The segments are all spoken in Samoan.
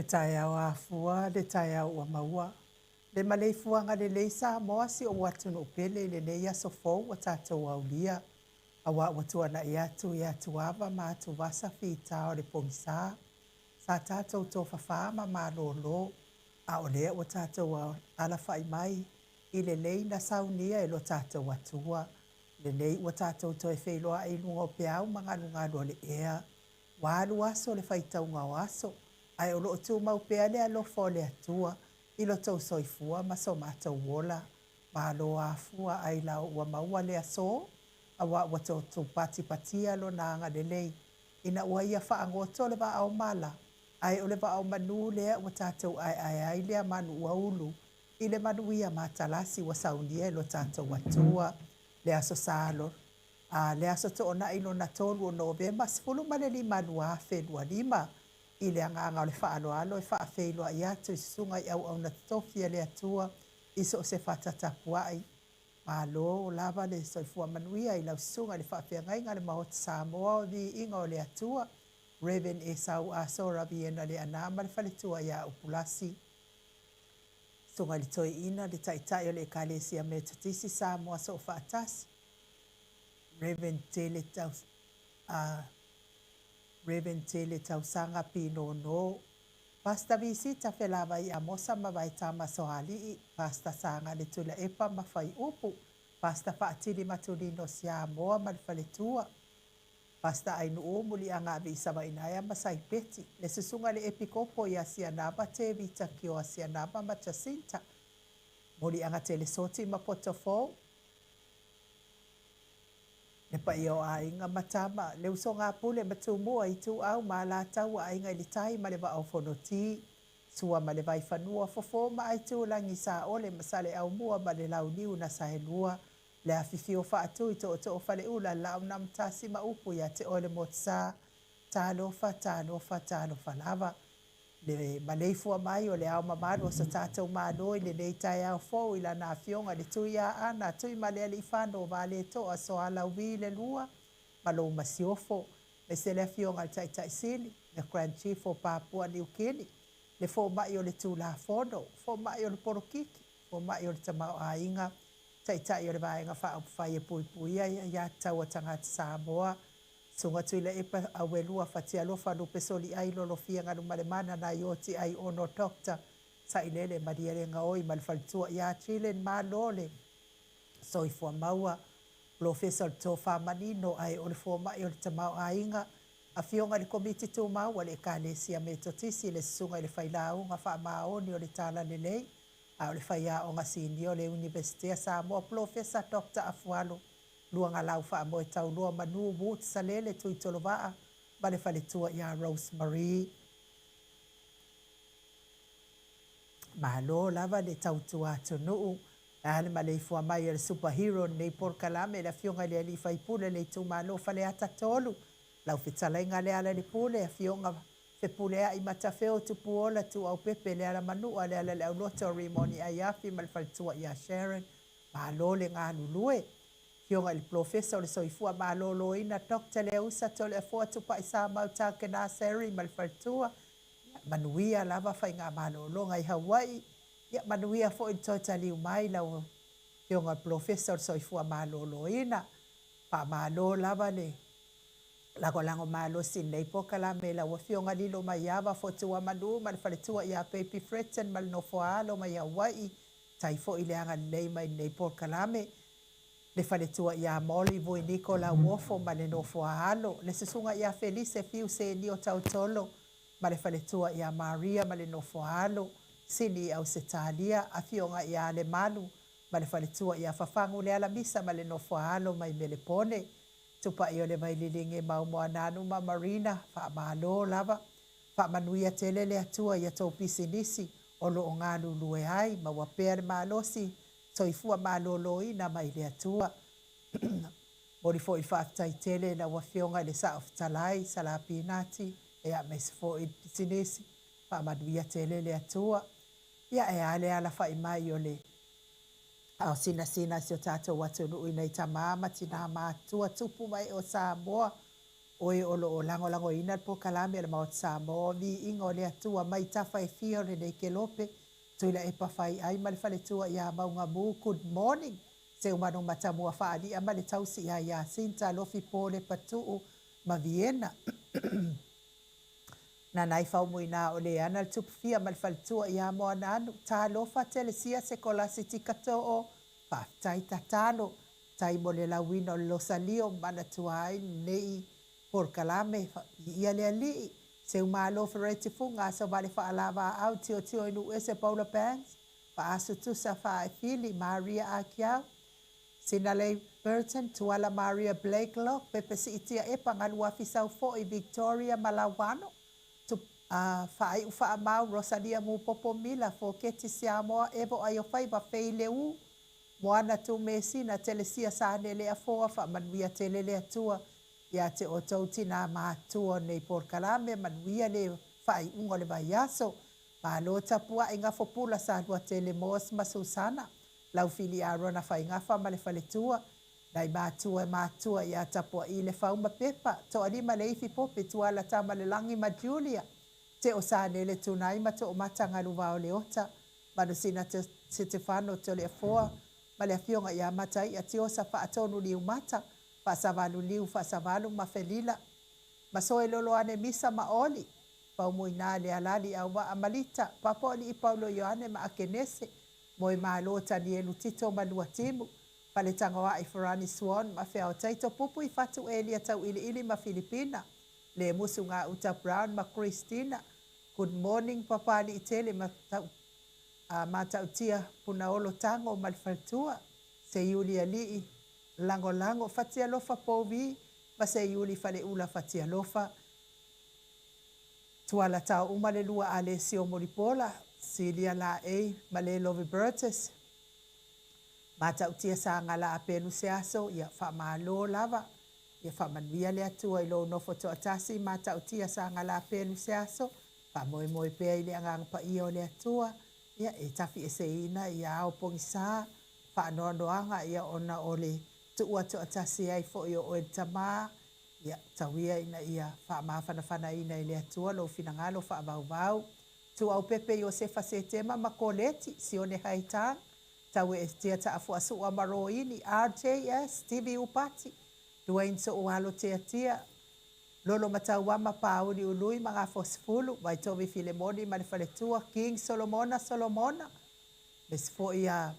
Le taeao afua, le taeao ua maua. Le maleifuaga lelei Samoa si ou atunuu pele i lenei aso fou ua tatou aulia, aua ua tuanai atu i atuava ma atuvasa fita o le pogisa. Sa tatou tofafa ma malolo, a o lea ua tatou alafai mai i lelei na saunia e lo tatou Atua. Lenei ua tatou toe feiloai i luga o peau ma galugalu o le ea. Ua alu aso le faitauga o aso, ae o lo o tumau pea le alofa o le Atua i lo tou soifua ma so matou ola. Malo afua ailao ua maua le aso, aua ua tatou patipatia Lona agalelei ina ua Ia faagoto le vaa o mala, ae o le vaa o manu lea ua tatou aeae ai lea manu ua ulu i le manuia matalasi ua saunia e lo tatou Atua. Le Aso Sa a le Aso Toonai lona 3 o Novema 15 2025, i le agaga o le faaaloalo e faafeiloai atu i susuga i auauna totofi a le Atua i so o se fata tapuai. Malo lava le soifua manuia i lau susuga i le faafeagaiga a le Maota Samoa o Viiga o le Atua, Rev. Esau Aso Raviena Leaana ma le faletua ia Upulasi. Susuga i le Toeaina, le Taitai o le Ekalesia Metotisi Samoa Soofaatasi, Rev. Tele Rev. Tele Tausaga Pinono, Pastor Visita Felavai Amosa ma Vaetama Soalii, Pastor Saga Tuilaepa ma Faiupu, Pastor Faatili Matulino Siamoa ma le faletua, Pastor Ainuu Muliaga Aviisavainaea ma Saipeti, le susuga le Epikopo ia Sianava Tevita Kioa Sianava ma Jacinta, Muliaga Telesoti ma Potofou, le paia o aiga ma tama, le usoga a Pule ma Tumua, Ituau ma Alataua, Aiga i le Tai ma le Vaa o Fonoti, Sua ma le Vaifanua, Fofo ma Aitulagi, Saole ma Saleaaumua ma le Launiu na Saelua, le afifio o Faatui, Tootoo o Faleula, Laaunaamotasi ma upu ia te oe le Motusa. Talofa, talofa, talofa lava. Le maleifua mai o le Ao Mamalu o so tatou Malo i lenei taeao fou i lana Afioga i le Tuiaana Tuimalealiifano Vaaletoa Soalauvi le Lua ma lou Masiofo, aemaise le Afioga i le Taitai Sili, le Grand Chief o Papua Niu Kini, le Fomai o le Tulafono, Fomai o le Polokiki, Fomai o le Tamaoaiga, Taitai o le Vaega Faaupufai e Puipuia Aiatatau a Tagata Samoa, Susuga Tuilaepa Auelua Fatialofa Lupe Soliai Lolofia Galumalemana Naioti Aiono Doctor Sailele Malielegaoi ma le faletua ia Jillian. Malo le soifua maua. Polofesa o le Tofa Manino ae o le Fomai o le Tamaoaiga, Afioga i le Komiti Tumau a le Ekalesia Metotisi, le Susuga i le Failauga Faamaoni o le Talalelei a o le Faiaoga Sinia o le Iunivesite a Samoa, Polofesa Doctor Afualo Luagalau Faamoe Taulua Manu Woods Salele Tuitolovaa ma le faletua ia Rose Marie. Malo lava le tautua atunuu. Ae a le maleifua mai o le super hero o lenei polokalame, le Afioga i le Alii Faipule o le Itumalo Faleata 3, lau fetalaiga Lealailepule, Afioga Fepuleai Matafeo Tupuola Tuuaupepe Lealamanua Lealaleauloto Rimoni Aiafi ma le faletua ia Sharon. Malo le galulue. Afioga i le Polofesa o le Soifua Maloloina Doctor Leausa Toleafoa Tupai Samau Takena Seri ma le faletua. Ia manuia lava faigamalologa i Hawaii. Ia manuia foi le toe taliu mai lau Afioga i le Polofesa o le Soifua Maloloina. Faamalo lava le lagolago malosi i lenei polokalame i lau Afioga Lilo Maiava Fotuamanu ma le faletua ia Baby Fretton ma le nofoaalo mai Hawaii. Tai foi le agalelei mai i lenei polokalame. Le faletua ia Molly Vuiniko Lauofo ma le nofoaalo. Le susuga ia Felise Fiu Senio Tautolo ma le faletua ia Maria ma le nofoaalo. Sini i Ausetalia, Afioga ia Alemalu ma le faletua ia Fafagu Lealamisa ma le nofoaalo mai Melepone. Tupai o le Vaililingi Maumoananu ma Marina, faamalo lava. Faamanuia tele le Atua i a tou pisinisi o lo o galulue ai, maua pea le malosi, soifua maloloina mai le Atua. Momoli foi le faafetai tele i lau Afioga i le Sao Fetalai, Sala Pinati, aemaise foi le pisinisi, faamanuia tele le Atua. Ia, e a le alafai mai o le ao sinasina a si o tatou atunuu i nai tama ma tina matutua, tupu ma ee o Samoa. Oe o lo o lagolagoina le polokalame a le Maota Samoa, Viiga o le Atua mai tafa e fia o lenei kelope, Tuilaepa Faiai ma le faletua ia Maugamu, Good morning, Seumanu Matamua Faali'a ma le tausi ia Iasinta Lofi Pole Patu'u ma Viena. Nanai Faumuina o Leana le Tupufia ma le faletua ia Moananu, Talofa Telesia Sekolasi Tikato'o, Faafetai tatalo, tai mo le lauina o le Losalio manatua ai lenei polokalame, Viia le Alii, Seumalo Fereti Fuga Asovale Faalavaau Tiotio i Nuuese Paula Banks, Faasutusa Faaefili Maria Akiau, Sinalei Burton, Tuala Maria Blakelock, Pepe Siitia Epa Galuafi Saufo'i Victoria Malauano, Faai'u Faamau Rosalia Mupopo Mila, Foketi Siamoa Evo Aiofaiva Feileu, Moana Tumesina Telesia Sanele Afoa, Faamanuia tele le Atua ia te outou tinā matua o lenei polokalame, manuia le faaiuga o le vaiaso. Malo tapua'i Gafopula Saluatele Moss ma Susana, Laufili Arona Faigafa ma le faletua, nai matua e matua ia Tapua'i Lefau ma Pepa, Toalima Leifi Pope Tuala Tamalelagi ma Julia, Teo Sanele Tunai ma Toomata Galuvao Leota, Manusina Setefano Toleafoa ma le afioga ia Matai'a Tiosa Faatonu Liumata, Faasavalu Liu Faasavalu ma Felila, Masoe Loloane Misa ma Oli, Faumuina le Alali Auvaa ma Lita, Papo'oli'i Paulo Ioane ma Akenese, Moemalo Tanielu Tito ma Luatimu, Faletagoa'i Farani Swan ma Feaotaito Pupu i Fatu Elia Tau'ili'ili ma Filipina, Lemusu Gauta Brown ma Christina, Good morning Papali'itele ma Mata'utia Punaolo Tago ma le faletua, Seiuli Ali'i Lagolago Fatialofa Pouvi ma Seiuli Fale'ula Fatialofa, Tuala Taouma le lua Alesio Mulipola, Silia Laei ma le Lovi Burgess, Mata'utia Sagala Apelu Seaso, ia faamalo lava, ia faamanuia le Atua i lou nofo toatasi. Mata'utia Sagala Apelu Seaso, faamoemoe pea i le Agaga Paia o le Atua, ia e tafi'eseina ia ao pogisā faanoanoaga ia ona o le tu'ua to'atasi ai fo'i o oe le Tamā. Ia tauia ina ia faamafanafanaina e le Atua lou finagalo faavauvau. Tuuaupepe Iosefa Setema ma Koleti, Sione Haitang, Taue'etia Ta'afu'asu'a ma Roini, RJS, Stevie Upati, Dwayne So'oalo Tiatia, Lolo Matauama Pauli Ului ma Gafosefulu, Vaitovi Filemoni ma le faletua, King Solomona Solomona, aemaise foi ia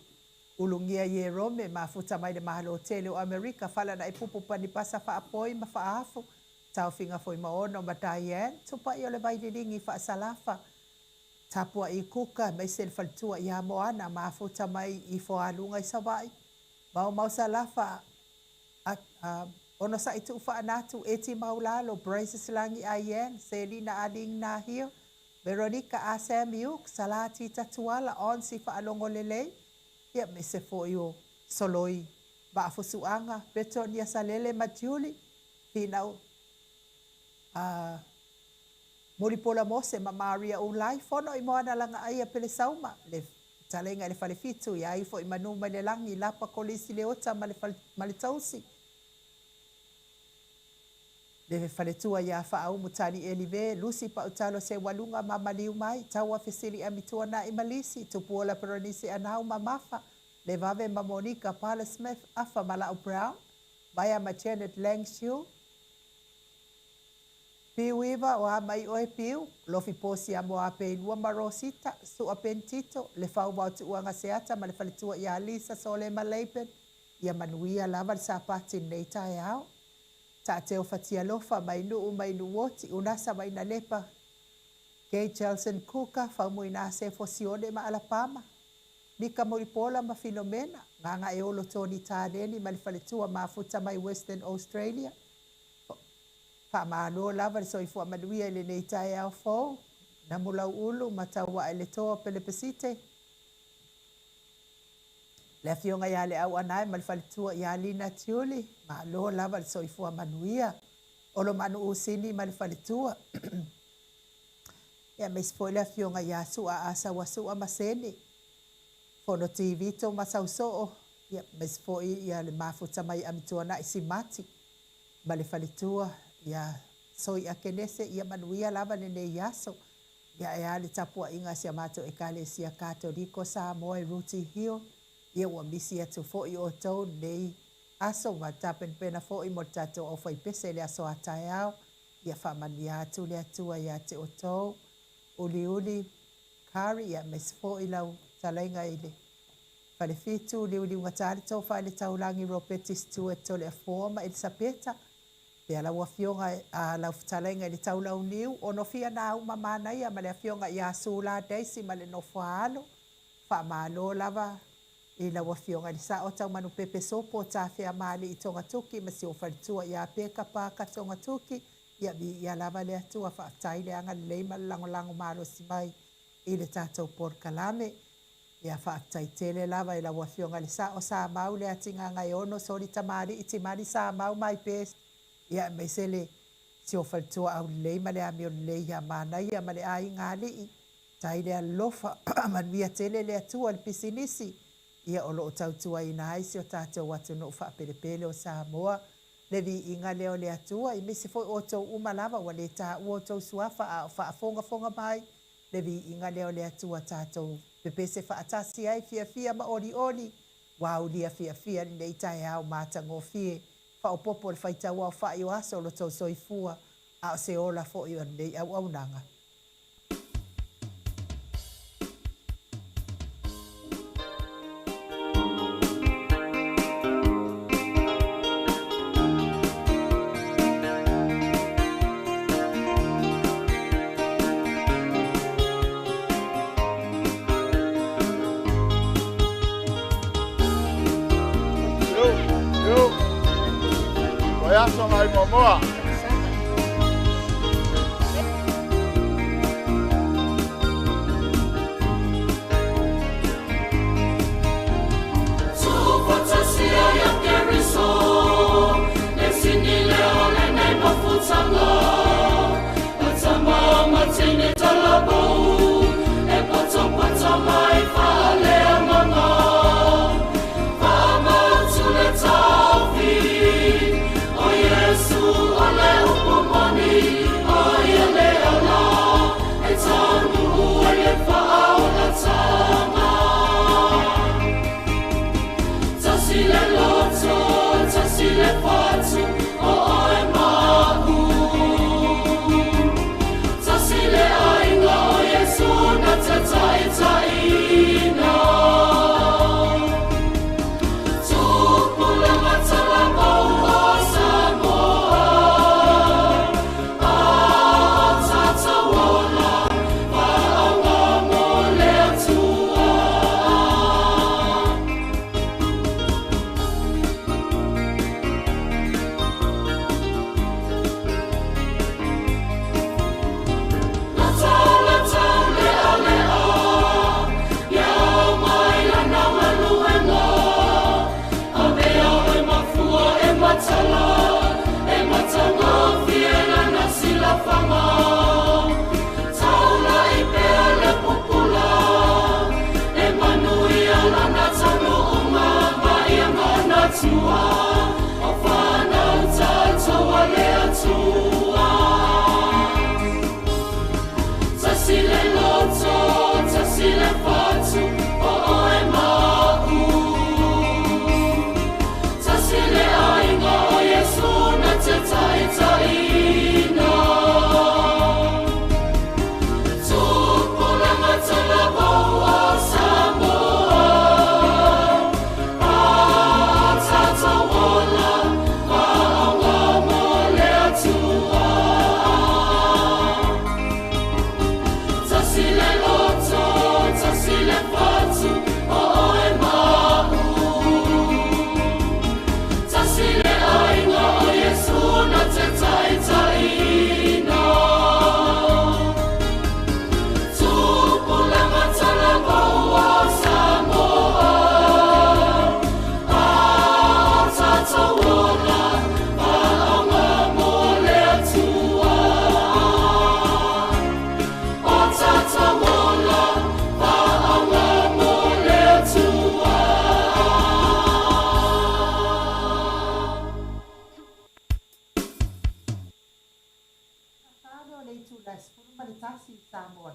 Ulugia Ierome, mafuta mai le Malo tele o Amerika, Falana'ipupu Panipasa Faapoi ma Faaafu, Taofiga Fuimaono ma Diane, Tupa'i o le Vaililigi Faasalafa, Tapua'i Kuka, aemaise le faletua ia Moana, mafuta mai i Foaluga i Sava'i, Maomao Salafa, Onosa'i Tu'ufaanatu, Eti Maulalo, Braces Lagi Aian, Selina Aling Nahio, Veronica A Sam Iuk, Salā Tita Tuala, Onsi Faalogo Lelei, ia aemaise foi o Soloi Vaafusu'aga, Petonia Salele ma Julie, Finau Mulipola Mose ma Maria Ulai, Fono i Moana Lagaaia Pelesauma, le fetalaiga i le Falefitu, ia ifo i manu mai le lagi, Lapa Kolisi Leota ma le ma le tausi, le faletua ia Faaumu Tali Elive, Lusi Pautalo Seualuga ma Maliu mai, Taua Fesili Amituana'i ma Lisi, Tupuola Peronisi Anau ma Mafa, Levave ma Monika Pala Smith, Afa Mala'u Brown, Vaea ma Janet Langshiu, Piu Iva, o a mai oe Piu, Lofi Posi Amoa Peilua ma Rosita, Su'a Pentito, le Fauvao Tu'uaga Seata ma le faletua ia Lisa Solema Laban, ia manuia lava le Sapati i lenei taeao. Taateo Fatialofa mai Nu'u mai Nuuoti, Unasa Mainalepa, Gay Jelson Kuka, Faumuina Sefo Sione ma Alapama, Mika Mulipola ma Filomena, Gagaeolo Tony Taleni ma le faletua mafuta mai Western Australia. Faamalo lava le soifua manuia i lenei taeao fou. Namulau'ulu ma Taua'eletoa Pelepesite, le afioga ia Leau'anae ma le faletua ia Lina Tiuli, malo lava le soifua manuia. Olomanu'usini ma le faletua, ia aemaise foi le afioga ia Su'a Asauasu'a ma Seni, Fono Tivito ma Sauso'o, ia aemaise foi ia le mafuta mai Amituana'i Simati ma le faletua. Ia Soi Akenese, ia manuia lava lenei aso. Ia e a le tapuaiga a si a matou Ekalesia Katoliko Samoa i Rooty Hill, ia ua misi atu foi outou lenei aso ma tapenapena foi mo le tatou aufaipese i le aso a taeao. Ia faamanuia atu le Atua ia te outou. Uliuli Kari, ia aemaise foi lau fetalaiga i le Falefitu, liuliugata le tofa i le taulagi Ropeti Stewart Toleafoa ma Elisapeta. Pea lau Afioga a lau fetalaiga i le Taulauniu, Onofia Nauma Manaia ma le Afioga ia Sula Daisy ma le nofo a alo. Faamalo lava i lau Afioga i le Sao Taumanupepe Sopo Tafeamalii Togatoki ma si ou faletua ia Peka Parker Togatoki. Ia viia lava le Atua, faafetai le agalelei ma le lagolago malosi mai i le tatou polokalame. Ia faafetai tele lava i lau Afioga i le Sao Samau Leatigagaeono Soli Tamalii Timani Samau Maipesi, ia aemaise le si ou faletua aulelei ma le amio lelei ia Manaia ma le aiga alii. Tai le alofa, manuia tele le Atua i le pisinisi, ia o lo o tautuaina ai si o tatou atunuu faapelepele o Samoa. Le viiga lea o le Atua, aemaise foi outou uma lava ua le taua outou suafa a o faafogafoga mai. Le viiga lea o le Atua tatou pepese faatasi ai fiafia ma olioli, ua aulia fiafia lenei taeao matagofie, faaopoopo le faitauaofai o aso o lo outou soifua, a o se ola foi o lenei auaunaga. Yo, yo. Vaiaso ngai muamua.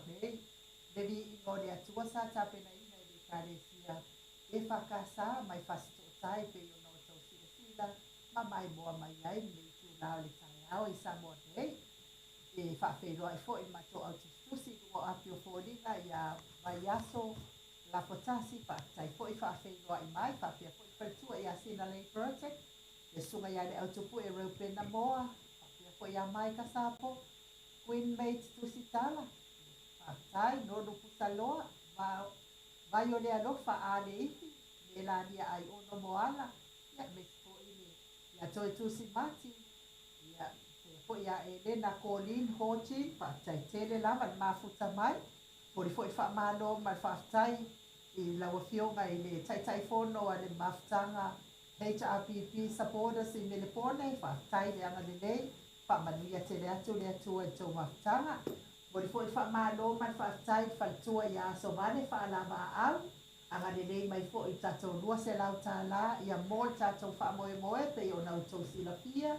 nei. Le viiga o le Atua sa tapenaina e le Ekalesia EFKS mai Fasitootai pei ona outou silasila ma maimoa mai ai lenei itula o le taeao i Samoa nei. E faafeiloai foi i le matou au tusitusi i luga o api o foliga ia Vaiaso Lafotasi, faafetai foi faafeiloai mai, faapea foi le faletua ia Sinalei Burton, le susuga ia Leautupue Reupena Moa, faapea foi ia Maika Sapo, Queen Mate Tusitala, faafetai, Nonu Pusaloa, Vai o le Alofa A Leifi, Melania Aiono Moala, ia aemaise foi le ia Toetusi Mati, ia faapea foi ia Elena Colleen Ho Chin, faafetai tele lava le mafuta mai. Momoli foi le faamalo ma le faafetai i lau Afioga i le Taitaifono a le Mafutaga HRPP Supporters i Melepone, faafetai le agalelei, faamanuia tele atu le Atua i le tou mafutaga. Momoli foi le faamalo ma le faafetai i le faletua ia Asovale Faalavaau, agalelei mai foi i le tatou $200 ia mo le tatou faamoemoe pei ona outou silafia,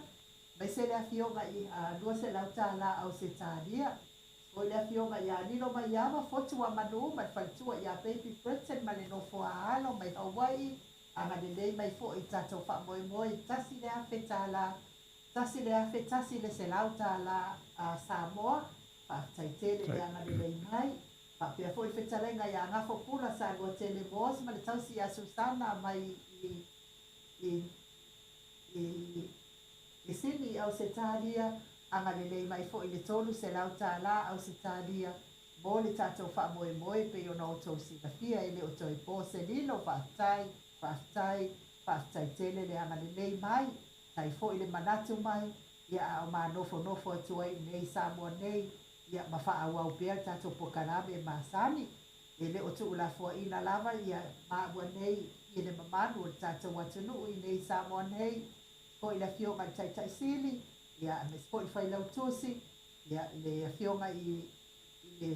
aemaise le Afioga i $200 Ausetalia. Foi le afioga ia Lilo Maiava, Fotu a Manu ma le faletua ia Baby Britton ma le nofo a alo mai Hawaii, agalelei mai foi i tatou faamoemoe i $1,000, $1,100 a Samoa, faafetai tele le agalelei mai. Faapea foi le fetalaiga ia Gafo Pula Saluatele Moss ma le tausi ia Susana mai i i i I Sini i Ausetalia, agalelei mai foi le $300 Ausetalia mo le tatou faamoemoe pei ona outou silafia e le o toe po se lilo, faafetai, faafetai, faafetai tele le agalelei mai, faafetai foi le manatu mai, ia a o manofonofo atu ai i inei i Samoa nei, ia ma faaauau pea le tatou polokalame masani. E le o tuulafoaiina lava ia maua nei i le mamalu o le tatou atunuu i inei i Samoa nei, foi le Afioga i le Taitai Sili, ia, aemaise foi le Failautusi, ia, le Afioga i, i le,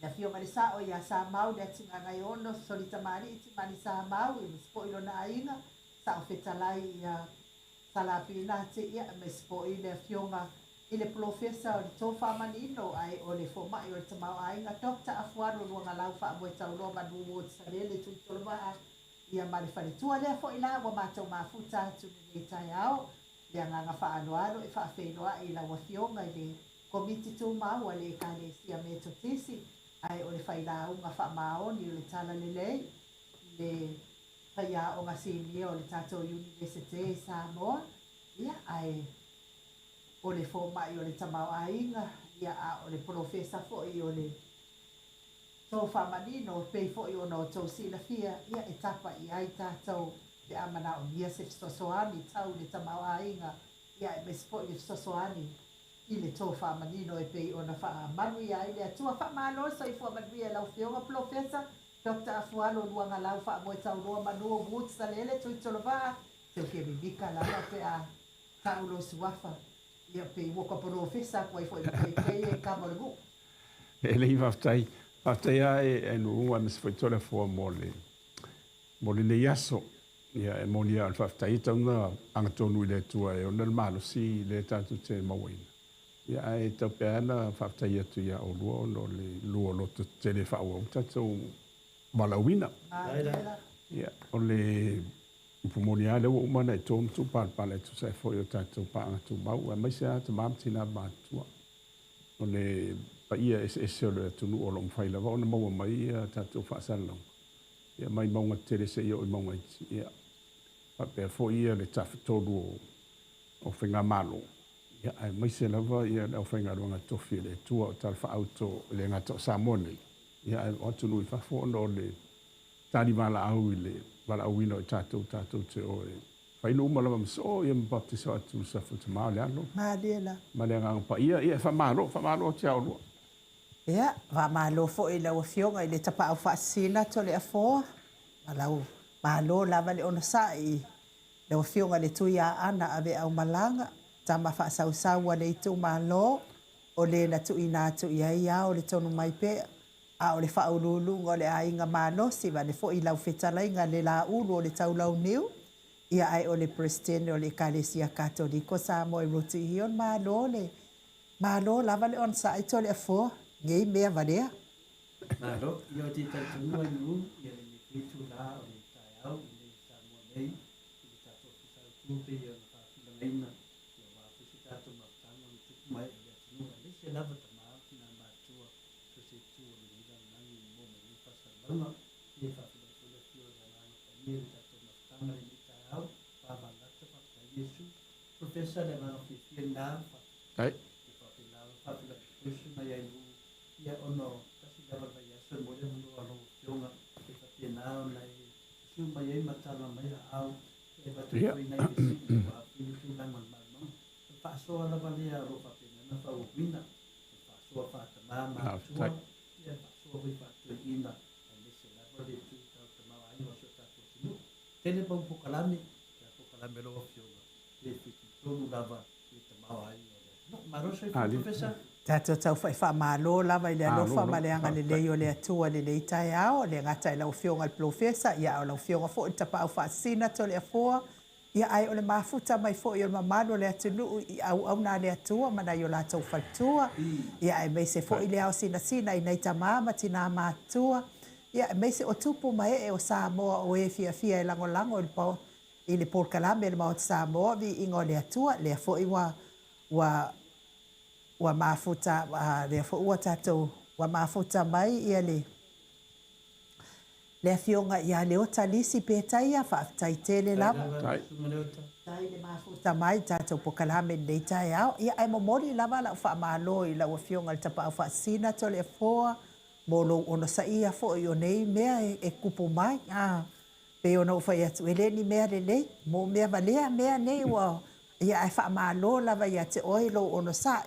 le Afioga i le Sao ia Samau Leatigaagaiono Solitamalii Timani Samau, aemaise foi lona aiga, Sao Fetalai ia Salapinati, ia, aemaise foi le Afioga i le Polofesa o le Tofa Manino, ae o le Fomai o le Tamaoaiga, Doctor Afualo Luagalau Faamoetauloa Manu Ward Salele Tuitolovaa, Ia ma le faletua lea foi la ua matou mafuta atu lenei taeao, le agaga faaaloalo e faafeiloai i lau Afioga i le Komiti Tumau a le Ekalesia Metotisi, ae o le failauga faamaoni o le Talalelei, le faiaoga sinia o le tatou Iunivesite i Samoa, ia ae o le fomai o le tamaoaiga, ia a o le polofesa foi o le Tofa manino, e pei foi ona outou silafia, ia e tapa i ai tatou pe a manaomia se fesoasoani tau i le tamaoaiga, ia aemaise foi le fesoasoani i le tofa manino e pei ona faamanuia ai le Atua. Faamalo le soifua manuia i lau Afioga Polofesa Doctor Afualo Luagalau Faamoetauloa Manuo Woods Salele Tuitolovaa, seu fia mimika lava pe a tau lou suafa, ia pei ua ka polofesa atu ai foi ma KK e kama o le nuu. E lei faafetai, faafetai lava e Nuuga aemaise foi Toleafoa mo le mo lenei aso. Ia e moni lava o le faafetai e tatau ona agatonu i le Atua e ona le malosi lea tatou te mauaina. Ia ae tau pea lava ona faafetai atu ia oulua ona o le lua loto tetele e faaauau tatou valaauina. Ia o le upu moni lava lea ua uma ona e to ma tuupalapala e tusa ai foi o tatou paaga tumau aemaise lava tama ma tina matutua. O le paia eseese o le atunuu o lo o mafai lava ona maua mai a tatou faasalalauga, ia mai mauga tetele seia oo i mauga iti, ia faapea foi ia le tafatolu o faigamalo, ia aemaise lava ia le aufaigaluega tofi a le Atua o talafaauto e le gata o Samoa nei, ia ae o atunuu i fafo ona o le talivalaau i le valaauina o i tatou tatou te o e Fainu uma lava ma soo ia ma baptiso atu sa Tama o le Alo. Malie la. Ma le Agaga Paia. Ia e faamalo, faamalo atu ia oulua. Ia, faamalo foi i lau Afioga i le Tapaau Faasisina Toleafoa, ma lau malo lava le onosai i lau Afioga i le Tuiaana Aveaumalaga, tama faasausau a le itumalo, o le na tuuina atu i ai ao le tonu mai pea, a o le faauluuluga o le aiga malosi, vaeane foi i lau fetalaiga le Laulu o le Taulauniu, ia ae o le Peresetene o le Ekalesia Katoliko Samoa i Rotihio, malo le malo lava le onosai Toleafoa. nei mea valea. Malo, ia ou te talitonu ai Nu'u ia lenei foi itulā o le taeao i inei i Samoa nei i le tatou Ofisa Autu pei ona faatulagaina ia aua foi se tatou mafutaga ona tupu mai o le atunuu aemaise lava tama ma tina matutua so o se itu o lenei lalolagi e maua mai nei faasalalauga. Ia e faafeiloai foi le Afio o le Agaga Paia i le tatou mafutaga i lenei taeao. Faavagata, faafetai Iesu. Professor, le agaga fiafia lena, faafetai. Ia faapena ona faafeiloai atu foi le Susuga ia Nu'u Ia, ona o tasi lava le vaiaso e momoli avanoa a lau Afioga e faapena ona e susu mai ai ma tala mai aao e avatu ai foi nai fesili aua foi le tulaga o le malamalama. O le faasoa lava lea o lo o faapena ona faaauauina, o le faasoa faa-tama matutua, ia, le faasoa foi faa-toeaina, aemaise lava le itu tau tamaoaiga o si o tatou atunuu. Tele mau polokalame, ia polokalame a lau Afioga e fitoitonu lava i le tamaoaiga o le atunuu. Malo le soifua Professor. Tatou tau faimalo lava i le alofa ma le agalelei o le Atua i lenei taeao, e le gata i lau Afioga i le Polofesa, ia a o lau Afioga foi i le Tapaau Faasisina Toleafoa, ia ae o le mafuta mai foi o le mamalu o le atunuu i auauna a le Atua ma nai o latou faletua, ia aemaise foi le ao sinasina i nai tama ma tina matutua, ia aemaise o tupu ma ee o Samoa o e fiafia e lagolago i le i le polokalame a le Maota Samoa, Viiga o le Atua, lea foi ua ua ua mafuta lea foi ua tatou ua mafuta mai ia le le Afioga ia Leota Lisi Petaia, faafetai tele lava. Faafetai le mafuta mai i tatou polokalame i lenei taeao. Ia ae momoli lava lau faamalo i lau Afioga i le Tapaau Faasisina Toleafoa mo lou onosaia foi o nei mea e tupu mai. Pei ona ou fai atu, e le ni mea lelei, mo mea valea mea nei ua, ia ae faamalo lava ia te oe lou onosai.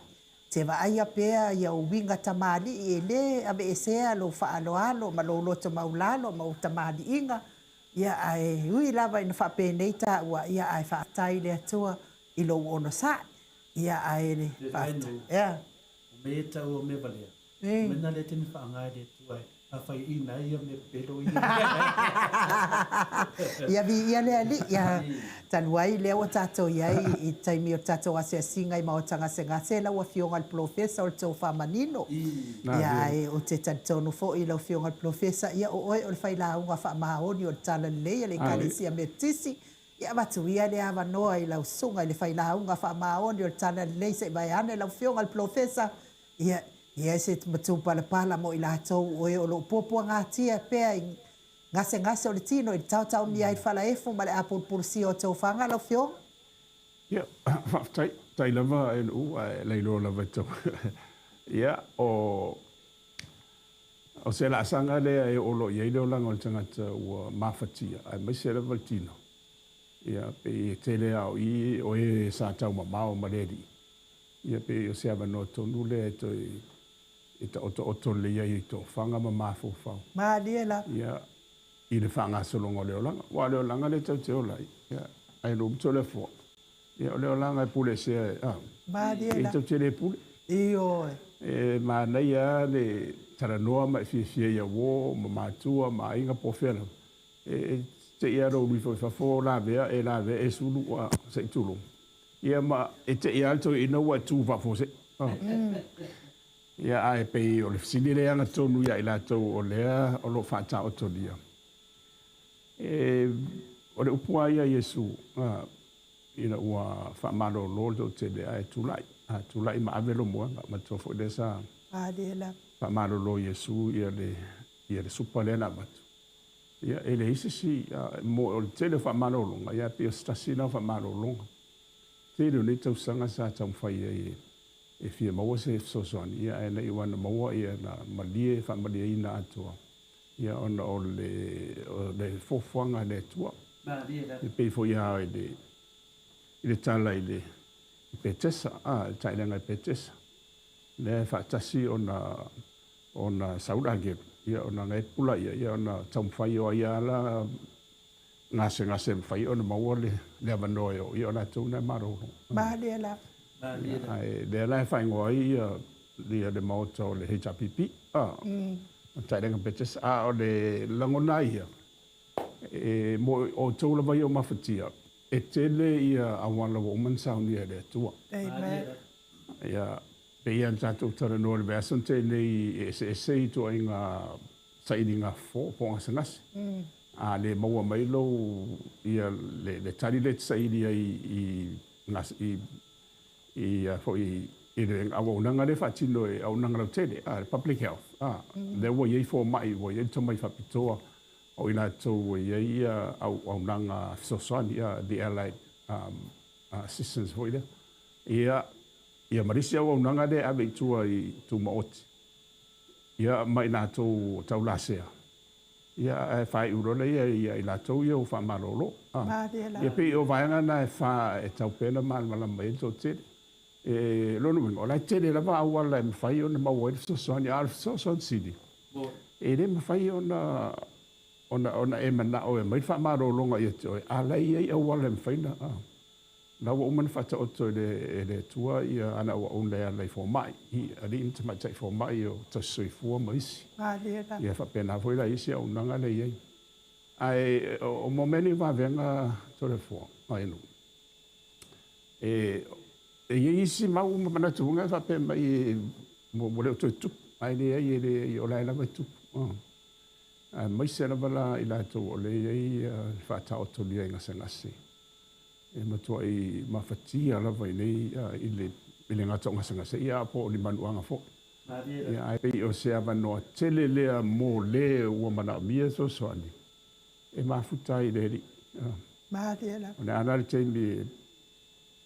Te vaaia pea ia ou uiga tamalii e lē aveesea lou faaaloalo ma lou loto maulalo ma ou tamaliiga, ia ae ui lava ina faapenei taua, ia ae faafetai i le Atua i lou onosai. Ia ae faafetai. Ea. O mea e tau o mea valea. Mena lea taimi faaaga e le Atua e aafaiina ai ia mea pepelo ia. Ia viia le Alii. Ia, talu ai lea ua tatou i ai i taimi o le tatou asiasiga i maota gasegase lau Afioga i le Polofesa o le tofa manino. Ia, ae ou te talitonu foi i lau Afioga i le Polofesa, ia o oe o le failauga faamaoni o le Talalelei a le Ekalesia Metotisi. Ia avatu ia le avanoa i lau susuga i le failauga faamaoni o le Talalelei se i vaeane lau Afioga i le Polofesa. Ia i ai se matupalapala mo i latou o e o lo o puapuagatia pea i gasegase o le tino i le taotaomia ai le falaefu ma le apulupulusia o tofaga lau Afioga. Ia, faafetai. Faafetai lava e Nu'u, ae lailoa lava e tau. Ia, o, o se laasaga lea e oo loa i ai le olaga o le tagata ua mafatia, aemaise lava le tino. Ia, pei e tele lava o i o e sa taumamao ma le alii, Ia pei o se avanoa tonu lea e toe e taotooto lelei ai i tofaga ma mafaufau. Malie lava. Ia, i le faagasologa o le olaga. Aua o le olaga lea tatou te ola ai. Ia, ai lou upu Toleafoa, ia o le olaga e puleesea e, a, Malie e lava. tatou te le pule. Ioe. E manaia lava le talanoa ma e fiafia i auō ma matua ma aiga po o fea lava. E te i lava lou alu ifo i fafo lavea, e lavea e sulu, a, se i tulou. Ia ma e te i lava le toeaina ua e tu faafuasei. Ia ae pei o le fesili lea e agatonu ia i latou o lea o lo o faataotolia. E, o le upu lava ia a Iesu, ina ua faamalolo le toatele ae tulai, a tulai ma ave lou moega. Manatua foi lea sa faamalolo Iesu ia le, ia le supa lea na avatu. Ia, e leai se isi, mo o le tele o faamalologa, ia pei o se tasi lena o faamalologa. Tele o nei tausaga sa taumafai ai e fia maua se fesoasoani, ia ae na iu lava ina maua ia na malie faamalieina atoa, ia ona o le o le fuafuaga a le Atua. E pei foi lava i le i le tala i le i Petesa, a, le taeleaga i Petesa, lea e faatasi ona ona sau le agelu, ia ona na e pula ia, ia ona taumafai o ai lava la gasegase e mafai ona maua le, le avanoa e oo, ia o latou na e malolo. Malie lava. Malie lava. Ae lea la e faaigoa ai ia, ia le maota o le HRPP, a, o Taeleaga Baptist, a o le lagona ia, e mo outou lava ia o mafatia, e tele ia auala ua uma ona saunia e le Atua. Amen. Ia, Pei lava ona tatou talanoa i le vaiaso na tea nei e eseese ituaiga sailiga fofo po o gasegase. A le maua mai lou ia le tali lea e te saili ai i i i a foi i le auaunaga lea e faatino e auaunaga lautele, a, le public health, a, lea ua i ai fomai, ua i ai le tomai faapitoa o i latou ua i ai auaunaga fesoasoani, a, the allied assistance foi lea. Ia, ia ma le isi auaunaga lea e ave i tua i tumaoti, ia ma i latou o taulasea, ia ae faaiu loa lea ia i latou ia ua faamalolo. Ia pei o vaega na e fa e tau pea ona malamalama ai le toatele. E lona uiga, o la e tele lava auala e mafai ona maua ai le fesoasoani, a o le fesoasoani sili, e le mafai ona ona e manao e aumai le faamalologa ia te oe, a o la e i ai auala e mafai ona. La ua uma ona faataoto e le Atua ia ana auauna e ala i fomai, i alii ma tamaitai fomai o tausisoifua ma isi. Ia faapena foi la i isi auaunaga lea e i ai. Ae o mea nei o vavega Toleafoa ma Enu, e i ai isi mau ma manatu foi e faapea mai ua le o toe tupu, ae leai e leai o la e lava e tupu. Aemaise lava la i latou o lea e i ai le faataotolia i gasegase. E matuai mafatia lava i nei i le e le gata o gasegase ia a po o ni manuaga foi. Ia ae pei o se avanoa tele lea mo le ua manaomia e fesoasoani e mafuta ai i le Alii. O le a la le taimi e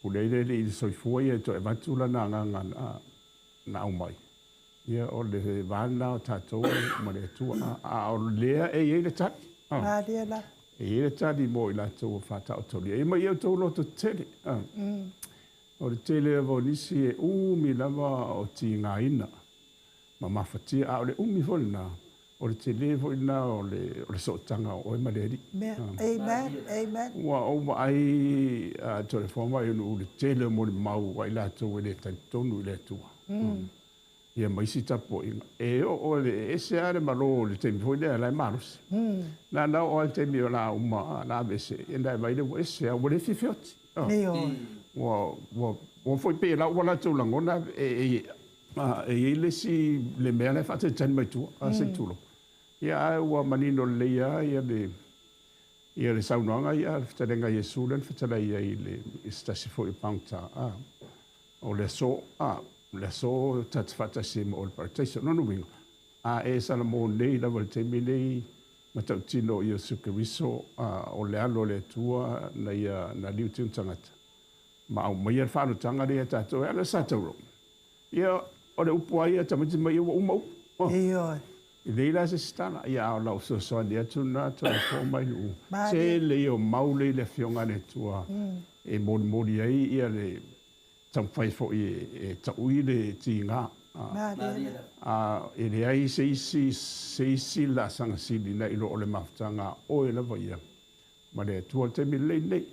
pule ai le Alii i le soifua ia e toe avatu lana agaga na aumai, Ia, o le va lena o tatou ma le Atua, a o lea e i ai le tali. Malie la. E i ai le tali mo i latou ua faataotolia. Ia ma ia outou loto tetele. O le tele lava o nisi e umi lava o tigaina ma mafatia, a o le umi foi lena, o le tele foi lena o le sootaga o oe ma le Alii. Amen. Amen. Ua ou vaai Toleafoa ma Ionuu i le tele o molimau a i latou e le talitonu i le Atua. Ia ma isi tapuaiga. E oo i le ese lava le malo i le taimi foi lea o la e malosi. Na ona oo lava i le taimi o le a uma o le a aveese, ia ona e vaai lea ua ese lava, ua le fiafia oti. Ua, ua, ua foi pei o la ua latou lagona e i ai le isi, le mea la e faatalitali mai tua, se i tulou. Ia ae ua manino lelei lava ia le, ia le saunoaga ia, le fetalaiga a Iesu lea na fetalai ai i le, i se tasi foi o pagota, O le aso, a, o le aso ta te faatasi ai ma oe i le Parataiso. Lona uiga, a e salamo nei lava i le taimi nei, matautino o Iesu Keriso, a, o le Alo o le Atua na ia na liutiu tagata, ma aumaia le faaalotaga lea ia tatou e ala i le sa tauro. Ia, o le upu a ia tamaiti mai ia ua uma upu. Oh. Ioe. E leai la se isi tala, ia a o lau fesoasoani atu lena Toleafoa mai Nu'u. Tele ia o mau lea i le Afioga a le Atua e molimoli ai ia le taumafai foi e taui le tiga. A e leai se isi se isi laasaga sili na i lo o le mafutaga a oe lava ia ma le Atua. O le taimi lelei lenei,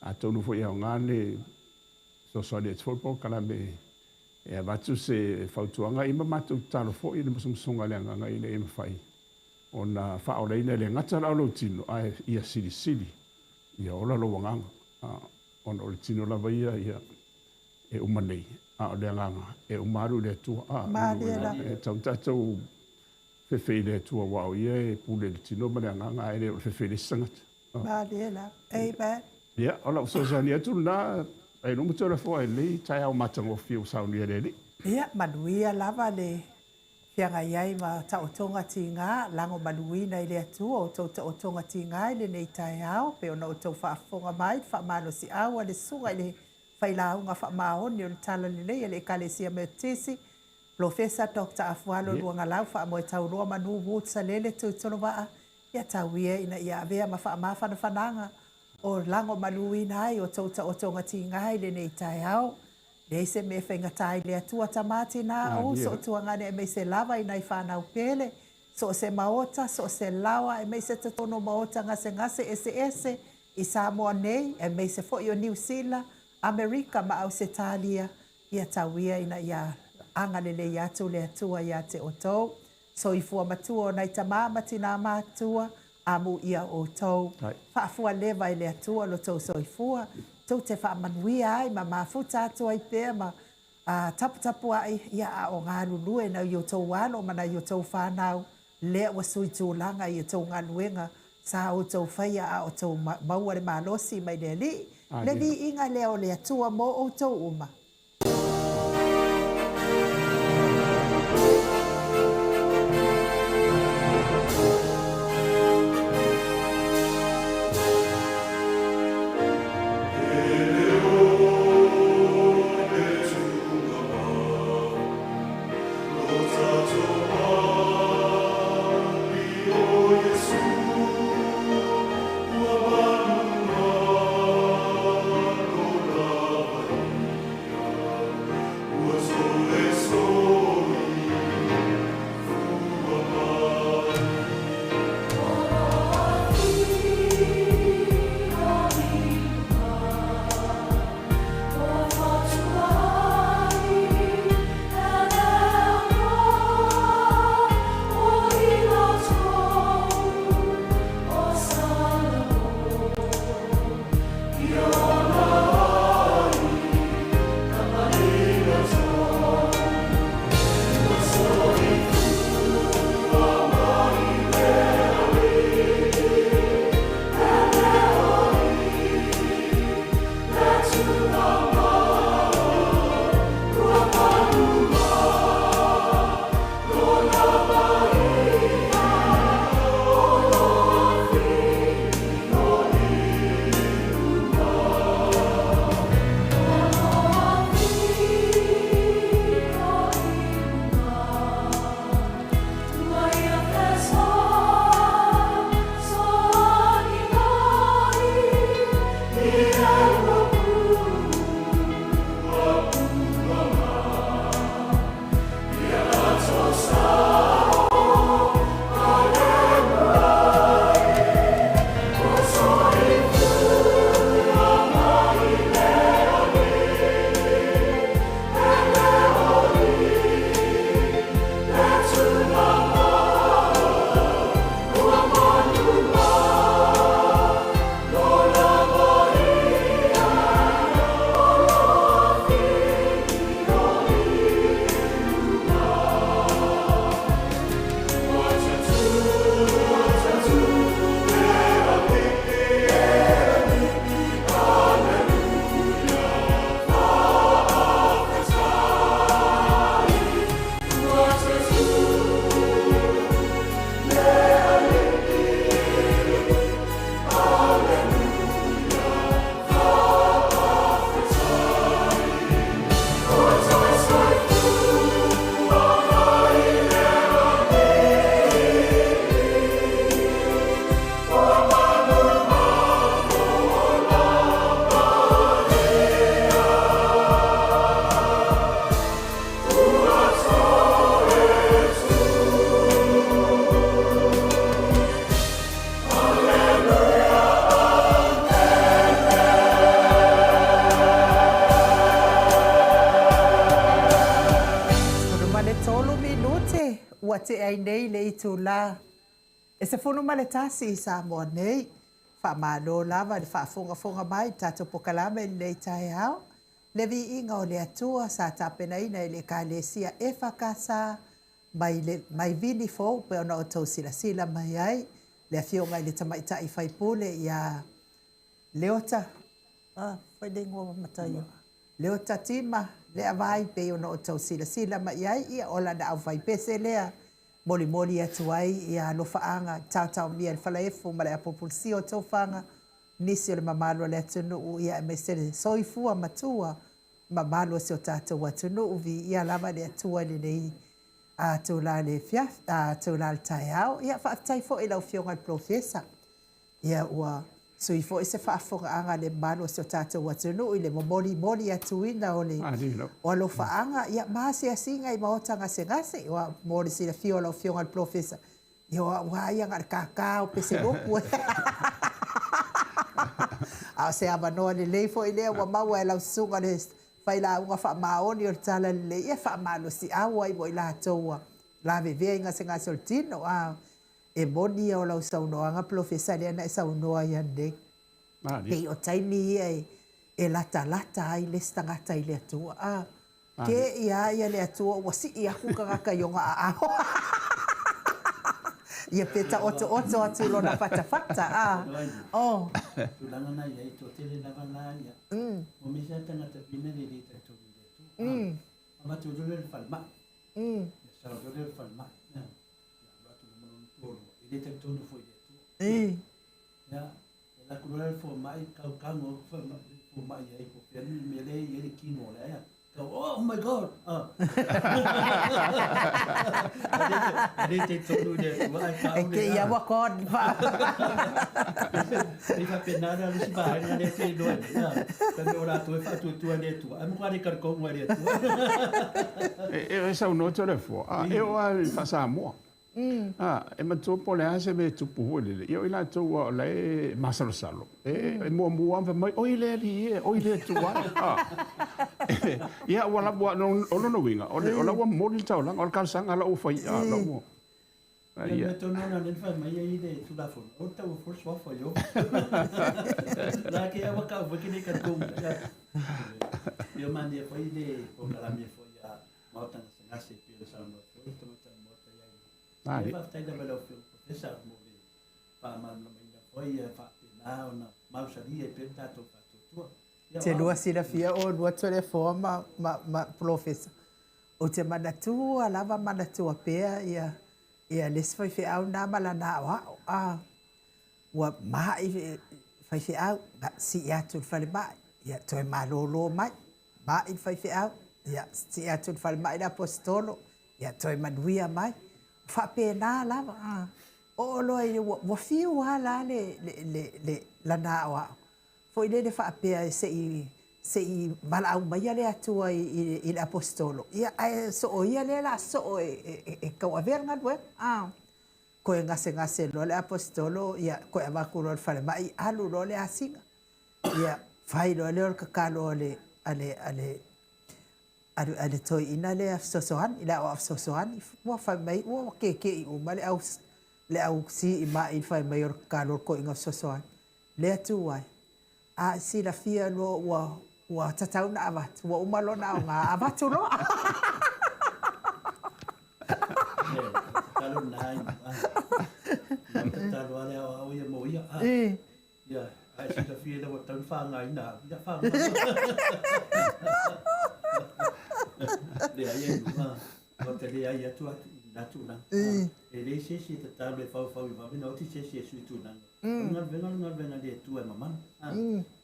atonu foi e aoga le fesoasoani atu foi le polokalame e avatu se fautuaga ia ma matou tatalo foi i le musumusuga a le Agaga ina ia mafai ona faaolaina e le gata la o lou tino ae ia silisili ia ola lou agaga ona o le tino lava ia ia e uma nei a o le agaga e uma alu i le Atua. E tatau ona tatou fefe i le Atua aua o Ia e pule i le tino ma le agaga ae le o le fefe i le isi tagata. Malie lava. Amen. Ia, o lau fesoasoani atu lena, e luma Toleafoa i lenei taeao matagofie ua saunia e le Alii. Ia, manuia lava le feagai ai ma taotoga tiga, lagomaluina i le Atua outou taotoga tiga i lenei taeao, pei ona outou faafofoga mai i le faamalosiau a le Susuga i le Failauga Faamaoni o le Talalelei a le Ekalesia Metotisi, Polofesa Doctor Afualo Luagalau Faamoetauloa Manu Woods Salele Tuitolovaa, Ia tau ia ina ia avea ma faamafanafanaga o lagomaluina ai o tou taotoga tiga i lenei taeao. Leai se mea e faigata ai le Atua Tama Tina o uso o tuagane aemaise lava i nai fanau pele, so o se maota, so o se laoa aemaise totonu o maota gasegase eseese i Samoa nei aemaise foi o Niu Sila, Amerika ma Ausetalia, ia tau ia ina ia agalelei atu le Atua ia te outou. Soifua matua o nai tamā ma tinā mātua, amu ia outou. Faafualeva e le Atua lo tou soifua, tou te faamanuia ai ma mafuta atu ai pea ma A taputapuai, ia, a o galulue nai o outou alo ma nai o outou fanau, lea ua sui tulaga i outou galuega sa outou faia a o outou maua le malosi mai le Alii, le viiga lea o le Atua mo outou uma. 13 minute ua tea ai nei le itulā e 11 i Samoa nei. Faamalo lava le faafogafoga mai i le tatou polokalame i lenei taeao. Le viiga o le Atua sa tapenaina e le Ekalesia EFKS mai le mai Vini Fou pei ona outou silasila mai ai le Afioga i le Tamaitai Faipule ia Leota, ah, fai le igoa matai o Leota Tima Leavai pei ona outou silasila mai i ai, ia o lana aufaipese lea molimoli atu ai ia alofaaga taotaomia i le falaefu ma le apulapulasia o tofaga nisi o le mamalu o le atunuu, ia aemaise le soifua matua mamalu o si o tatou atunuu. Viia lava le Atua i lenei itula i le afiafi, itula i le taeao. Ia faafetai foi i lau Afioga i le Polofesa. Ia ua sui foi se faafofogaaga a le mamalu o si o tatou atunuu i le momolimoli atuina o le o alofaaga ia ma asiasiga i maota gasegase. Ua mo le silafia o lau Afioga i le Polofesa, ia o au lava ia na o le kākā o peselopu. A o se avanoa lelei foi lea ua maua e lau susuga le failauga faamaoni o le Talalelei e faamalosiau ai mo i latou ua lavevea i gasegase o le tino. A e moni ia o lau saunoaga Polofesa lea na e saunoa ai ananei. Pei o taimi ia e latalata ai le isi tagata i le Atua. A. Ke iā ia le Atua ua sii aku tagata i ona aao. Ia pe taotooto atu lona fatafata, a. Oh. Tulaga na i ai, toatele lava la ia. Ua misi lava tagata fina le le talitonu i le Atua. Avatu loa lea i le falemai. Ia sau loa lea i le falemai. Ia alu atu loa ma lona toalua, e le talitonu foi i le Atua. Ia, e alu atu loa le fomai, kaukau fomai i ai po o fea le mea lea e i ai le kino o le aea. Kau, oh my God! E le talitonu i le Atua ae tau le... E kēia ua God. E faapena la le isi vaega lea e te iloa ai. Fai mai o latou e faatuatua i le Atua, ae matua le talitonu lava i le Atua. E saunoa Toleafoa, e oo lava i le faa-Samoa. A, e matua po o le a se mea e tupu foi lele, ia o i latou lava o la e masalosalo, e muamua lava ma fai mai, Oi le Alii e, oi le Atua e. A, ia ua lava, o lona uiga, o la ua momoli le taulaga, o le talosaga la ua fai, a, la ua. Ia, mea tonu lena lea na fai mai ai le Tulafono, aua le taua fua le suafa o Ieova. La ke aua ka aua ke nei talitonu. Ia manaia foi le polokalame foi a Maota Gasegase e pei ona saunoa foi le tamaitai Maota ia Ia faafetai lava i lau Afioga Professor mo le faamalamalamaina foi ia faapena ona mausali ai pea le tatou faatuatua. Ia Te lua silafia oulua Toleafoa ma, ma, ma Polofesa. Ou te manatua lava manatua pea ia, ia le isi faifeau na ma lana aoao. A, ua ma'i le faifeau, sii atu i le falemai, ia toe malolo mai. Ma'i le faifeau, ia sii atu i le falemai le Aposetolo, ia toe manuia mai. O faapena lava, a. Oo loa i, ua, ua fiu lava la le, le, le, le, lana aoao, foi lele faapea se i, se i valaau maia le Atua i, i, i le Aposetolo, ia ae soo ia lea o le a soo e, e, e tauavea le galuega, a. Toe gasegase loa le Aposetolo, ia toe avatu loa i le falemai, alu loa le asiga. Ia, fai loa lea o le tatalo a le, a le, a le, a le, a le toeaina lea fesoasoani, le aoao fesoasoani, ua fai mai, ua keke'i uma le au, le au sii mai fai mai o le tatalo a le toeaina fesoasoani. Le Atua e, a e silafia loa ua, ua tatau ona avatu, ua uma lona aoga, avatu loa. Tatalo lena ai, tatalo lava le aoao ia mo ia. Ia, a e silafia ina ua tatau ona faagaina au, ia faagaina. Leai e lua, ua te leai atu atu i lena tulaga. E leai se isi e tatalo e faufau i vave na oti se isi e sui tulaga. O le galuega o le galuega a le Atua e mamanu.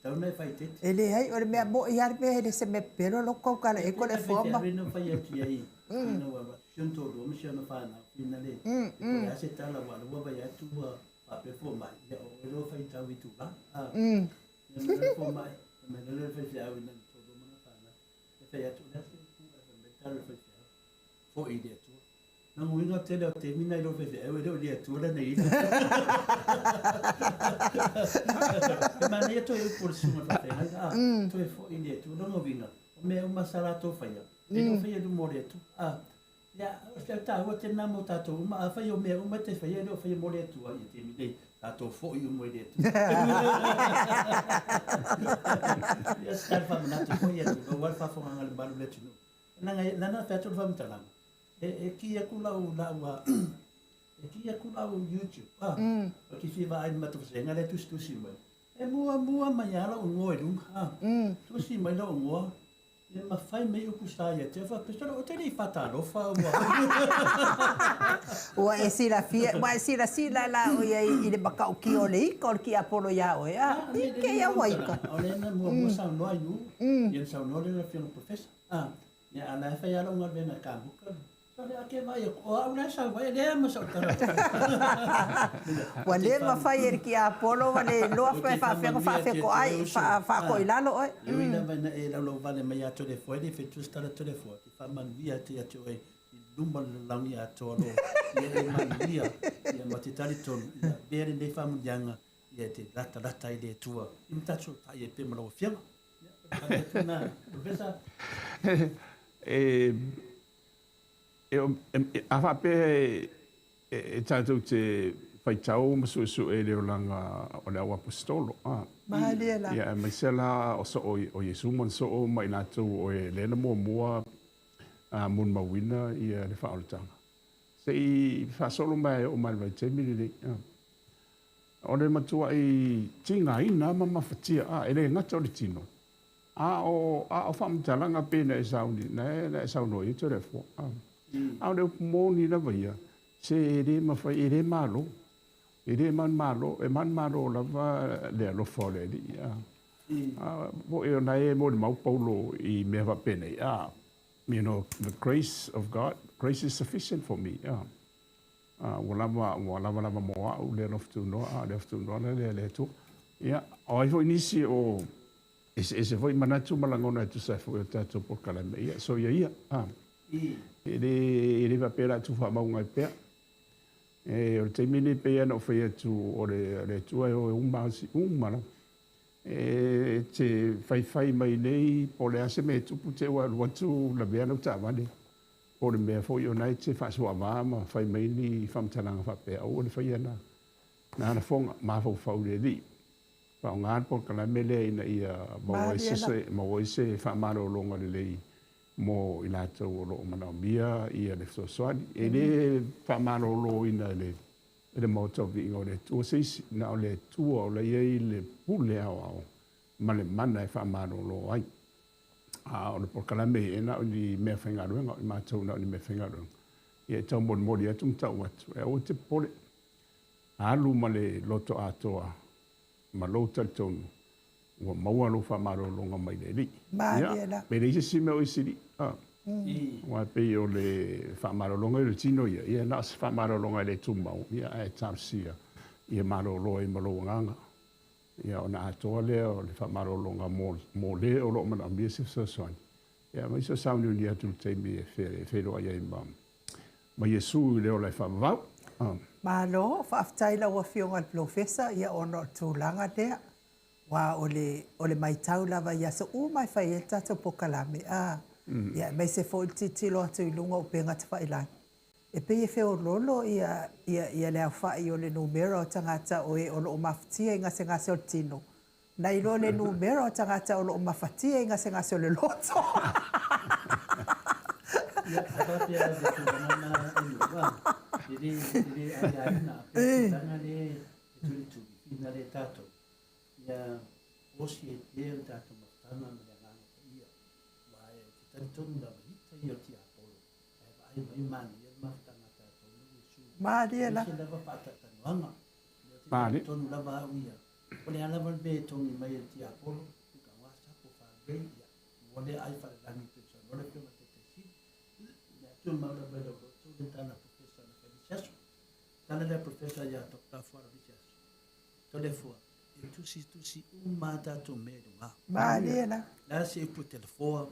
Tatau ona e faaeteete. E leai, o le mea moʻi lava le mea, e le se mea pepelo lou tautala i ai Toleafoa ma. Ina fai atu i ai, ina ua avatu si ona toalua ma si ona fanau, ina le, po o le a se tala, aua o lea ua vaai atu ua Faapea fomai, ia o oe loa faitau i tulaga. A, ia mai loa le fomai, fai mai loa le faifeau i lana toalua ma lana fanau. E fai atu, o le a se upu ae fai mai le tala o le faifeau, foi i le Atua. Na uiga tele o taimi na i lou faifeau e le o le Atua lana ina. E manaia toe upu o le susuga faafeagaiga, a, toe foi i le Atua. Lona uiga, o mea uma sa latou faia, e le o faia i luma o le Atua. A, Ia, o se taua tele na mo tatou uma. Afai o mea uma e te faia e le o faia mo le Atua, ia taimi nei, tatou foi uma i le Atua. Ia, se tala faamanatu foi ia tulou lava le faafofogaaga a le mamalu o le atunuu. Leaga e, lana fai atu le faamatalaga, e, e ki atu lau, lau, a, e ki atu lau YouTube, a, ou te fia vaai i le matou vasega lea e tusitusi mai. E muamua mai lava lou igoa i luga, a, tusi mai lou igoa, E mafai mai upu sa ia te au faapea, sole ou te le i faatalofa ua. Ua e silafia, ua e silasila la ʻo ia i le matautia o le ika o le kiapolo iā ʻoe, a ike ia ua ika. O lea na muamua saunoa ai u, ia na saunoa lea le Afioga Professor. A, ia a la e fai lava lau galuega e kamuka. Sole a ke vaai aku, o au la e sau ai, e leai ma sau tala. Ua le mafai e le kiapolo ua le iloa pe faapefea ona faafetoai, faakoilalo oe. E ui lava ina e laulauvale mai ia Toleafoa, e le fetua se tala Toleafoa, te faamanuia atu ia te oe i luma o le lalolagi atoa lo ia e manuia, ia ma te talitonu, ia avea lenei faamanuiaga ia e te latalata ai le Atua i ma tatou tai ai pea ma lau Afioga. Ia, o le tali atu lena, Professor. E A faapea e tatou te faitau ma suesue i le olaga o le au aposetolo, Malie la. Ia, aemaise la o soo o Iesu ma soo ma i latou o e lea na muamua Molimauina le faaolataga se i faasolo mai e oo mai i le vaitaimi lenei. O le matuai tigaina ma mafatia, e le gata o le tino, a o faamatalaga pei na e sauni, na e saunoa i ai Toleafoa. A o le upu moni lava ia, se e le mafai, e le malo. E le manumalo, e manumalo lava le alofa o le Alii. Foi o na e molimau Paulo i mea faapenei, the grace of God, grace is sufficient for me. Ua lava, ua lava lava mo au le alofa tunoa, le alofa tunoa le le Atua. Ia, o ai foi nisi o eseese foi manatu ma lagona e tusa ai foi o tatou polokalame. Ia, so ia ia. E le faapea la tu faamauga ai pea. E o le taimi lenei pei ona ou fai atu o le Atua e o e uma uma lava. E te faifai mai nei po o le a se mea e tupu te ua alu atu lavea lau taavale. Po o le mea foi o na e te faasoavā ma fai mai ni faamatalaga faapea, aua le faia na lafoga, mafaufau i le Alii. Faaaoga le polokalame lea ina ia maua ai se faamalologa lelei mo i latou o lo o manaomia ia le fesoasoani. E le faamaloloina e le Maota o Viiga o le Atua se isi, na o le Atua o la i ai le pule aoao ma le mana e faamalolo ai. A o le polokalame e na o ni mea faigaluega, o i matou na o ni mea faigaluega. Ia e taumolimoli atu ma tau atu, e aua te popole. Alu ma le loto atoa ma lou talitonu, ua maua lou faamalologa mai le Alii. Ia, pe leai se isi mea o i sili. Aua pei o le faamalologa i le tino ia, ia na o se faamalologa e le tumau, ia ae talosia ia malolo ai ma lou agaga. Ia ona atoa lea o le faamalologa mo le o lo o manaomia se fesoasoani. Ia aemaise o sauniuni atu i le taimi e feiloai ai ma Iesu i le ola e faavavau. Malo, faafetai lau Afioga i le Polofesa, ia ona o le tulaga lea. Aua o le matau lava i aso uma e fai ai le tatou polokalame, ia aemaise foi le tilotilo atu i luga o upega tafailagi. E pei e feoloolo ia le aofai o le numera o tagata o e o lo o mafatia i gasegase o le tino, nai lo le numera o tagata o lo o mafatia i gasegase o le loto. Ia, a faapea le tulaga na e lua, e le aiaina, a pea tulaga le e tulituli, fina le tatou. Ia, osi e pea le tatou mafutaga ma le agaga paia. Aua e te talitonu lava ita ia o tiapolo, ae vaai mai manaia le mafutaga a tatou ma Iesu. Malie la. Ese lava faataatanoaga. Lea te talitonu lava au ia. O le a lava le mea e togi mai e le tiapolo, i ka WhatsApp o whālei, ia. Ua le ai whalelangi pe sa noa le whionga te teisi. Mea atu mau lava i lau loto le tala profesa na whai lisi aso. Tala lea profesa ia Dr. Fuara lisi aso. Toleafoa, e tusi tusi uma tatou mea i luga. Malie la. La se upu telefoa,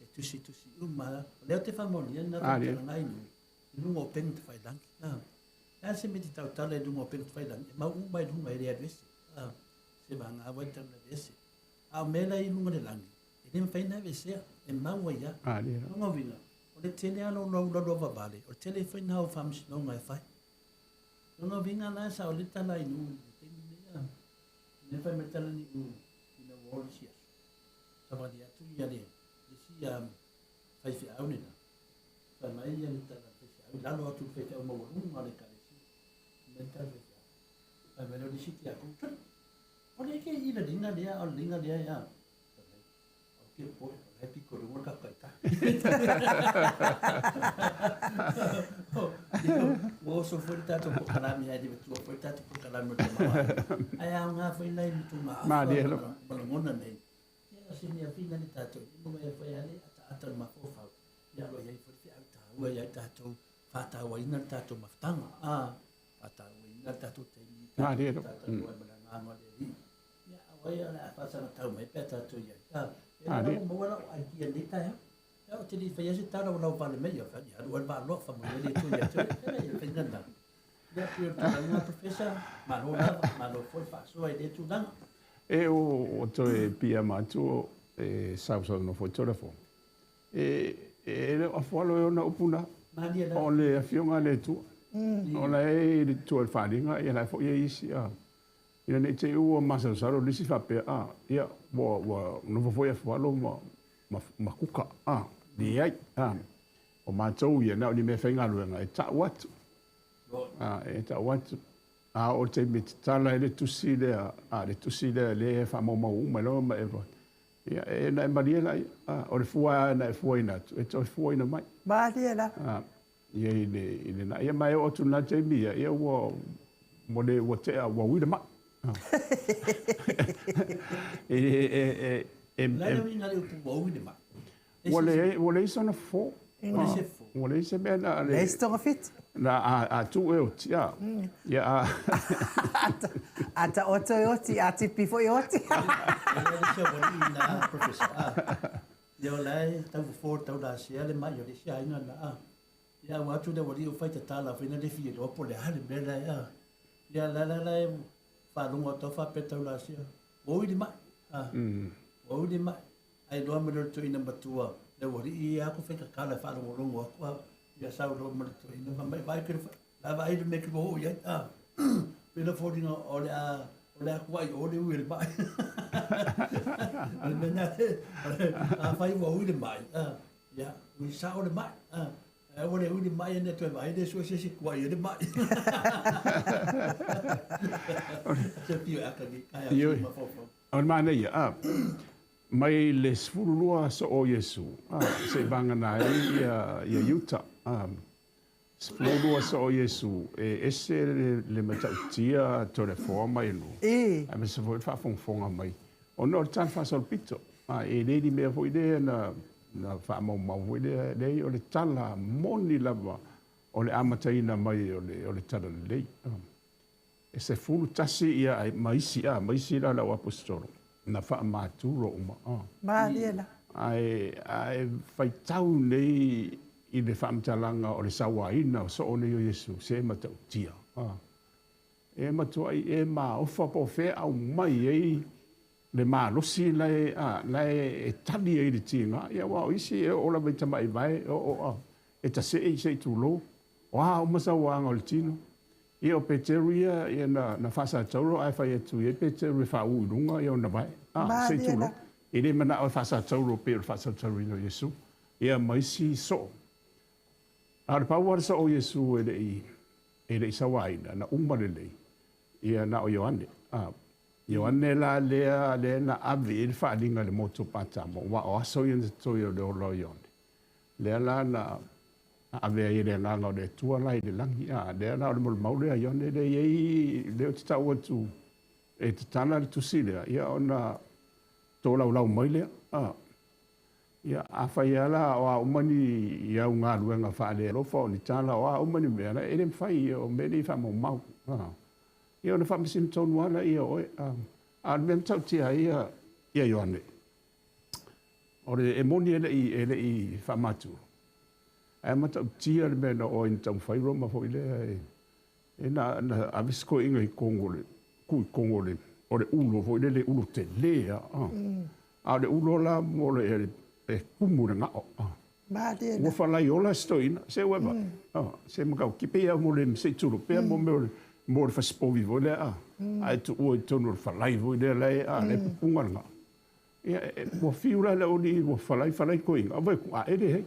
e tusi tusi uma. O lea te whamonia na whatalanga i nui. I lunga o penga te whailangi. La se me te tautala i lunga o penga te whailangi. E mau uma i lunga e le alu ese. Se vanga awa i tauna ese. A o mea la i lunga le langi. E le mawhai na vesea. E mau ai ia. Lunga winga. O le tele alo lau lau vavale. O le tele whai na o whamsinonga e whai. Lunga winga la sa o le tala i nui. Ne whai me tala ni u i na wall si aso. Sa wali atu ia le si whai whiau nena. Whai mai ia le tala whai whiau. Lalo atu whai whiau mawalunga le kare si. Me tala whai whiau. Whai mai leo si tia kung tun. O le ke i le ringa lea, o le ringa lea ia. O ke pore, o le piko le waka kai ta. Ua oso foi le tatou polokalame ai le matua foi le tatou polokalame o le tamaoaiga. Ae aoga foi lai ma tuga afa ma lagona nei. Ia o se mea fina le tatou i mo mea foi ale ataata o le mafaufau. Ia o lo o i ai foi le feau taua ia i tatou faatauaina le tatou mafutaga. Faatauaina le tatou taimi i tatou talanoa ai ma le agaga o le Alii. Ia auai o le a faasagatau mai pe a tatou i ai. E le lava maua lau idea i lenei taeao. Ia ou te le i faia se tala ua lauvale mai ia, ia alu ai le vaaloa, faamanuia le Atua ia te oe. Ia, ia faiga lena. Ia, pei o le tulaga lena, Professor, malo lava, malo foi le faasoa i lea tulaga. E o toe piiama atu e sausaunoa foi Toleafoa. E le o afoalo e ona upu na. O le afioga a le Atua. O la e i le tua i le faaaliga, ia la e foi ai isi. Ina nei te i ua masalosalo nisi faapea, ia, ua nofo foi afoalo ma kuka. Leai. O matou ia, na o ni meafaigaluega e ta'u atu. E ta'u atu. A oo i le taimi e tatala ai le tusi lea, a, le tusi lea lea e faamaumau uma ai lava ma e alu atu. Ia, e na e malie laia. O le fua lava na e fuaina atu, e toe fuaina mai. Malie lava. Ia i le, i lena. Ia ma e oo atu i lena taimi, ia, ia ua, ua le, ua tea, ua uila mai. E, e, e, e, O le a le uiga o le upu ua uila mai? Ua leai, ua leai sona fofo. Ua leai se fofo. Ua leai se mea na le. Leai se togafiti. Na a, a tuu e oti, a. Ia a. A taoto e oti, a tipi foi e oti. E leai se aualii na, Professor. A. Ia o la e tau fofo le taulasea le mai o le isi aiga na, a. Ia ua atu le aualii ua fai tatala foi na le fia iloa po o le a le mea la e, a. Ia la la la e faalogo atu lava faapea le taulasea, ua ui le mai, a. Ua ui le mai. Ae iloa ma le toeaina matua le aualii ia aku fai tatala e faalogologo aku a ia sau loa ma le toeaina fai mai vaai ke la vaai le mea ke ua oo i ai a pei la foliga o le a o le a kuai o le ui o le mai o le mea na afai ua ui le mai a ia ui sao le mai a ae ua le ui le mai ane toe vaai le sue se isi kuai ai le mai se pio aka ni kai a mafaufau. O le manaia, a Mai le 12 aso o Iesu, a, se'i vagana ai ia, ia Iuta, a, 12 aso o Iesu, e ese le, le matautia Toleafoa ma Elu, aemaise foi le faafogafoga mai, ona o le tala faasolopito, a, e le ni mea foi lea na, na faamaumau foi lea, leai, o le tala moni lava o le amataina mai o le, o le Talalelei. A. E 11 ia ai ma isi a, ma isi la le au aposetolo na faamaturo uma a. Malie la. Ae, ae faitau nei i le faamatalaga o le sauaina o soo nei o Iesu, se matautia a. E matuai e maofa po o fea aumai ai le malosi la e, a, la e, e tali ai i le tiga, ia aua o isi e oo lava i tamai vae, e oo a, e tasee se i tulou. O a uma sauaga o le tino? Ia o Peteru ia, ia na, na faasatauro ae fai atu i ai Peteru e faaū i luga ia ona vae. A, se i tulou. E le manao e faasatauro pei o le faasatauroina o Iesu. Ia ma isi soo. A o le pau lava le soo o Iesu e le i, e le i sauaina, na uma lelei, ia na o Ioane. A, Ioane la lea, lea na ave i ai le faaaliga i le motu o Patamo, aua o aso ia na totoe o le ola o Ioane. Lea la na ave ai e le Agaga o le Atua la i le lagi, a, lea la o le molimau lea a Ioane lea e i ai, lea ou te tau atu e tatala le tusi lea, ia ona tolaulau mai lea, a. Ia, afai lava la o a uma ni au galuega faalealofa, o ni tala, o a uma ni mea, e le mafai, o mea nei e faamaumau, a. Ia ona faamasino tonu lava lea o oe, a. A o le mea matautia ai ia Ioane, O le, e moni e le i, e le i faamatu, ae matautia le mea na oo ai na taumafai Roma foi lea e, e na, na ave si toeaina i totonu o le, tuu i totonu o le, o le ulo foi lele, ulo tele lava. A. A o le ulo la mo le, e tumu i le gao. A. Malie Ua falaiola si toeaina, se ua vaai. A, se matautia, pei lava mo le, se i tulou pea mo mea o le, mo le fasipovi foi lea, a. Ae tuua i totonu o le falai foi lea la e, a, la e pupuga le gao. Ia, ua fiu la le aualii ua falai falai toeaiina, aua e tuu aele hei.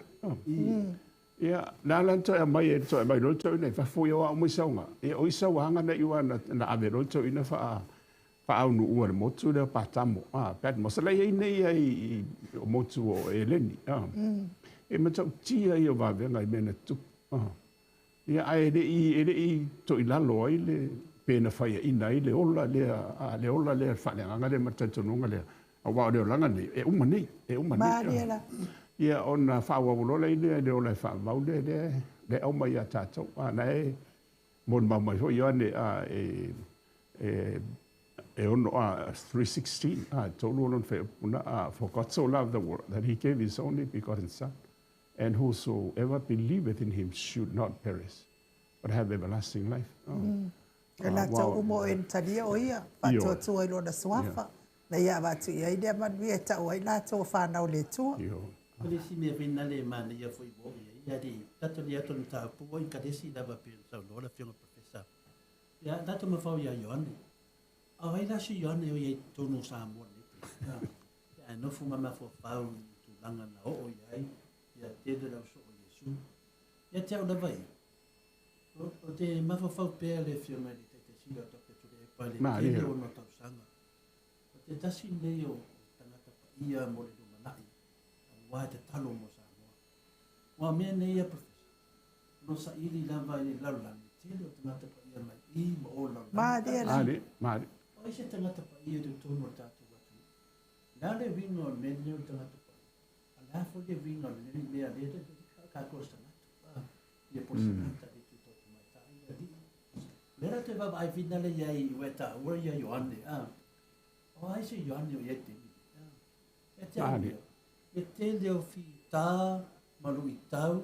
Ia, na ala ona toe aumai e toe aumai loa le toeaina i fafo, ia o a uma isi auga. Ia, o isi sauaga na iu lava na ave loa le toeaina faa faaunuua i le motu lea o Patamo, a, Patmos, la e i ai nei lava i o motu o Eleni, a. E matautia ia o vavega i mea na tutupu, a. Ia, ae le i, e le i toilalo ai le, pe na faiaina ai le ola lea, a, le ola lea, le faaleagaga lea ma le talitonuga lea, aua o le olaga nei, e uma nei, e uma nei. Malie la. Ia, ona faaauau loa lea i le ola e faavavau lea, lea, lea e aumai ia tatou. A, na e molimau mai foi Ioane, a, e, e, e ono, a, 3:16, a, tolu o lona fuaiupu na, a, for God so loved the world that he gave his only begotten son. And whosoever believeth in him should not perish, but have everlasting life. Oh. E latou uma o e na talia o ia, faatuatua i lona suafa, na ia avatu i ai lea manuia e tau ai latou o fanau le Atua. O le isi mea foi nale e manaia foi ua oo i ai, ia le tatou le atu mataupu ua inkalesi lava pei ona saunoa le Afioga Professor. Ia tatou mafau ia Ioane. A o ai la si Ioane o i ai i totonu o Samoa nei? Ae nofo ma mafaufau i tulaga na oo i ai. Ia tele lau soo o Iesu. Ia te au lava ia, ou te mafaufau pea le Afioga i le Taitaisili o Doctor Tuilaepa i le tele o ona tausaga. O te tasi lenei o tagata paia mo le lumanai aua e tatalo mo Samoa. Aua o mea nei a Professor, o lo o saili lava i le lalolagi, tele o tagata paia mai i ma o le lalolagi. O ai se tagata paia i totonu o le tatou atunuu? O le a le uiga o le mea lenei o le tagata paia? A o le a foi le uiga o lenei mea lea tatou o se tagata, ia po o se tagata le tu tau tamaitai, alii. O lea la toe vaavaai finale i ai ua e taua ia Ioane, a. O ai se Ioane o i ai i le taimi lenei, a. Ia te au ia, le tele o fita ma luitau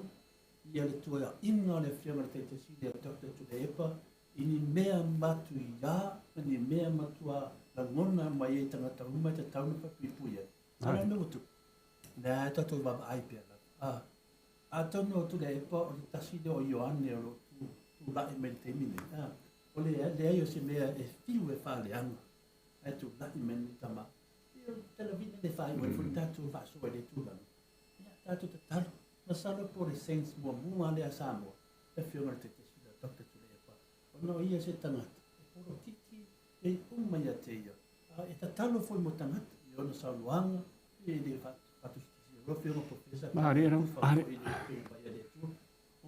ia le tuaiaina o le Afioga i le Taitaisili a Doctor Tuilaepa i ni mea matuia ma ni mea matua lagona mai ai tagata uma e tatau ona faapuipui ai. A o le mea ua tupu, o lea e tatou vaavaai pea lava. A, atonu o Tuilaepa o le tasi lea o Ioane o lo o tulai mai i le taimi nei. A, o le leai o se mea e fiu e faaleaga ae tulai mai lenei tama. Ia, o le talavina le faaiu ai foi le tatou faasoa i lea tulaga. Ia, tatou tatalo. Masalo po o le Saints muamua lea a Samoa, le Afioga i le Taitaisili o Doctor Tuilaepa, ona o ia se tagata e polokiki e uma ia te ia, a e tatalo foi mo tagata i ona saunoaga, e le faatusitusia lau Afioga Professor, tufa foi i le upega paia a le Atua.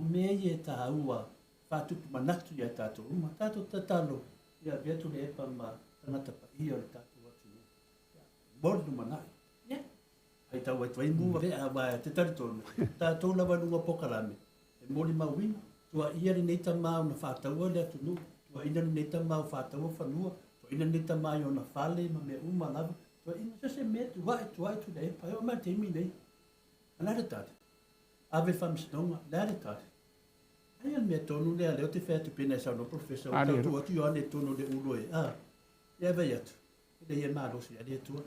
O mea ia e taua faatupu manatu ia tatou uma, tatou tatalo ia avea Tuilaepa ma tagata paia o le tatou atunuu mo le lumanai. Ia, faitau atu ai mua vea, aua e te talitonu, tatou lava i luga o polokalame, e molimauina, tuuaia lenei tama ona faataua le atunuu, tuuaina lenei tama o faataua fanua, tuuaina lenei tama i ona fale ma mea uma lava, tuuaina so se mea, tuuai, tuuai, Tuilaepa, e oo mai i le taimi lenei. O le a le tali? Ave i le faamasinoga, o le a le tali? Aia le mea tonu lea, lea ou te fai atu pei ona e saunoa Professor, ua tau tuu atu Ioane i totonu o le ulu e, a, ia vaai atu, e leai e malosi lava le Atua.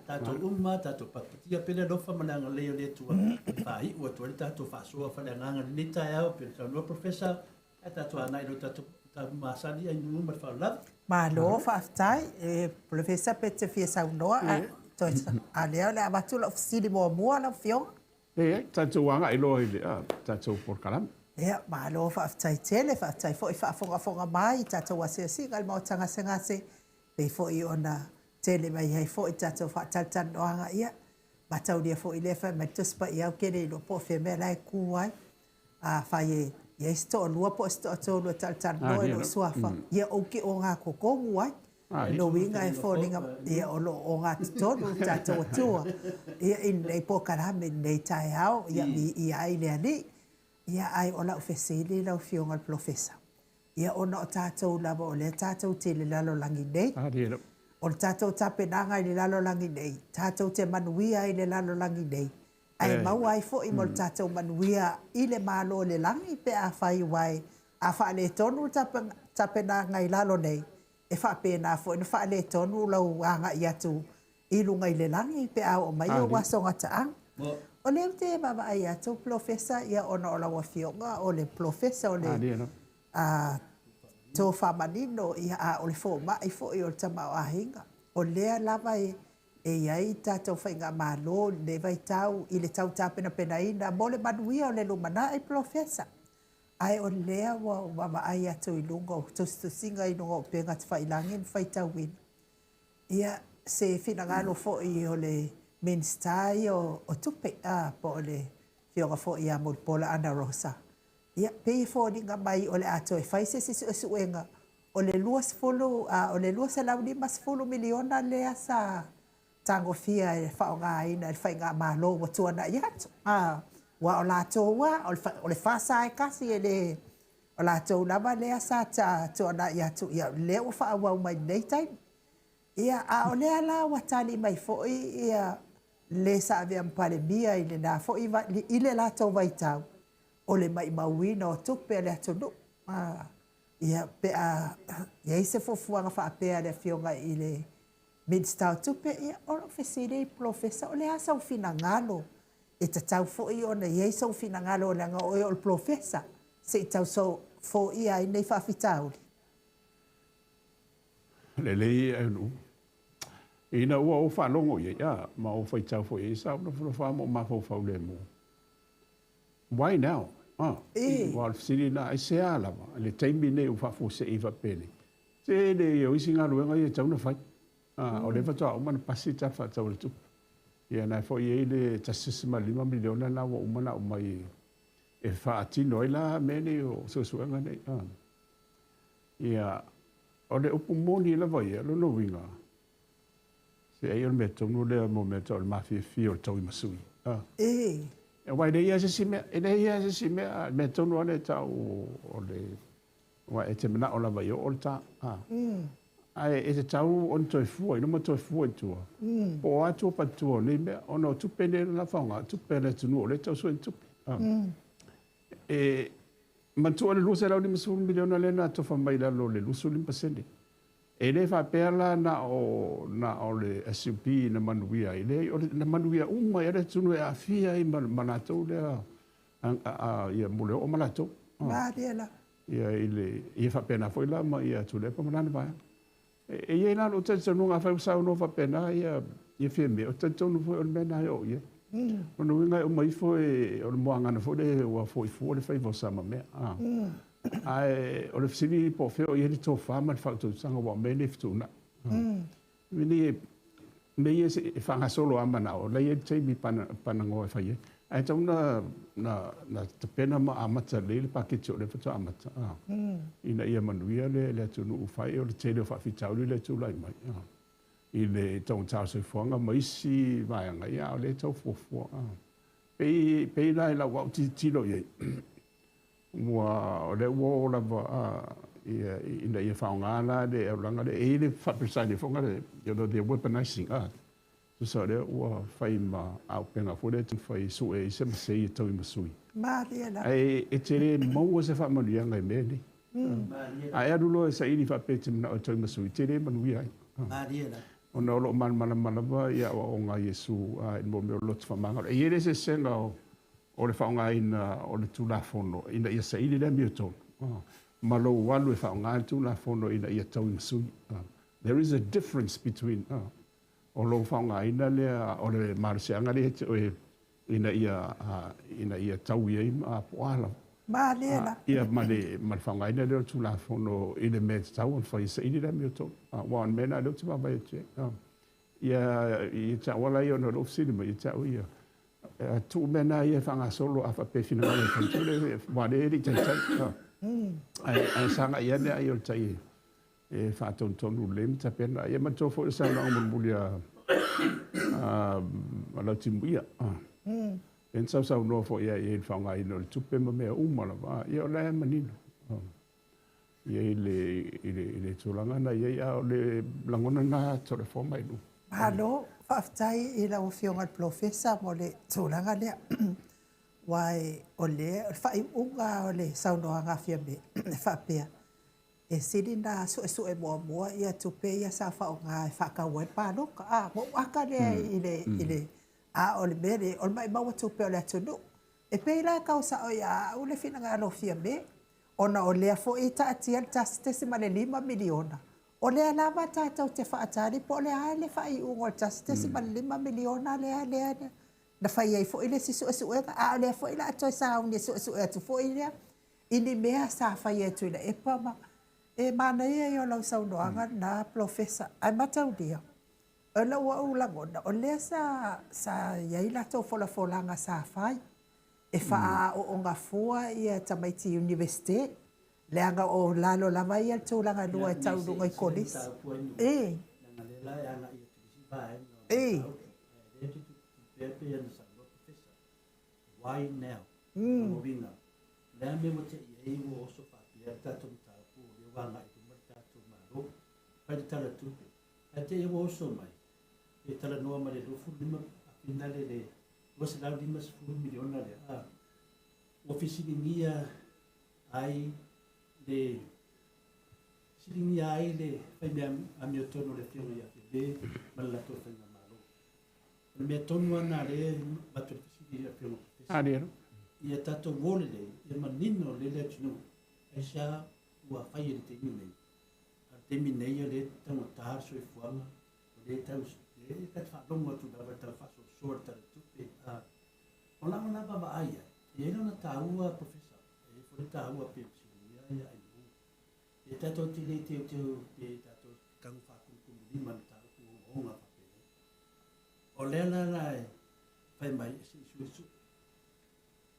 Tatou uma, tatou patipatia pea le alofa ma le agalelei o le Atua e faaiu atu ai le tatou faasoa faaleagaga i lenei taeao, pei ona saunoa Professor, ae tatou agai i lo tatou mataupu masani, ai nuu ma le faaaloalo. Malo faafetai e Polofesa pe te fia saunoa ae toe a lea o le a avatu lau fesili muamua lau Afioga. Leai, tatou agai loa i le tatou polokalame. Ia, malo faafetai tele, faafetai foi faafogafoga mai i tatou asiasiga i le Maota Gasegase, pei foi ona tele mai ai foi tatou faatalatalanoaga, ia, mataulia foi lea fai mai le Tusi Paia ou te le iloa po o fea mea la e tu ai. Afai e i ai se toalua po o se toatolu e talatalanoa i lou suafa, ia ou te ogatotonu ai. Lona uiga e foliga ia o lo o ogatotonu le tatou Atua ia i lenei polokalame i lenei taeao, ia viia ai le Alii. Ia ae o lau fesili lau Afioga i le Polofesa, ia ona o tatou lava o lea tatou te i le lalolagi nei, o le tatou tapenaga i le lalolagi nei, tatou te manuia ai i le lalolagi nei, ae maua ai foi mo le tatou manuia i le Malo o le lagi pe afai ua e a faaletonu le tapenaga i lalo nei, e faapena foi ona faaletonu lou agai atu i luga i le lagi pe a oo mai ou aso gataaga. O lea ou te vaavaai atu Polofesa, ia ona o lau Afioga o le Polofesa o le tofa manino, ia a o le fomai foi o le tamaoaiga. O lea lava e i ai tatou faigamalo i lenei vaitau i le tau tapenapenaina mo le manuia o le lumanai Polofesa. Ae o lea ua ou vaavaai atu i luga o tusitusiga i luga o upega tafailagi ma faitauina, ia, se finagalo foi o le Minisita ia o Tupe, a, po o le Afioga foi ia Mulipola Anarosa, ia, pei e foliga mai o le a toe fai se isi suesuega o le 20, a, o le $250 miliona lea sa tagofia e faaaogaina e le faigamalo ua tuanai atu. Aua o latou lava, o le FASA e tasi e le, o latou lava lea sa tuanai atu, ia lea ua faaauau mai i lenei taimi. Ia, a o lea la ua tali mai foi ia le sa avea ma Palemia i lena foi, i le latou vaitau, o le maimauina o tupe a le atunuu. Ia, pe a i ai se fuafuaga faapea a le Afioga i le Minisita o Tupe, ia, o lau fesili Polofesa, o le a sou finagalo? E tatau foi ona i ai sou finagalo leaga o oe o le Polofesa, se i tau foia ai nei faafitauli. Lelei e nu. Ina ua ou faalogo i ai, a, ma ou faitau foi i ai, sa ou nofonofo lava ma ou mafaufau lemu. Why now? Aua o le fesili lena, aisea lava i le taimi lenei ua faafuasei faapenei? Tele ia o isi galuega ia e tatau ona fai. O lea faatoa uma ona pasi le Tala Faatatau o le Tupe. Ia na foi e i ai le $1.5 miliona lena ua uma ona aumai e faatino ai la mea nei o suesuega nei. Ia, o le upu moni lava ia, lona uiga, se ai o le mea tonu lea mo mea tau o le mafiafia o le tauimasui. Aua e leai lava se isi mea, e leai lava se isi mea, le mea tonu lava lea e tau o le, aua e te manao lava ia oo le ta. Ae e tatau ona toe fua i luma toe fua i tua, po o a tua patutua o nei mea, ona o tupe nei o le a faaaoga, o tupe a le atunuu o lea e tau sue ni tupe. E manatua le $250 miliona lea na atofa mai i lalo o le 25%. E le faapea la na o, na o le SUP na manuia ai, leai, o le, na manuia uma ai le atunuu e aafia ai ma, ma latou lea, a, a, ia, mo le oo ma latou. Malie la. Ia, i le, ia faapena foi la ma ia Tuilaepa ma lana vaega. E, e i ai la lou talitonuga, afai ua saunoa faapena ia, ia Fiame, ou te talitonu foi o le mea lena e oo i ai. Lona uiga e uma ifo e, o le muagana foi lea ua foi fua le faiva o Samamea. Ae o le fesili po o fea o i ai le tofa ma le faautautaga aua o mea nei e fetuunai. Mea nei mea ia e faagasolo lava manao, o la e i ai le taimi panagoa e fai ai. Ae tatau na, na, na tapena ma amata lelei le paketi o lea faatoa amata, ina ia manuia le, le atunuu fai o le tele o faafitauli lea e tulai mai i le taugata o le soifuaga ma isi vaega, ia a o lea e tau fuafua. Pei, pei la i lau au tilotilo i ai, ua, o lea ua oo lava ia, ina ia faaaoga la le aulaga lea, e i ai le faa-Peretania foi lea, you know, the weaponizing, tusa o lea ua fai ma auupega foi lea e taumafai e sue ai se masei e tauimasui. Malie la. Ae e te le maua se faamanuiaga i mea nei. A e alu loa e saili faapea e te manao e tauimasui, e te le manuia ai. Malie la. Ona o lo o malamalama lava i aoaoga a Iesu i le mea o le loto faamagalo. E i ai le eseesega o o le faaaogaina o le Tulafono ina ia saili le amiotonu, ma lou alu e faaaoga le Tulafono ina ia tauimasui. There is a difference between o lou faaaogaina lea o le malosiaga lea ia te oe ina ia, ina ia taui ai po o a lava. Malie la. Ia, ma le, ma le faaaogaina lea o le Tulafono i le mea e tatau ona fai e saili le amiotonu. Aua o le mea lena lea ou te vaavaai atu i ai. Ia, ia te au ala ia ona o lou fesili mai ia te au ia. Tuu mea na ia e faagasolo a faapea e finagalo e fai tule, aua o lea e le i taitai. Ae, ae sagai ane ai o le tai e faatonutonu lelei ma tapena. Ia manatua foi le saunoaga mulimuli a, a, a Lautimuia. Lea na sausaunoa foi ai i le faaaogaina o le tupe ma mea uma lava. Ia o la e manino. I ai le, i le, i le tulaga na i ai, a o le lagona lena Toleafoa mai luma. Malo, faafetai i lau Afioga i le Polofesa mo le tulaga lea. Aua o le, o le faaiuga o le saunoaga a Fiame e faapea, e sili ona suesue muamua ia tupe ia sa faaaoga e faatau ai le palota. A, na ou ata lea i le, i le, a o le mea lea, o le maumau o tupe o le atunuu. E pei la e tau sao ia au le finagalo o Fiame, Ona o lea foi e taatia le $1.5 miliona, o lea lava tatou te faatali po o le a le faaiuga o le $1.5 miliona lea lea na fai ai foi le isi suesuega, a o lea foi o le a toe sauni e suesue atu foi lea i ni mea sa faia e Tuilaepa ma... E manaia ia o lau saunoaga lena Polofesa, ae mataulia, o lou au lagona, o lea sa sa i ai latou folafolaga sa fai e faaaooga fua ia tamaiti Iunivesite, leaga o lalo lava ia le tulaga lua e tau i luga i kolisi. E. E. $250 miliona lea, a, ua fesiligia ai le fesiligia ai le faimea amiotonu o le Afioga ia Fiame ma le latou faigamalo. O le mea tonu lava lena lea e avatu ai le fesili i le Afioga Professor. Alielo. Ia tatou o lelei, ia manino lelei le atunuu, aisea ua fai i le taimi nei. A o le taimi nei o lea e taugata le soifuaga, O lea e tau, lea ta te faalogo atu lava i le tau faasoasoa i le Tala o le Tupe, a o lau la vaavaai i ai, E i ai lona taua Professor, e i ai foi le taua pei ona fesiligia ia Ainuu. E tatou te le teuteu pe tatou te tago faakumukumulimua i mataupu ogaoga faapenei. O lea la la e fai mai e se i suesue.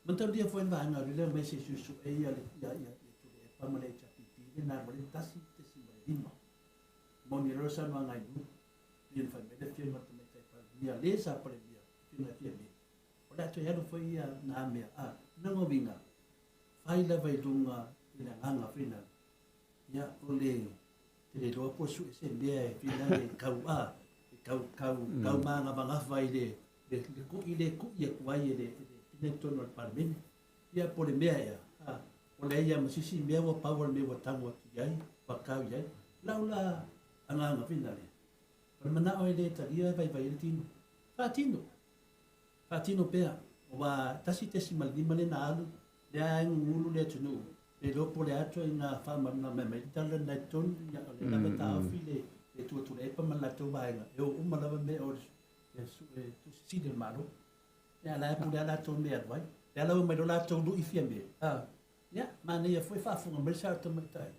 Mataulia foi le vaega o lea mai se i suesue ia le ia ia ia Tuilaepa ma le HRPP le na alu ai le 1.5. Moni loa le saunoaga a Ainuu, pei ona fai mai le Afioga i le Tamaitai Palemia, le sa Palemia, Afioga ia Fiame. O le a toe alu foi ia na mea, a, lona uiga, fai lava i luga i le agaga foi lea, ia, o le, te le iloa po o sue se mea e fina le kau, a, e kau, kau, kau magavagafa i le, le, le ku'i le ku'i atu ai e le, e le fina i totonu o le Palemene. Ia, po o le mea ea, a, o leai lava ma se isi mea ua pau o le mea ua tago atu i ai, ua kau i ai. Lau la agaga fina lea, o le manao e le talia e vaivai ai le tino. Faatino! Faatino pea, aua 1.5 lea na alu, lea e gugulu le atunuu, le iloa po o le a ituaiga faamalamalama mai le tala lena i totonu, ia o lea lava e taofi le Atua Tuilaepa ma le latou vaega, e o uma lava mea o le Tusi Sili a le Malo. Ia a o la e pule lava latou i mea e alu ai. Lea la ua aumai loa latou lui Fiame, a, ia, manaia foi faafofoga mai le sao tamaitai,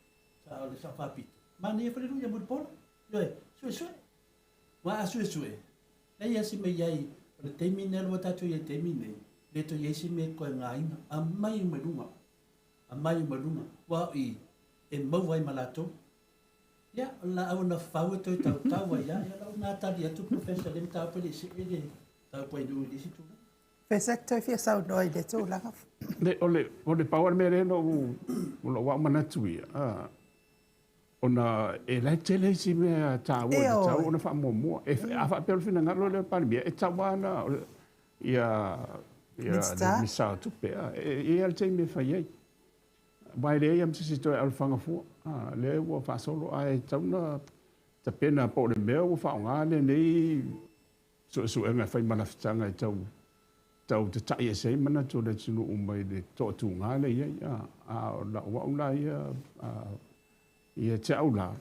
sao le sao faapito, manaia foi le lui ia Mulipola, ioe, suesue. Aua a suesue, leai lava se mea i ai, o le taimi lenei ua tatou i ai i le taimi lenei, e le toe i ai se mea e toe againa, aumai uma i luga, aumai uma i luga, aua o i e maua ai ma latou. Ia, o le laau na fau e toe tautau ai lava, ia o lau lena tali atu Professor i le mataupu e le i see le mataupu a Inu i le isi tulaga. Professor, e toe fia saunoa i lea tulaga. Le, o le, o le pau lava le mea lea na ou, o lou au manatu ia, Ona e la e tele isi mea taua e tatau ona faamuamua. E, a faapea o le finagalo lea o le Palemia, e tatau lava ona ia ia le Minisita o Tupe, e i ai lava le taimi e fai ai. Aua e leai lava ma se isi e toe alofaga fua. Lea ua faasolo, ae tatau ona tapena po o le mea ua faaaoga lenei suesuega e fai ma lafitaga e tau tau tata'i ese ai manatu o le atunuu mai le toatuga lea e i ai. A o lau au la ia, ia te au la,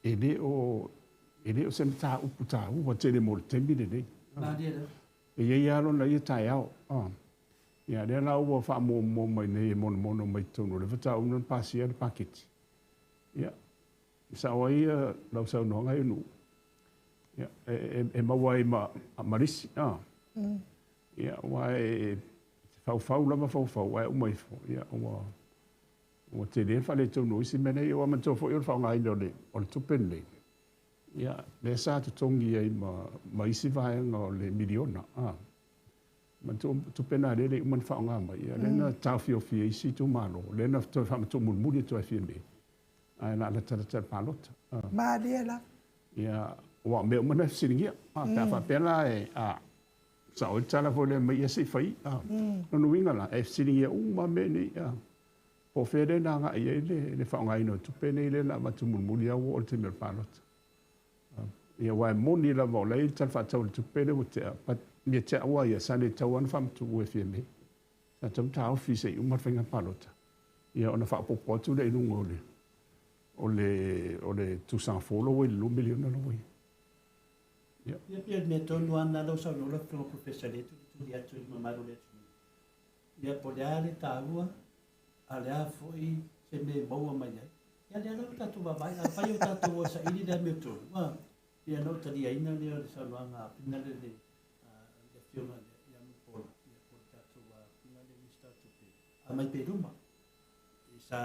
e le o, e le o se mataupu taua tele mo le taimi lenei. E i ai lava lona ia taeao. Ia, lea la ua faamuamua mai nei e monomono mai totonu o lea faatoa uma ona pasia le paketi. Ia, E sao ai lau saunoaga e Nu'u. Ia, e maua ai ma, ma lisi. Ah. Ia, aua e faufau lava faufau, ae uma ifo, ia, ua, ua tele le faaletonu o isi mea nei. Ua manatua foi o le faaaogaina o le, o le tupe lenei, ia, lea sa totogi ai ma, ma isi vaega o le miliona. Ah. Manatua tupe na lea e le i uma ona faaaoga mai, ia, lea na taofiofi e isi itumalo, lea na toe faamatuu mulimuli atu ai Fiame. Ae o le a latalata i le palota. Malie lava. Ia, aua o mea uma na e fesiligia. Pe a faapea la e, a, sao ai le tala foi lea mai, ia se i fai. Lona uiga la, e fesiligia uma lava mea nei, a, po o fea lea na agai i ai le faaaogaina o tupe nei lea na avatu mulimuli lava ua oo i le taimi o le palota. Ia, aua e moni lava o la e i ai le Tala Faatatau o le Tupe lea ua tea, but ia te au lava ia, sa le tatau lava ona faamatuu e Fiame. Sa tatau ona taofi se i uma le faiga palota, ia ona faaopoopo atu lea i luga o le o le o le tuusaga fou la ua i le $2 miliona la ua i ai. Ia. Ia pei o le mea tonu lava lena lau saunoa lau Afioga Professor lea e tulituli atu i le mamalu o le atunuu. Ia po o le a le taua, a o le a foi se mea e maua mai ai. Ia lea la ua tatou vaavaai, afai o tatou o e saili le amiotonu, ua pei ona ou taliaina lea o le saunoaga a Pinale le le Afioga ia Mulipola, ia po o le tatou Pinale Minisita o Tupe, aumai pea i luma. I sa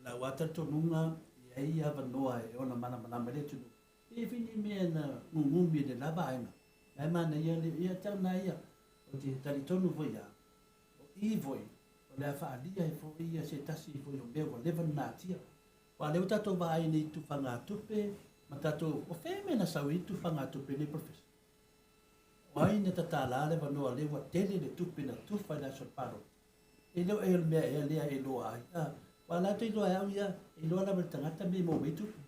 lau lava talitonuga e i ai avanoa e ona malamalama ai le atunuu. E i ai foi ni mea na gugumi e le la vaega, la e manaia le, ia tau na ia, ou te talitonu foi lava, o i foi, o le a faaalia ai foi ia se tasi foi o mea ua leva ona natia. Aua o lea ua tatou vaai nei i tufagatupe ma tatou, o fea mea na sau ai tufagatupe nei Professor? O ai na tatala le avanoa lea ua tele le tupe na tufa i le aso o le palota? E le o le mea ea lea e iloa ai. A, aua o la e toe iloa e au ia, e iloa lava e le tagata mea e maua mai tupe.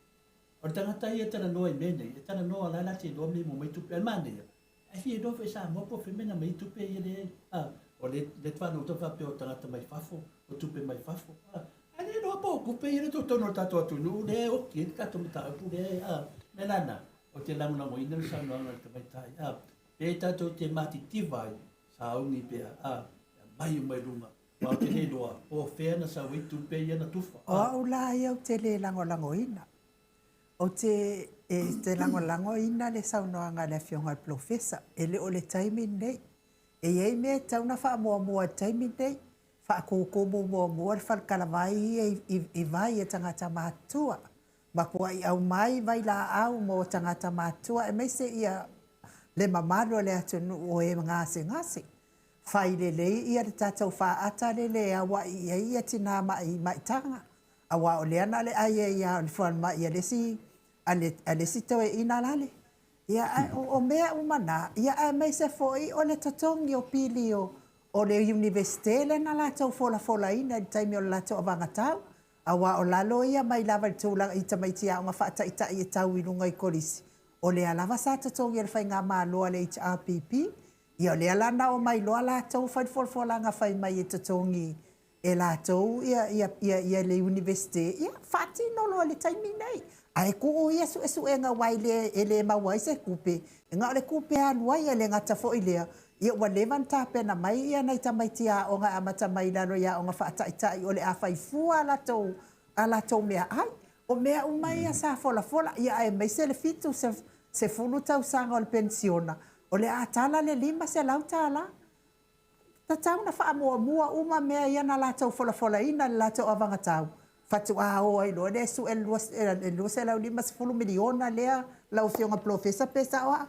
O le tagata ia e talanoa i mea nei, e talanoa o la e la te iloa mea e maua mai tupe. A manaia, ae fia iloa foi e Samoa po o fea mea na aumai ai tupe ia lea, a, o le, le faalogo faapea o tagata mai fafo, o tupe mai fafo, a, ae le iloa po o tupe ia le totonu o le tatou atunuu lea e oti ai le tatou mataupu lea, a, mea la na, Ou te lagolagoina le saunoaga a le tamaitai, a, pe tatou te matitiva ai, sauni pea, a, e aumai uma i luga, aua ou te le iloa po o fea na sau ai tupe ia na tufa. O au la ia ou te le lagolagoina. Ou te, e te lagolagoina le saunoaga a le Afioga i le Polofesa, e le o le taimi lenei. E i ai mea e tatau ona faamuamua i le taimi lenei. Faatūtūmu muamua le faletalavai ia i vai a tagata matutua. Matuai aumai vailaau mo tagata matutua aemaise ia le mamalu o le atunuu o e gasegase. Fai lelei ia le tatou faata lele e aua'i i ai ia tina maitaga aua o lea na o le ai ai lava o le falemai a le isi a le isi toeaina lale. Ia ae o mea uma na, ia aemaise foi o le totogi o pili o le Iunivesite lea na latou folafolaina i le taimi o le latou avagatau. Aua o lalo ia mai lava i le tulaga i tamaiti aoga faataitai e tau i luga i kolisi, o lea lava sa totogi e le faigamalo a le HRPP. Ia o lea la na omai loa latou fai le folafolaga fai mai e totogi e latou ia ia ia ia le Iunivesite, ia faatino loa i le taimi nei. Ae tuu ia suesuega aua e le e le maua ai se tupe, e na o le tupe e alu ai, ae le gata foi i lea, ia ua leva ona tapena mai ia nai tamaiti aoga e amata mai i lalo i aoga faataitai o le a fai fua a latou a latou meaai. O mea uma ia sa folafola, ia aemaise le 70 tausaga o le penisiona, o le a tala le $500. Tatau ona faamuamua uma mea ia na latou folafolaina i le latou avagatau, faatoa o ai loa lea e sue le $250 miliona lea lau Afioga Polofesa pe sao aa?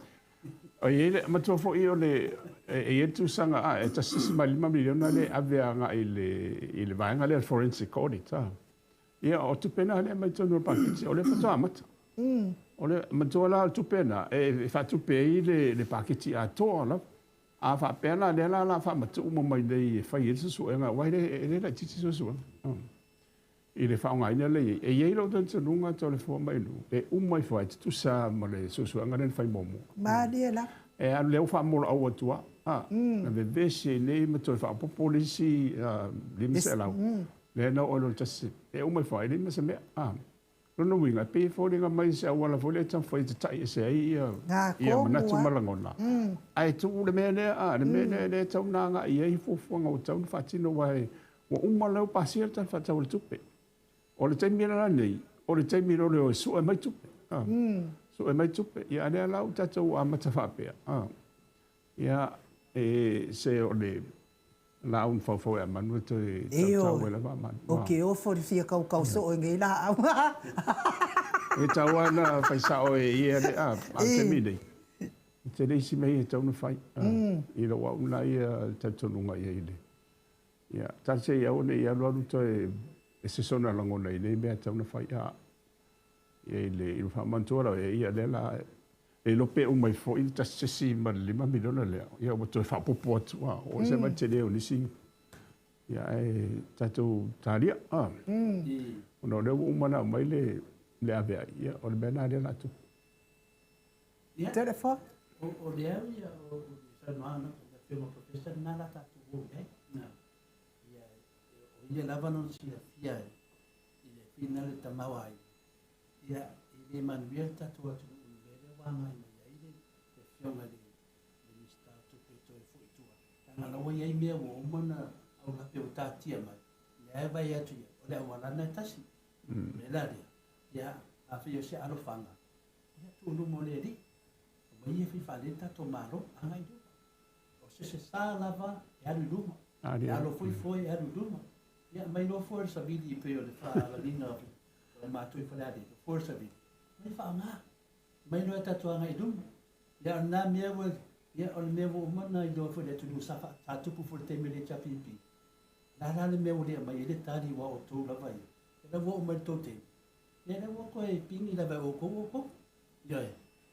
E i ai le, manatua foi o le, e i ai le tusaga, a, e $1.5 miliona lea e ave agai i le, i le vaega lea o le forensic audit, a. Ia, o tupe na lea e aumai totonu o le paketi, o lea faatoa amata. O le, manatua la o le tupe na, e faatupe ai le, le paketi atoa lava. A faapea la lea la o le a faamatuu uma mai nei e fai ai le suesuega, aua e le, e le laitiiti suesuega i le faaaogaina lea e i ai. E i ai lou talitonuga Toleafoa ma Inu, e uma ifo lava e tutusa lava ma le suesuega lea na fai muamua. Malie lava. E alu lea ua faamolaou atu lava, a, na vevesi ai nei ma toe faaopoopo le isi 500, lea na oo ai loa i le tasi, e uma ifo lava e leai ma se mea. A. Lona uiga, e pei e foliga mai se auala foi lea e taumafai e tatai ese ai ia manatu ma lagona, ae tuu le mea lea, a, le mea lea e tatau ona agai i ai fuafuaga ua tatau ona faatino, aua ua uma lea ua pasia le Tala Faatatau o le Tupe. O le taimi la lenei, o le taimi loa lea e sue mai tupe, a, sue mai tupe. Ia a lea la ua tatou amata faapea, a, Ia, e se o le laau na faufau e Amanu e toe tautau ai lava Amanu. O ke ofo le fia kaukau soo i nei laau. E tau lava na fai sao e ia le a taimi nei. E tele isi mea ia e tatau ona fai. I lou au na ia talitonuga i ai le. Ia, talosia ia aua ne i alu alu toe ese sona lagona i nei mea e tatau ona fai. A, i le faamanatua lava e ia lea la e iloa pe uma ai foi le 1.5 miliona lea, ia ua toe faaopoopo atu, a, o ese mai le tele o nisi, ia ae tatou talia, a, ona o lea ua uma ona aumai le, le aveai, ia o le mea lena lea o le a tupu. Ia, Telefone. O le au ia o le saunoaga a le Afioga Professor lena la tatou o i ai. Ia, o ia lava lona silafia i le fina le tamaoaiga, ia, e le manuia le tatou atunuu i le mea lea ua agai mai ai le Afioga i le Minisita o Tupe e toe foi i tua, leaga o la ua i ai mea ua uma ona aulape ua taatia mai, lea e vaai atu i ai, o le auala lena e tasi. O le mea la lea, ia, afai o se alofaga, ia tuu i luma o le Alii, aumai ia e fai faalelei le tatou Malo, agai i luma. O se sesa lava e alu i luma, e alo foi foe e alu i luma. Ia aumai loa foe o le savili e pei o le faalaliga o le matou i Falealili, o foe o le savili, aumai faaaoga, aumai loa e tatou agai i luma. Ia o lena mea ua, ia o le mea ua uma ona iloa foi e le atunuu sa, sa tupu foi i le taimi o le HRPP. O le a la le mea ua le aumai ai le tali aua o outou lava ia, ia la ua oo mai i le tou taimi, ia la ua toe pigi lava e outou outou. Ioe,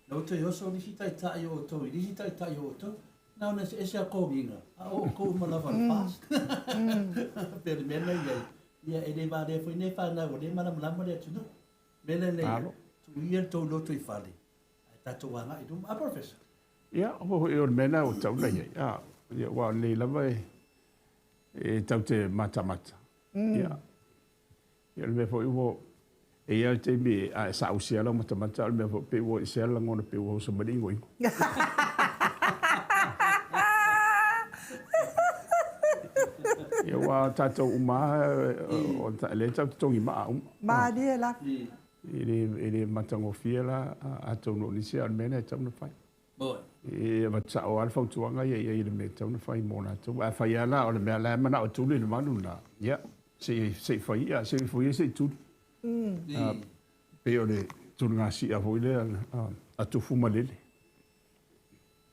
na ua toe oso nisi taitai o outou i nisi taitai o outou, na ona eseese a kogiga, a o outou uma lava o le FAST. Pei o le mea lena e i ai, ia e le valea foi nei fanau o lea e malamalama le atunuu. O le mea lena e i ai, tuu ia le tou loto i fale, ae tatou agai i luma. A Professor? Ia, o le mea lena ua tatau ona i ai, a, ia, aua o lenei lava e tatou te matamata. Ia, Ia o le mea foi ua, e i ai le taimi a e saausi lava lau matamata, a o le mea foi pei ua ese lava le lagona pei ua oso mai le igoigo. Aua o tatou uma lava, o lea tatou te togi maa uma. Malie lava. E le matagofie la, atonu o nisi, a o le mea lena e tatau ona fai. E avatu sao lava le fautuaga ia i ai i le mea e tatau ona fai mo latou. Ae afai lava la o le mea la e manao e tuli le manu lena, ia, se i fai ia, se i ifo ia se i tuli. Pei o le tuligasia foi lea a Tufu ma Lele.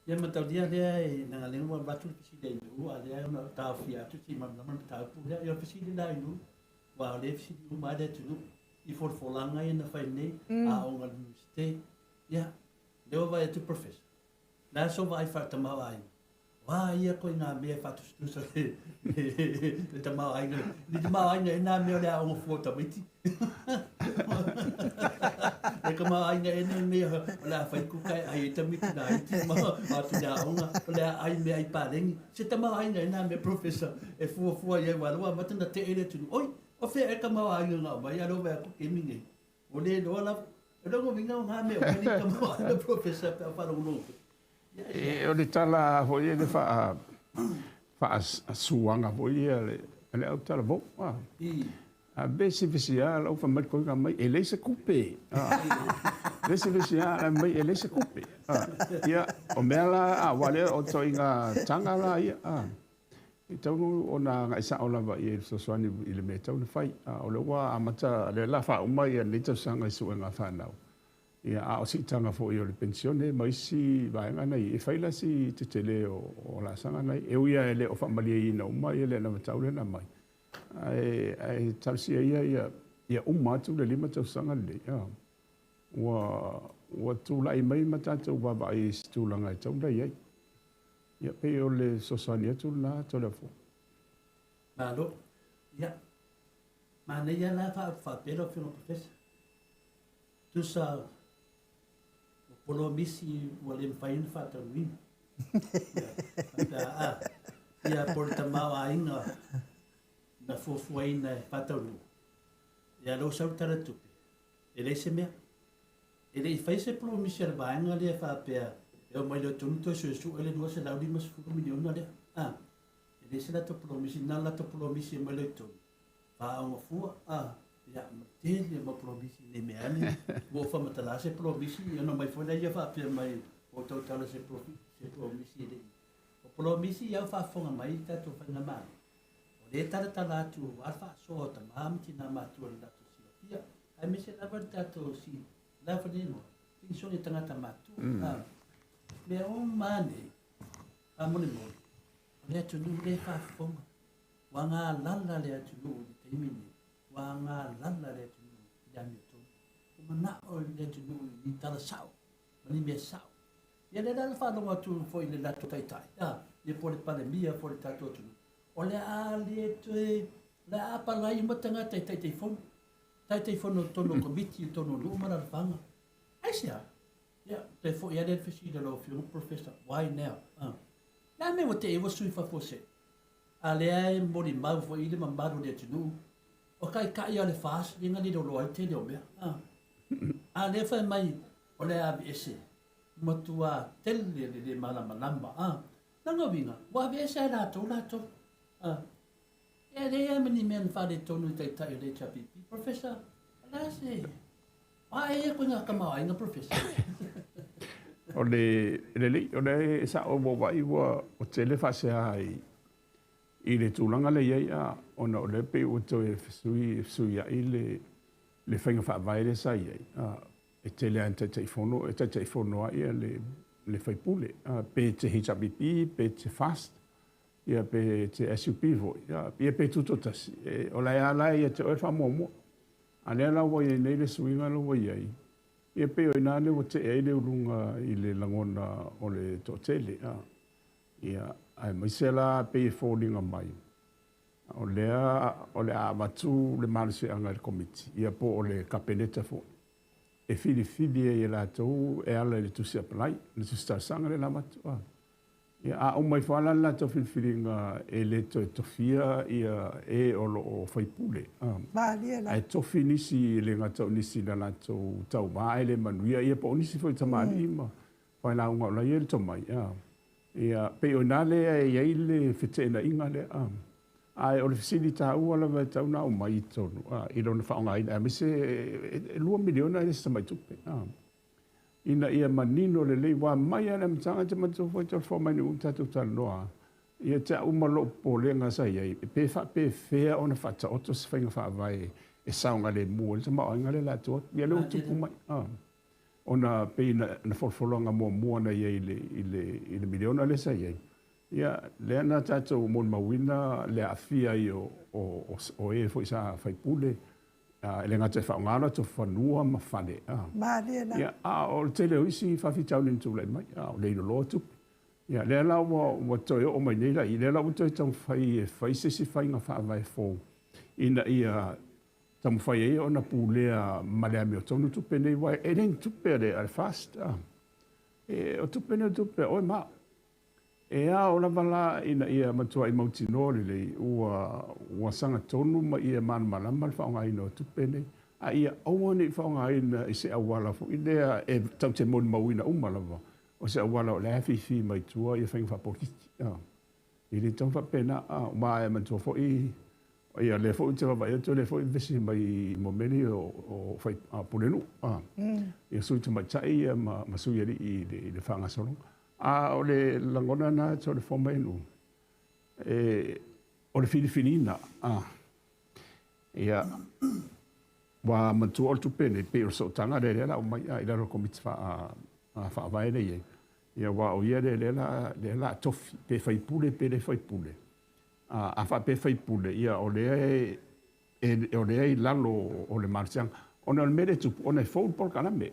Ia mataulia lea e leaga lea ua avatu le fesili a Inu, a lea ona taofia atu se i malamalama le mataupu lea. Ia o le fesili la a Inu, aua o lea e fesili uma lava le atunuu i folafolaga ia na fai nei, aoga a le Iunivesite. Ia, lea ua vaai atu le Professor, o le a sou vaai faaletamaoaiga? O a ia koe ngā mea e faatusatusa le tamaoaiga, le tamaoaiga e nā mea o le aoga fua o tamaiti. Le tamaoaiga e nā mea o le a fai kuka e ai e tamaiti nā iti ma atu le aoga, o le a ai mea ai paleni. Se tamaoaiga e nā mea Professor e fuafua i ai wā loa amata na te ele atunuu. Oi, o fea e tamaoaiga ngā mai, a leo vai aku kemi nei. O le loa lava, o le uiga o ngā mea o le tamaoaiga Professor pe a whalongolongo. E o le tala foi le faasuaga foi ia le au talavou. A vesi vesi a lau fai mai le koiga mai, e leai se kupe. Vesi vesi a mai e leai se kupe. Ia, o mea la, aua lea o ituaiga taga la ia. E tatau ona agai sao lava i ai i le fesoasoani i le mea e tatau ona fai. O lea ua amata, lea o le a faauma lenei tausaga i suega fanau. Ia, a o siitaga foi o le penisione ma isi vaega nei, e fai la si tetele o laasaga nei. E ui lava e le o faamalieina uma le anavatau lea na aumai, ae talosia ia ia uma atu le 5 tausaga lenei. Ua tulai mai ma tatou vaavaai i se tulaga e tatau ona i ai. Ia, pei o le fesoasoani atu lena Toleafoa. Malo. Ia, manaia la faapea lau Afioga Professor. Tusa o polomisi ua le mafai ona faataunuina. Ia, a, ia po o le tamaoaiga na fuafuaina e faataunuu. Ia lou sau tala tupe, e leai se mea. E le i fai se polomisi a le vaega lea faapea e omai loa tonu toe suesue le 250 miliona lea. A, e leai se latou polomisi, na o le latou polomisi e omai loa i totonu. Faaoga fua, a, ia, ma le tele o mau polomisi ne i mea ane, ua ou faamatala se polomisi, ia ona omai foi lea ia faapea mai, ua ou tautala se polomisi e le i. O polomisi ia ua faafofoga mai le tatou faigamalo, o lea e talatala atu aua le faasoa o tama ma tina matua i le latou silafia, aemaise lava le tatou si, lava le igoa, penisione tagata matutua. A, mea uma lava nei, faamolemole, o le atunuu lea e faafofoga. Ua galala le atunuu i le taimi lenei, ua galala le atunuu i le amiotonu. Ua manao le atunuu i ni tala sao ma ni mea sao. Ia lea la na faalogo atu foi i le latou taitai, a, ia po o le Palemia po o le tatou atunuu, o le a le toe, o le a apalai uma tagata i Taitaifono, Taitaifono i totonu o Komiti i totonu o nuu ma alaalafaga. Aisea? Ia, toe foi lava lea i le fesili a lau Afioga Professor, why now? A, le a mea ua te i ai ua sui faafuasei? A lea e molimau foi i le mamalu o le atunuu, o taitai lava o le FAST lea na liloloa ai le tele o mea. A, a lea fai mai o le a aveese, matua tele le le malamalama. A, lona uiga, ua aveese lava e latou latou. A, e leai lava ma ni mea na faaletonu i taitai o le HRPP. Professor, o le a se... Ae ia koe ngā tamaoaiga, Professor. O le lelei, o lea e sao ua vaai ua tele faasea i le tulaga lea e i ai, a, ona o lea pei ua toe fesuiai le faiga faavae lea sa i ai. A, e tele lava ina Taitaifono, e Taitaifono lava le sui usufono, pe te HRPP, pe te FAST, ia pe te SUP foi, ia pe tutoatasi, o la e lava la e ia te oe le faamuamua. A lea la ua i ai nei le suiga lea ua i ai, ia pei o i ina lea ua tee ai le uluga i le lagona o le toatele. Ia, aemaise la pei e foliga mai, o lea o le a avatu le malosiaga i le Komiti, ia po o le Kapeneta foi, e filifili ai e latou e ala i le tusi apalai, le tusi talosaga lea na avatu. Ia, a uma ifo lava la le latou filifiliga e le toe tofia e o lo o faipule. Malie la. Ae tofi nisi e le gata o nisi na latou tauva ae le manuia, ia po o nisi foi tamalii ma failauga o la e i ai le tomai. Ia, pei o i ina lea e i ai le feteenaiga lea. Ae o le fesili taua lava e tatau ona aumai i totonu i lona faaaogaina, aemaise e $2 miliona e le o se tamai tupe, ina ia manino lelei. Aua mai lava i le amataga, e te manatua foi Toleafoa mai na tatou talanoa ia te au ma lou popolega sa i ai, pe faapefea ona faataoto se faiga faavae e saogalemu ai le tamaoaiga lea o le a tuu atu. Ia lea ua tupu mai, ona pei na folafolaga muamua na i ai i le miliona lea sa i ai, ia lea na tatou molimauina le aafia ai o e foi sa faipule, e le gata e faaaoga o latou fanua ma fale. Malie la. Ia, a o le tele o isi faafitauli na tulai mai, o le iloloa tupe. Ia, lea la ua toe oo mai nei la i, lea la ua toe taumafai e fai se isi faiga faavae fou ina ia taumafai ai ona pulea ma le amiotonu tupe nei, aua e le ni tupe a le FAST. O tupe nei o tupe a oe ma au. E ao lava la ina ia matuai mautinoa lelei ua sagatonu ma ia malamalama le faaaogaina o tupe nei, a ia aua ne i faaaogaina i se auala foi lea e tatou te molimauina uma lava, o se auala o la e fifi mai tua ia faiga faapolokiki. E le tatau faapena, aua e manatua foi, ia lea foi ou te vaavaai atu, o lea foi e vevesi mai i mea nei o Pulenuu, ia sui tamaitai ia ma sui alii i le faagasologa. A o le lagona lena Toleafoa Maenu, o le filifiliina, ia, ua manatua o le tupe nei, pei o le sootaga lea o le a aumai i lalo o le Komiti Faavae lea e i ai, ia aua o ia lea o le a tofi, pe faipule pe le faipule. A faapea e faipule, ia o lea e i lalo o le malosiaga. Ona o le mea lea e tupu, ona e fou le polokalame.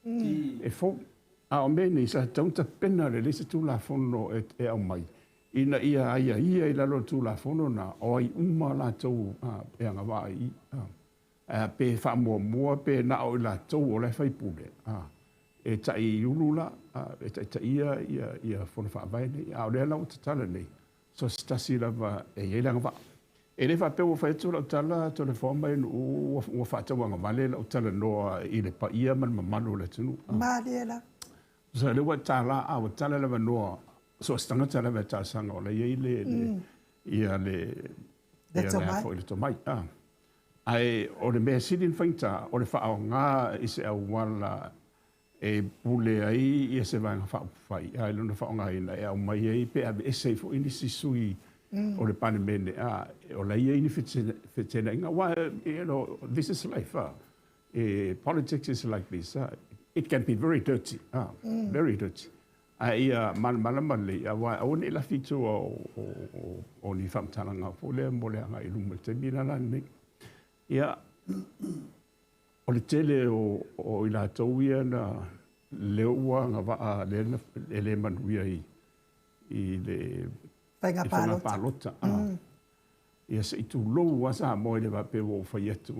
E fou. A o mea nei, sa tatau ona tapena lelei se Tulafono e aumai, ina ia aiaia i lalo o le Tulafono lena, o ai uma latou e agavaa i i. Pe faamuamua pe na o i latou o la e faipule, e taiulu la, e taitaia ia fono faavae nei. A o lea la ua tatala nei, so o se tasi lava e i ai le agavaa. E le faapea ua fai atu lau tala Toleafoa Maenu ua faatauagavale lau talanoa i le paia ma le mamalu o le atunuu. Malie la. So lea ua tala, a ua tala le avanoa, so o se tagata lava e talosaga o la e i ai le, ia le, le tomai. Ae o le mea sili ona faigata, o le faaaoga i se auala e pule ai ia se Vaega Faaupufai, a i lona faaaogaina e aumai ai pe aveese ai foi nisi sui o le Palemene, a o la e i ai ni feteenaiga, aua, this is life, politics is like this, it can be very dirty, very dirty. Ae ia malamalama lelei, aua aua ne i lafi i tua o ni faamatalaga foi lea mo le agai i luma i le taimi la lenei. Ia, o le tele o i latou ia na lea ua agavaa lea e le manuia i le faiga palota. Ia se i tulou lava Samoa i le faapea ua ou fai atu.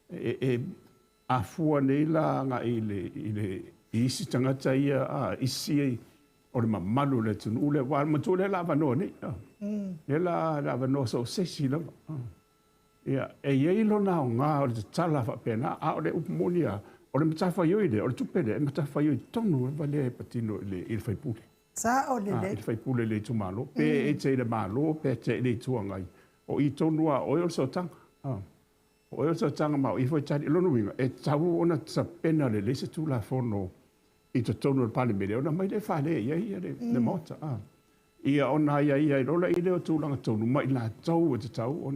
E afua nei la agai i isi tagata ia, isi o le mamalu o le atunuu lea. Aua manatua lea o le a avanoa nei. Lea o le a avanoa so o se isi lava. Ia, e i ai lona aoga o le tatala faapena, a o le upu moni lava, o le matafaioi lea, o le tupe lea, e matafaioi tonu lava lea e patino i le sui usufono. Sao lelei. I le sui usufono i le itumalo, pe e te i le Malo, pe e te i le Itu Agai, o i tonu lava, o oe o le sootaga. O oe o le sootaga ma o i foi e tali. O lona uiga, e tatau ona tapena lelei se Tulafono i totonu o le Palemene, ona aumai lea e fale i ai le Maota. Ia ona aiaia ai loa lea o tulaga tonu ma i latou e tatau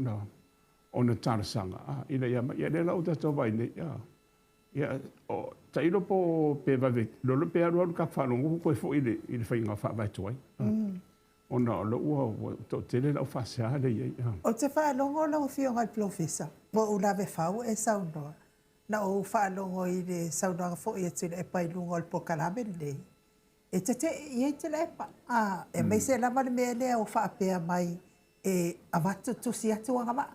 ona talosaga ina ia aumai. Ia lea la ua tatou vaai nei, ia, tailo po pe vave, lolo pe alu alu ka faalogo toe foi i le faiga faavae tuai. Ona o lea ua toatele lau faasea lea i ai. Ou te faalogo lau Afioga i le Polofesa, ua ou lavefau e saunoa. Na ou faalogo i le saunoaga foi a Tuilaepa i luga o le polokalame lenei. E tetee i ai Tuilaepa. Aemaise lava le mea lea ua faapea mai e avatu tusi atu agavaa.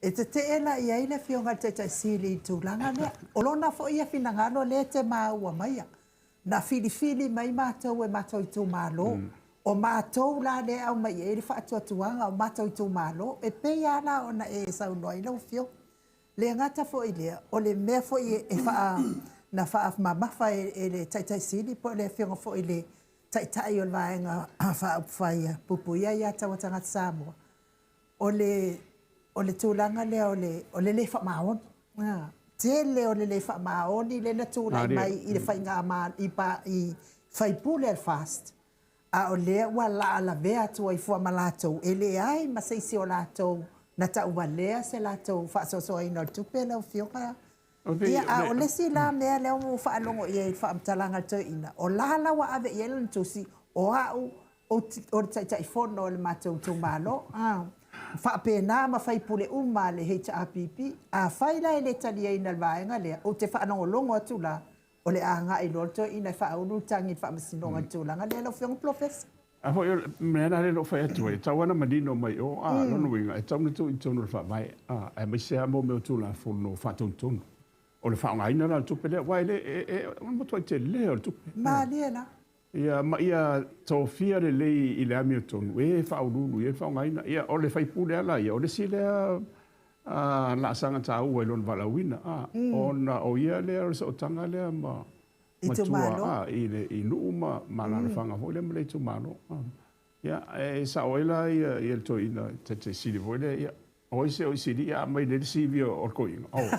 E tetee la i ai le Afioga i le Taitai Sili i le tulaga lea. O lona foi ia finagalo lea e te maua maia. Na filifili mai matou e matou itumalo. O matou la lea e aumai i ai le faatuatuaga o matou itumalo. E pei lava la ona e saunoa ai lau Afioga. Le gata foi i lea, o le mea foi e na faamamafa e le Taitai Sili po o le Afioga foi i le Taitai o le Vaega Faaupufai a Puipuia Aia Tatau a Tagata Samoa, o le, o le tulaga lea o le, o le lē faamaoni. Tele o le lē faamaoni lea na tulai mai i le faiga i, i faipule a le FAST, a o lea ua laalavea atu ai fua ma latou, e leai ma se isi o latou na tauvalea se latou faasoasoaina o le tupe lau Afioga. Ia, a o le isi la mea lea ua ou faalogo i ai i le faamatalaga a le toeaina, o la la ua ave i ai lana tusi, o au o le Taitaifono o le matou itumalo. Faapena ma faipule uma a le HRPP. Afai la e le taliaina le vaega lea, ou te faalogologo atu la, o le a agai loa le toeaina e faaulu le tagi i le faamasinoga i le tulaga lea lau Afioga Polofesa. A foi o le mea la lea na ou fai atu ai, e tatau lava ona manino mai o, a, lona uiga, e tatau ona tuu i totonu o le Faavae, a, aemaise lava mo mea o Tulafono faatonutonu. O le faaaogaina la o le tupe lea, aua e le, e, e, o le matuai tele o le tupe. Malie la. Ia, ma ia tofia lelei i le amiotonu e faauluulu i ai le faaaogaina. Ia, o le faipule lava la ia, o le isi lea laasaga taua i lona valaauina, a, ona o ia lea o le sootaga lea ma tua, a, i le i nuu ma alaalafaga foi lea ma le itumalo. Ia, e sao ai la ia le toeaina Taitaisili foi lea, ia, O ai se oi sili ia aumai nei le CV o le toeaina. Oh.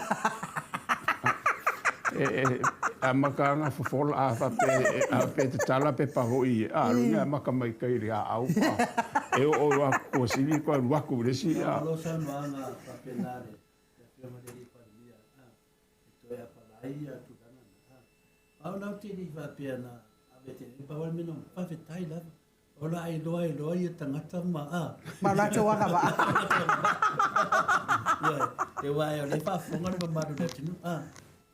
E, e, amata ana fofola a faapea a faapea e tatala pepa foi a luga amata mai kai le aau a e oo atu Tuasivi toe alu atu i le isi a. Malo saunoaga faapena le Afioga i le Alii Palemia a e toe apalai ia tulaga na a. Pau la ou te le i faapea na ave te pau le mea na faafetai lava O le a iloa ai loa ia tagata ma a. Ma o latou agavaa. Ioe, aua o lea e faafofoga le mamalu o le atunuu. A,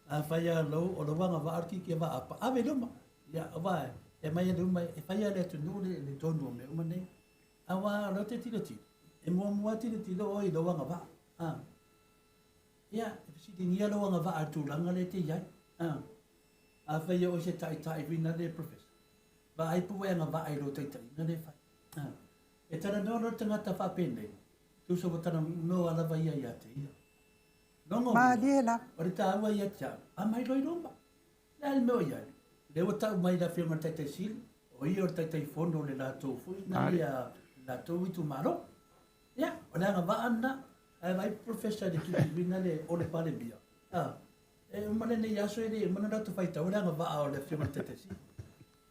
afai lava lou, o lou agavaa o le kiki vaapa, ave i luma. Ia, aua e aumai i luma e fai lava e le atunuu le tonu o mea uma nei. Aua o lea ou te tilotilo, e muamua tilotilo oe i lou agavaa. A, ia, e fesiligia lou agavaa i le tulaga lea e te i ai. A, afai o oe se taitai foi lea Professor, Vaai po ua e agavaa i lou taitaiga lea e fai. E talanoa loa le tagata faapenei, tusa ua talanoa lava ia ia te ia. Lona uiga, o le taua ia te au, aumai loa i luma. O le a le mea o i ai? O lea ua tau mai le Afioga i le Taitai Sili, o ia o le Taitaifono o le latou foi lena le latou itumalo. Ia, o le agavaa lena. Ae vaai Professor i le filifiliga lea o le Palemia, E uma lenei aso e le uma ona latou faitau le agavaa o le Afioga i le Taitai Sili.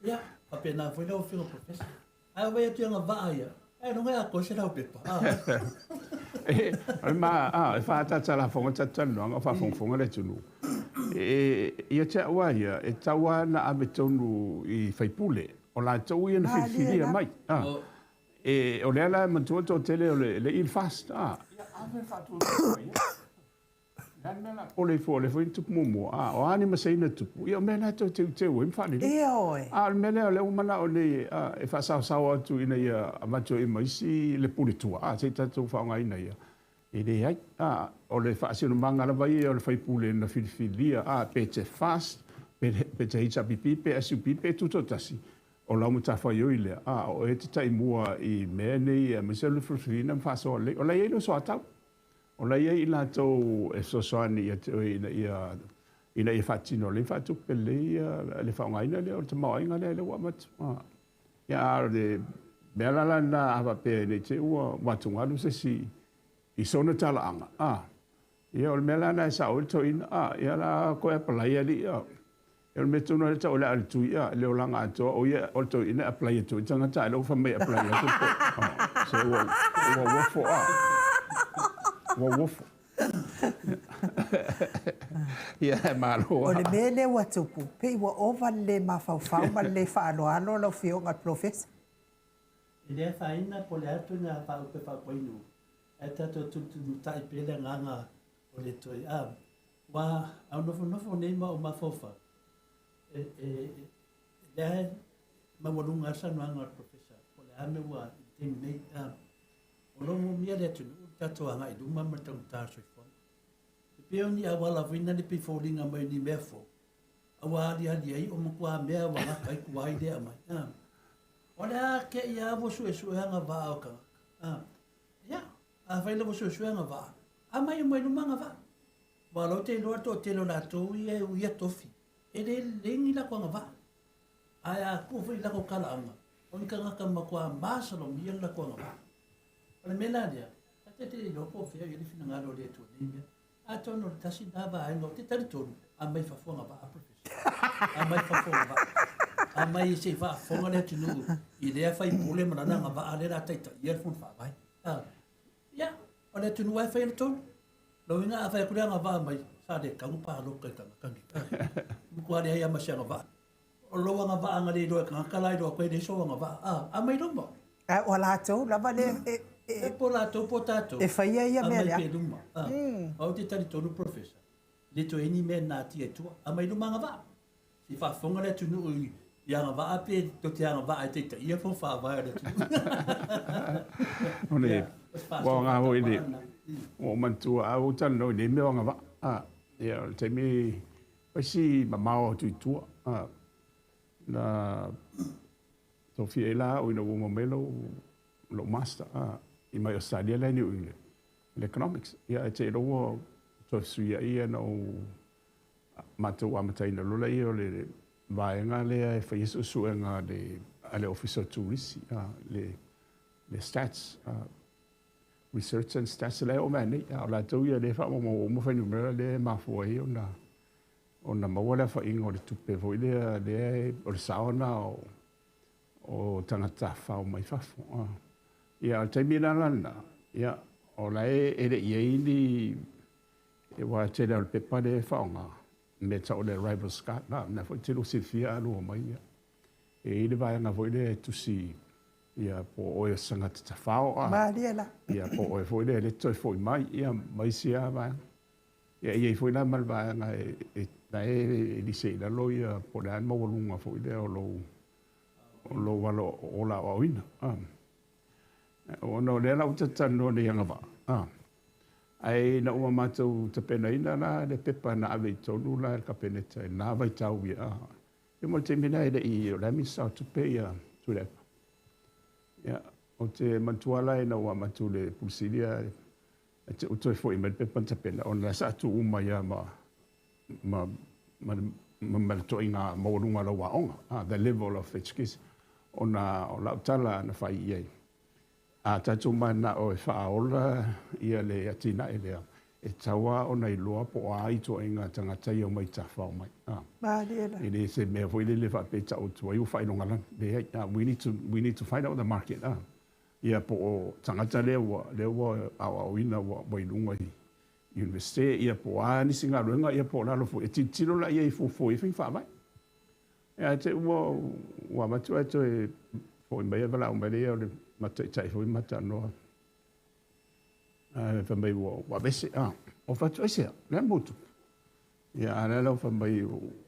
Ia, faapena foi lau Afioga Professor. Ae vaai atu i agavaa ia, ailoga e atoa se laupepa. O le ma, a, e faaataata lafoga le tatou talanoaga o faafogafoga le atunuu. E, ia te au lava ia, e tatau lava ona ave tonu i faipule, o latou ia na filifilia mai. A, e, o lea la e manatua le toatele o le, le ILFAST, a, ia ave le faatuatua i ai. Le a le mea la pole ifo, o lea foi na tupu muamua, a o a ni masei na tupu, ia o mea na e toe teuteu ai ma faalelei. Ioe. A o le mea lea, o lea ua manao nei e faasaosao atu ina ia avatu ai ma isi le pule tua, a, se i tatou faaaogaina ia. E leai. A, o le faasinomaga lava ia o le faipule na filifilia, a, pe te FAST, pe te HRPP, pe SUP, pe Tutoatasi, o lau matafaioi lea, a, o oe e te taimua i mea nei aemaise o le filifiliina ma faasoa lelei. O la e i ai lou soatau. O la e i ai i latou e fesoasoani ia te oe ina ia ina ia faatino lelei ma faatupe lelei le faaaogaina lea o le tamaoaiga lea lea ua avatu. Ia a o le mea la lena a faapea ne i te i ua atugalu se isi i sona talaaga, ia o le mea la lena e sao ai le toeaina, ia la koe apalai alii, Ia o le mea tonu lava lea e tau o le a le tui a le olaga atoa o ia o le toeaina e apply atu ai tagata a o lea ua fai mai e apply atu le toeaina. Se ua ua uofo a. Ua uofo. Ia e malo O le mea lea ua tupu, pei ua ova le lē mafaufau ma le lē faaaloalo lau Afioga i le Polofesa. E le afaina po o le a ituaiga faaupe faapainu, ae tatou tulutulutai pea le agaga o le toe a. Ua au nofonofo nei ma ou mafaufau, e, e, lea e maualuga lava le saunoaga a le Professor, po o le a mea ua i le taimi nei. A, o lo o moomia le atunuu le tatou agai i luma ma le taugata o le soifuaga. E pei o ni auala foi na le pei foliga mai o ni mea fou, a ua aliali ai o matua mea ua gata ai tuai lea aumai. A, o le a te i lava ua suesue agavaa o tagata. A, ia, afai lava ua suesue agavaa, aumai uma i luma agavaa. Aua o la ou te iloa le toatele o latou ia e uia tofi, e le lelei ni latou agavaa. Ae a tuu foi i latou talaaga, o ni tagata matua masalomia le latou agavaa. O le mea la lea, ta te le iloa po o fea o i ai le finagalo o le Atua i nei mea. Atonu o le tasi lena vaega ou te talitonu, aumai fafo agavaa, Professor. Aumai fafo agavaa. Aumai se i faafofoga le atunuu i lea faipule ma lana agavaa lea o le a taitaia le Fono Faavae. Ia, o le atunuu lava e faia le tonu. Lona uiga a fai atu le agavaa mai, sa le tatau ona palota i le tagata lenei. E matua leai lava ma se agavaa. O lou agavaa na le iloa e tagata la iloa atu ai e leai sou agavaa. A, aumai luma. A ua latou lava le e, e, e po latou po tatou. E faia ia mea lea. Aumai pea luma. A, ou te talitonu Professor, le toe i ai ni mea natia i tua. Aumai luma agavaa. Se i faafofoga le atunuu i agavaa pe tou te agavaa e taitaia Fono Faavae o le atunuu. O le ua aoga foi le ua ou manatua a ua ou talanoa i nei mea o agavaa. A, ia o le taimi fai si mamao atu i tua. A, na tofia ai la au ina ua uma mai lou lou master a i mai Australia la i New England le economics. Ia ae te iloa ua toe fesuiai ia na ou matou amataina loa lea o le vaega lea e faia suesuega a le Ofisa o Turisi, le Stats, Research and Stats la e oo mai nei, a o latou ia lea e faamaumau uma fuainumera lea e mafua ai ona maua le aofaiga o le tupe foi lea lea o le sao lena o tagata tafafao mai fafo. Ia, o le taimi la lena, ia, o la e le i i ai ni aua e tele lava o le pepa lea e faaaoga, mea tau o le arrivals card, na, lena foi e te lua silafia a lua omai, ia, e i ai le vaega foi lea e tusi, ia, po o oe o se tagata tafao, a, Malie la. Ia, po o oe foi lea e le toe foi mai, ia, ma isi lava vaega. Ia, e i ai foi la ma le vaega e, la e lisi ai i lalo, ia, po o le a le maualuga foi lea o lou, o lou alo ola aoaoina. Ona o lea la ua talanoa nei i agavaa, ae ina ua matou tapenaina la le pepa na ave i totonu la i le Kapeneta i lena vaitau ia, ia mo le taimi lena e le i, o la e Minisita o Tupe ia Tuilaepa. Ia, ou te manatua la ina ua avatu i le Pule Sili ae te i ua toe foi mai le pepa na tapena, ona la sa tuu uma ai lava ma le ituaiga maualuga o lau aoga, the level of education. Ona o lau tala na fai i ai, a tatou mananao e faaola ia le atinae lea, e tatau lava ona iloa po o a ituaiga tagata ia omai tafafao mai. Malie la. E le se mea foi lele faapea e tau atu ai ua faailogalanu. Leai, we need to find out the market. Ia po o tagata lea ua lea ua aoaoina ua i luga i Iunivesite, ia po o a nisi galuega, ia po o lalo foi, e tilotilo la i ai e fuafua i ai faiga faavae. Ia ae te i ua ua avatu ae toe foi mai ae valaau mai lea o le matou taitai foi ma talanoa. Ae fai mai ua aveese. Ah, ou fai atu, aisea? O le a le mea ua tupu? Ia a o le a la ua fai mai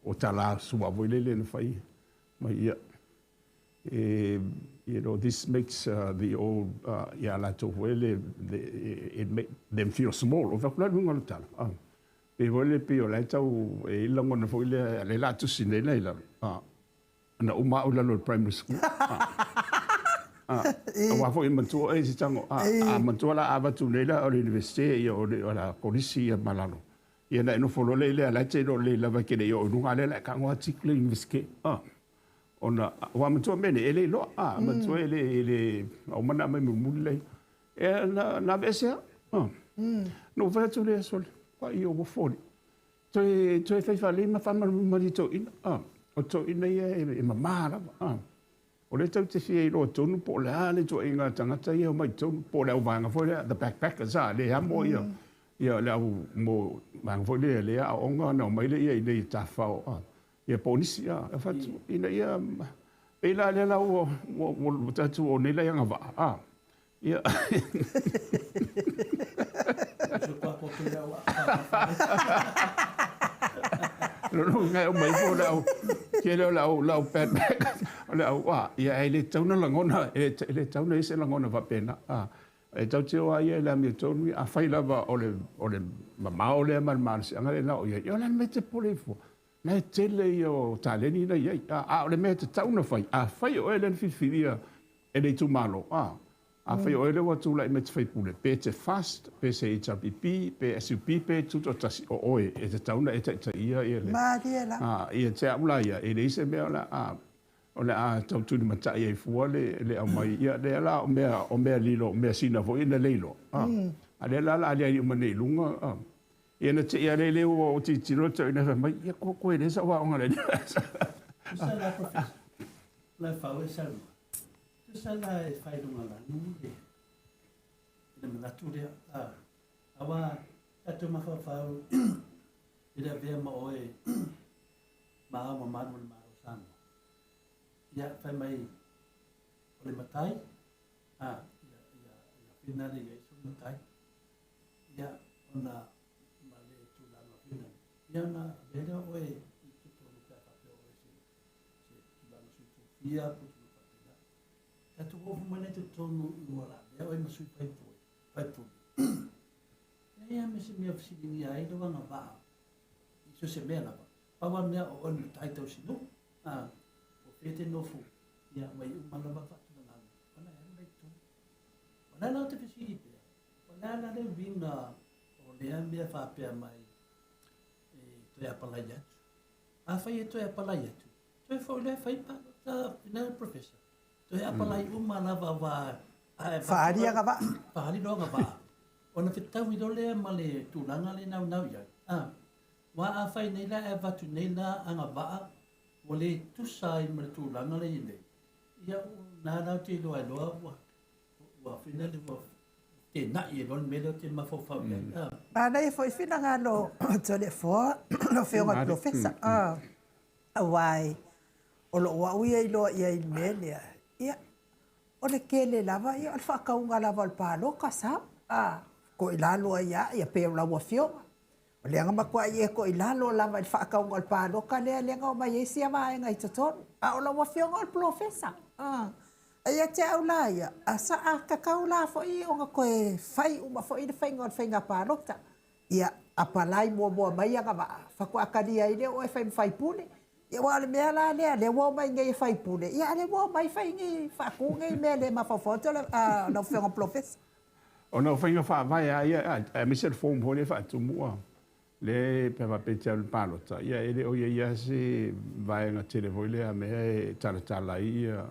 o tala sua foi lele na fai mai ia you know, this makes the old, ia latou foi le, it make them feel small. Ou fai atu, o le a le uiga o le tala? Ah. Pei foi lele pei o la e tau e i ai le lagona foi lea, lea o le a tusi nei la i lalo. Ah. Na uma au i lalo o le primary school. Ah. Ah. Aua foi e matua oe i se tago. Ah. A matua la a avatu nei la o le universite ia o le, o le a kolisi ia ma lalo. Ia na e nofo loa lea i lea, la e te iloa lelei lava e te le i oo i luga, a lea o le a e tago atu i le universite. Ah. Ona, aua matua mea nei, e le iloa, a, matua e le, e le, uma ona aumai mulimuli lea. E, na, na aveese lava. Ah. Na ou fai atu lea, sole, pai ua foli. Toe, toe fai faalelei ma faamalumalu i toeaiina. Ah. O toeaiina ia e, e mama lava. Ah. O lea tatou te fia iloa tonu po o le a le ituaiga tagata ia e omai i totonu, po o le auvaega foi lea, the backpackers, a, le amo ia, ia le au, mo, vaega foi lea, le aoaoga ona omai lea i inei e tafafao, a. Ia po o nisi, a, e fai atu, ina ia, pei la lea la ua, ua, ua tatou o nei la i agavaa, a, ia. Lona uiga e uma ifo le au, tele o le au, le au backpackers, o le au, a, ia e le tatau ona lagona, e le tatau ona i ai se lagona faapena, a. E tatou te o lava ia i le amiotonu, afai lava o le, o le mamao lea ma le malosiaga lea na oo i ai, ia o le a le mea e te popole ai fua? Na e tele ia o taleni na i ai. A, a o le mea e tatau ona fai, afai o oe lea na filifilia e le itumalo, a, afai o oe lea ua tulai mai e te faipule, pe te FAST, pe se HRPP, pe SUP, pe Tutoatasi, o oe e tatau ona e taitaia ia le... Malie la. A, ia te au la ia, e leai se mea o le a... o le a tau tulimatai ai fua le aumai, ia lea la o mea, o mea lilo, o measina foi na le iloa, a. A lea la o le a aliali uma nei i luga, a. Ia na te i a lele ua o tilotilo le toeaina fai mai, ia ko koe lea sa ou aoga le. Tusa la Professor, la e fau e saunoa. Tusa la e fai luga lanu le le manatu lea. A, aua tatou mafaufau i le avea ma oe ma ao mamalu o le Malo o Samoa. Ia, fai mai o le matai, a, ia, ia, ia finale i ai sou matai. Ia, ona ma le tulaga foi lea, ia ona avea lea o oe i totonu pe a faapea o oe se, se tulaga sui tofia po o tulaga faapena. Tatou oo foi mai la i totonu ua lavea oe ma sui faipule, faipule. Leai lava ma se mea o fesiligia ai lou agavaa i so o se mea lava. Pau lava le mea o oe le matai tausinuu, a, po o fea e te nofo, ia ua i uma lava faatulagaga ona e alu lea i totonu. O le a la ou te fesili pea, O le a la le uiga o lea mea faapea mai e toe apalai atu? Afai e toe apalai atu, toe foi loa e fai palota finale Professor. Toe apalai uma lava aua a e avatu Faaali agavaa. Faaali loa agavaa. Ona fetaui loa lea ma le tulaga lea e naunau i ai. A, aua afai nei la e avatu nei la agavaa ua le tusa ai ma le tulaga lea e i ai nei, ia o lena la ou te iloa ai loa ua Ua finale ua feteenai ai loa le mea lea ou te mafaufau i ai. Manaia foi finagalo o Toleafoa lau Afioga i le Polofesa, aua o lou au ia iloa i ai i le mea lea, ia, o le tele lava ia o le faatauga lava o le palota, sao? Toilalo ai lava, ia pei o lau Afioga, O lea na matuai e toilalo lava i le faatauga o le palota lea, lea na omai ai sia vaega i totonu. A o lau afioga o le polofesa. A ia te au la ia, a sa a tatau la foi ona toe fai uma foi le faiga o le faiga palota. Ia, apalai muamua mai agavaa, faatoa talia ai lea o oe e fai ma faipule. Ia aua o le mea la lea, lea ua omai nei e faipule, ia a lea ua omai fai nei, faatu nei mea le mafaufau atu lau afioga polofesa. Ona o faiga faavae lava ia, aemaise le form foi lea e faatumu a lea pe a faapea e te alu i le palota, ia e le o i ai lava se vaega tele foi lea mea e talatala ai ia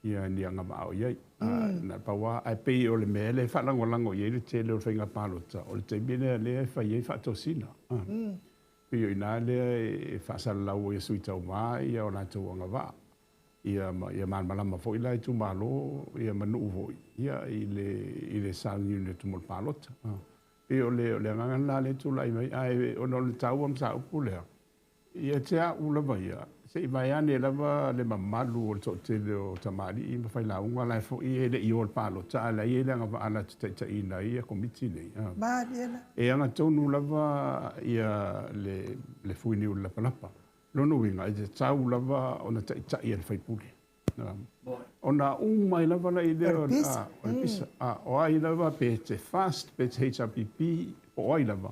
ia ni agavaa o i ai. Na o le pau lava, ae pei o le mea lea e faalagolago i ai le tele o le faiga palota, o le taimi lea lea e fai ai faatosina. Pei o i ina lea e faasalalau ai e sui tauva ia o latou agavaa. Ia ma ia malamalama foi la itumalo ia ma nuu foi ia i le i le sauniuni atu mo le palota. Pei o le o le agaga lena lea e tulai mai ae ona o le taua mataupu lea, ia te au lava ia, se i vaeane lava le mamalu o le toatele o tamalii ma failauga la e foi e le i o i le palota ae la e i ai le agavaa latou te taitaiina ai ia Komiti nei. Malie la. E agatonu lava ia le le fuiniu i le lapalapa. Lona uiga, e tatau lava ona taitai e le faipule. Ona uma ai lava la i lea o le pisa. O ai lava pe te FAST, pe te HRPP, po o ai lava,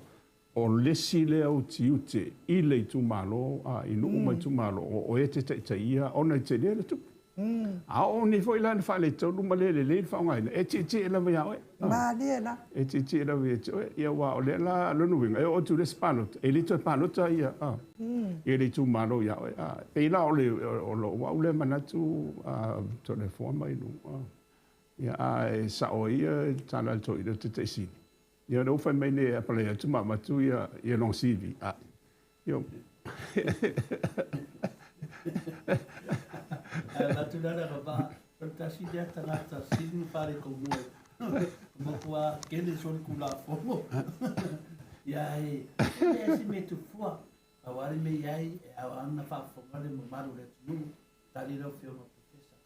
o le isi lea utiute i le itumalo, i nuu ma itumalo, o oe e te taitaia ona e tele le tupe. A oo nei foi la ina faaletonu ma le lelei le faaaogaina, e tietie lava ia oe. Malie la. E tietie lava ia te oe. Ia aua o lea la, lona uiga, e oo atu i le isi palota, e le toe palota ia, ia le itumalo ia oe. E pei la o le, o lou au lea manatu, Toleafoa ma Inu, ia, ae sao ai ia le tala a le toeaina o le Taitaisili. Ia o lea ua fai mai nei e apalai atu ma avatu ia, ia lona CV. A, io. Ae avatu la le agavaa, o le tasi lea tagata sili ona faaletonu ai. Ua matua kele soli Tulafono. Ia e leai se mea e tufua. Pau lava le mea i ai, e ao lava ona faafofoga le mamalu o le atunuu, tali lau Afioga Professor.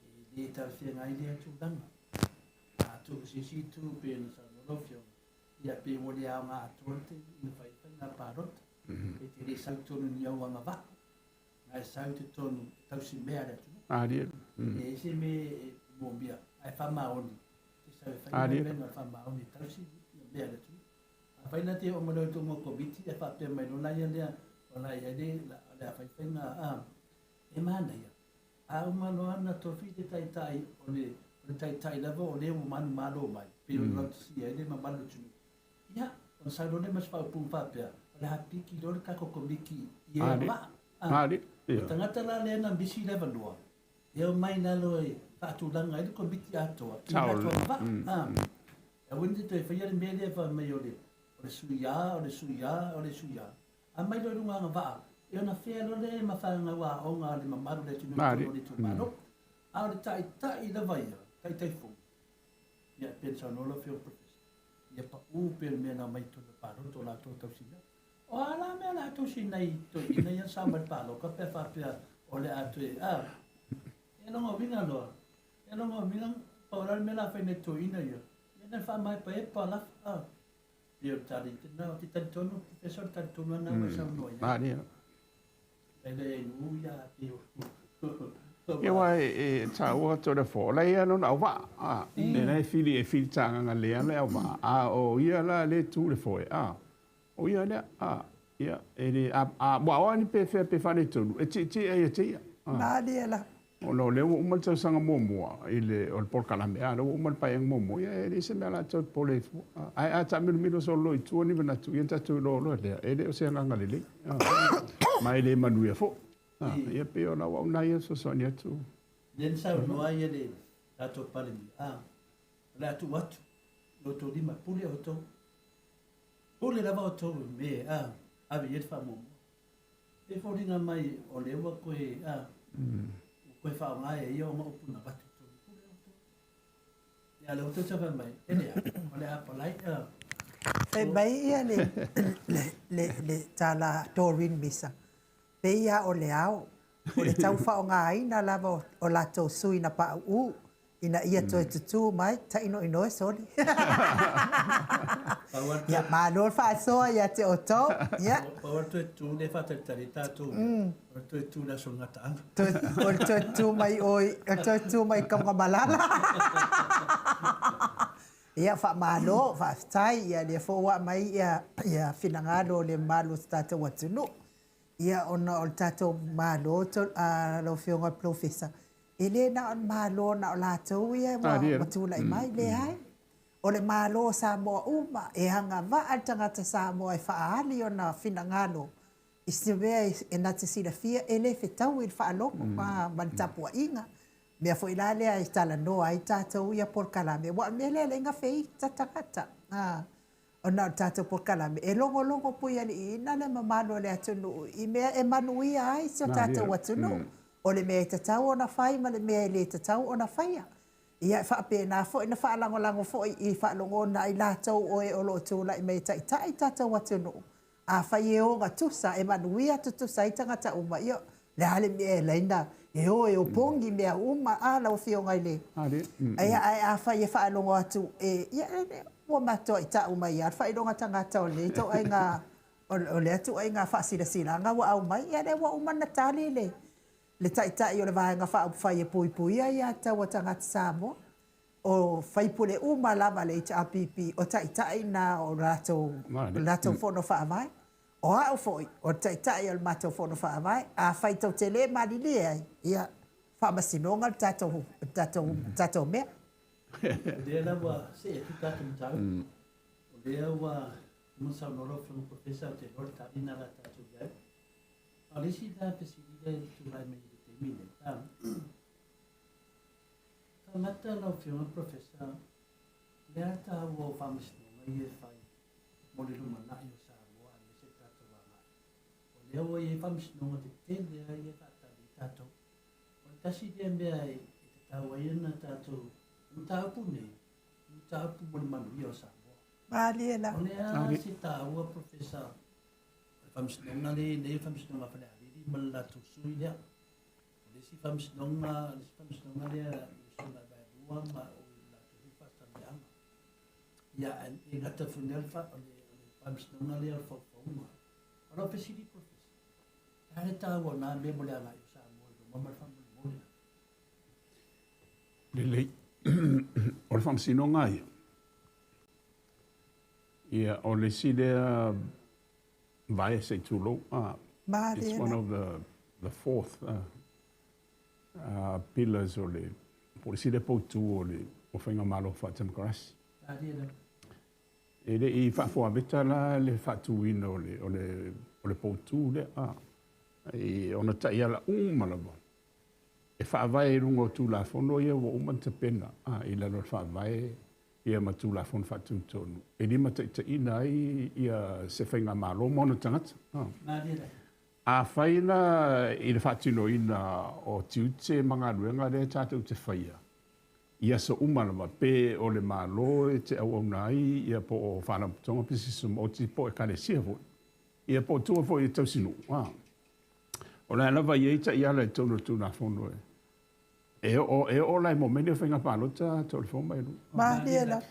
E le talafeagai lea tulaga. A tuu i se isi itu e pei ona saunoa lau Afioga, ia pei ua le aoga atoa le taimi ina fai ai faiga palota. E te le sau i totonu i ni au agavaa, na e sau i totonu e tausimea le atunuu. E leai se mea e moomia, ae faamaoni, e te sau e fai galuega faamaoni e tausi mea a le atunuu. Afai la te oo mai loa i totonu o Komiti ae faapea mai loa la ia lea, o la e i ai le, o le a fai faiga, a, e manaia. A uma loa ona tofi le taitai, o le, o le taitai lava o lea ua manumalo mai, pei ona lautasia ai le mamalu o le atunuu. Ia, ona sau loa lea ma se faaupuga faapea, o le a piki loa le tatou Komiti i ē agavaa. Malie. O le tagata la lea na misi le avanoa, e omai i lalo e faatulaga ai le Komiti atoa i le latou agavaa. Aua ne i toe faia le mea lea fai mai o le sui a, o le sui a, o le sui a. Aumai loa i luga agavaa, e ona fea loa lea ma fanau aoga a le mamalu o le atunuu i totonu o le itumalo. A o le taitai lava ia, Taitaifono, ia e pei ona saunoa lau Afioga i le Professor, ia pau pei o le mea na omai i totonu o le palota o latou e tausi mea. O a la mea o le a tausi nai toeaiina ia na sao mai i le palota pe a faapea o le a toe, a? E lona uiga loa, e lona uiga, pau la le mea o le a fai nai toeaiina ia, ia na faamaepaepa lava, a? Pei o le tali, na, ou te talitonu, Professor, o le tali tonu lava lena ua e saunoa i ai. E le nuu ia pei o Ia aua e taua atu le fo, o la e i ai lona auvaa, a, e la e fili, e fili tagaga lea le auvaa, a o ia la le tu le foe, a, o ia lea, a, ia, e le, a, a, ua o a ni pe fea pe faaletonu, e tietie ia te ia. A. Malie la. Ona o lea ua uma le tausaga muamua i le, o le polokalame, a, o lea ua uma le paeaiga muamua, ia e leai se mea o le a toe popole ai fua. Ae a taamilomilo solo loa i tua ni manatu, ia ona tatou iloa loa lea, e le o se agaga lelei, a, ma e le manuia foi. A, ia pei o lau au lena ia e fesoasoani atu. Lea na saunoa ai le tatou Palemia, a, o le a tuu atu i outou lima, pule outou. Pule lava outou i mea, a, ave i ai le faamuamua. E foliga mai o lea ua toe, a, ua toe faaaoga e ia ona upu na avatu i totonu. Pule outou. Ia, lea ua toe fai mai, e leai, o le a apalai, a. Fai mai ia le, le, le, le tala a Doreen Misa, pei lava o le ao, o le tau faaaogaina lava o latou sui na pauu ina ia toe tutū mai, tainoino e soli. Ia, malo le faasoa ia te outou. Ia. Pau lava le toe tutū lea e faatalitali ai tatou, o le toe tutū i le aso o le gataaga. O le toe tutū mai i o, o le toe tutū mai i Tanugamalala. Ia, faamalo, faafetai, ia lea foi ua aumai ia, ia finagalo o le mamalu o si tatou atunuu. Ia, ona o le tatou Malo, lau Afioga i le Polofesa, e le na o le Malo na o latou ia ua tulai mai, leai. O le Malo o Samoa uma, e agavaa le tagata Samoa e faaali ona finagalo i se mea e na te silafia e le fetaui i le faalogo ma le tapuaiga. Mea foi la lea e talanoa ai tatou ia polokalame, aua o le mea lea e ala ai ona feita tagata. Ona o le tatou polokalame, e logologo puialiiina le mamalu o le atunuu i mea e manuia ai si o tatou atunuu. O le mea e tatau ona fai ma le mea e le tatau ona faia. Ia, e faapena foi ona faalagolago foi i faalogona ai latou o e o lo o tulai mai e taitai le tatou atunuu. Afai e ogatusa, e manuia tutusa ai tagata uma, ia, o le a le mea e ala ai ona e o e opogi mea uma, a lau Afioga i le. Ia, ae afai e faalogo atu e, ia, ua matuai tau mai lava le faailoga tagata o lea ituaiga, o lea ituaiga faasilasilaga ua aumai, ia lea ua uma ona tali le, le Taitai o le Vaega Faaupufai e Puipuia Ia Tatau a Tagata Samoa. O faipule uma lava a le HRPP, o taitai na o latou, latou fono faavae. O au foi, o le taitai o le matou fono faavae. Afai tou te le malilie ai, ia, faamasinoga le tatou, tatou, tatou mea. O lea la ua see atu le tatou mataupu. O lea ua uma ona saunoa lau Afioga Professor, ou te iloa le tali lena o le a tatou i ai. A o le isi la fesili lea e tulai mai i le taimi lenei, Tagata lau Afioga Professor, o le a le taua o faamasinoga ia e fai mo le lumanai o Samoa aemaise le tatou agai? O lea ua i ai faamasinoga tetele lava ia e faatali ai tatou. O le tasi lea mea e tatau ai ona tatou, o mataupu nei, o mataupu mo le manuia o Samoa. Malie la. O le a se taua Professor o le faamasinoga lea e i ai nei, o le faamasinoga a Falealili ma le latou sui lea? O le isi faamasinoga, o le isi faamasinoga lea i le Usoga Vaelua ma o i le latou foi faasaleaga. Ia, e gata foi lea o le faamasinoga lea o le faufauga. O lau fesili Professor, le a le taua o na mea mo le agai o Samoa i luma ma le faamolemole lava? Lelei. O le faamasinoga ia, ia o le isi lea vae se i tulou, it's one of the fourth pillars o le, po o le isi lea poutu o le Faigamalo Faa-Temokarasi. E le i faafoaveta la le faatuina o le poutu lea. I ona taiala uma lava e faavae i luga o Tulafono ia ua uma ona tapena i lalo o le Faavae ia ma Tulafono faatonutonu e limataitaiina ai ia se faigamalo ma ona tagata. Afai la i le faatinoina o tiute ma galuega lea tatou te faia i aso uma lava, pe o le Malo e te auauna ai ia po o faalapotopotoga pisinisi tumaoti po o Ekalesia foi, ia po o tua foi i tausinuu, o la e lava e i ai taiala i totonu o le Tulafono e oo la i mea nei o faiga palota Toleafoa ma Elua. Malie lava.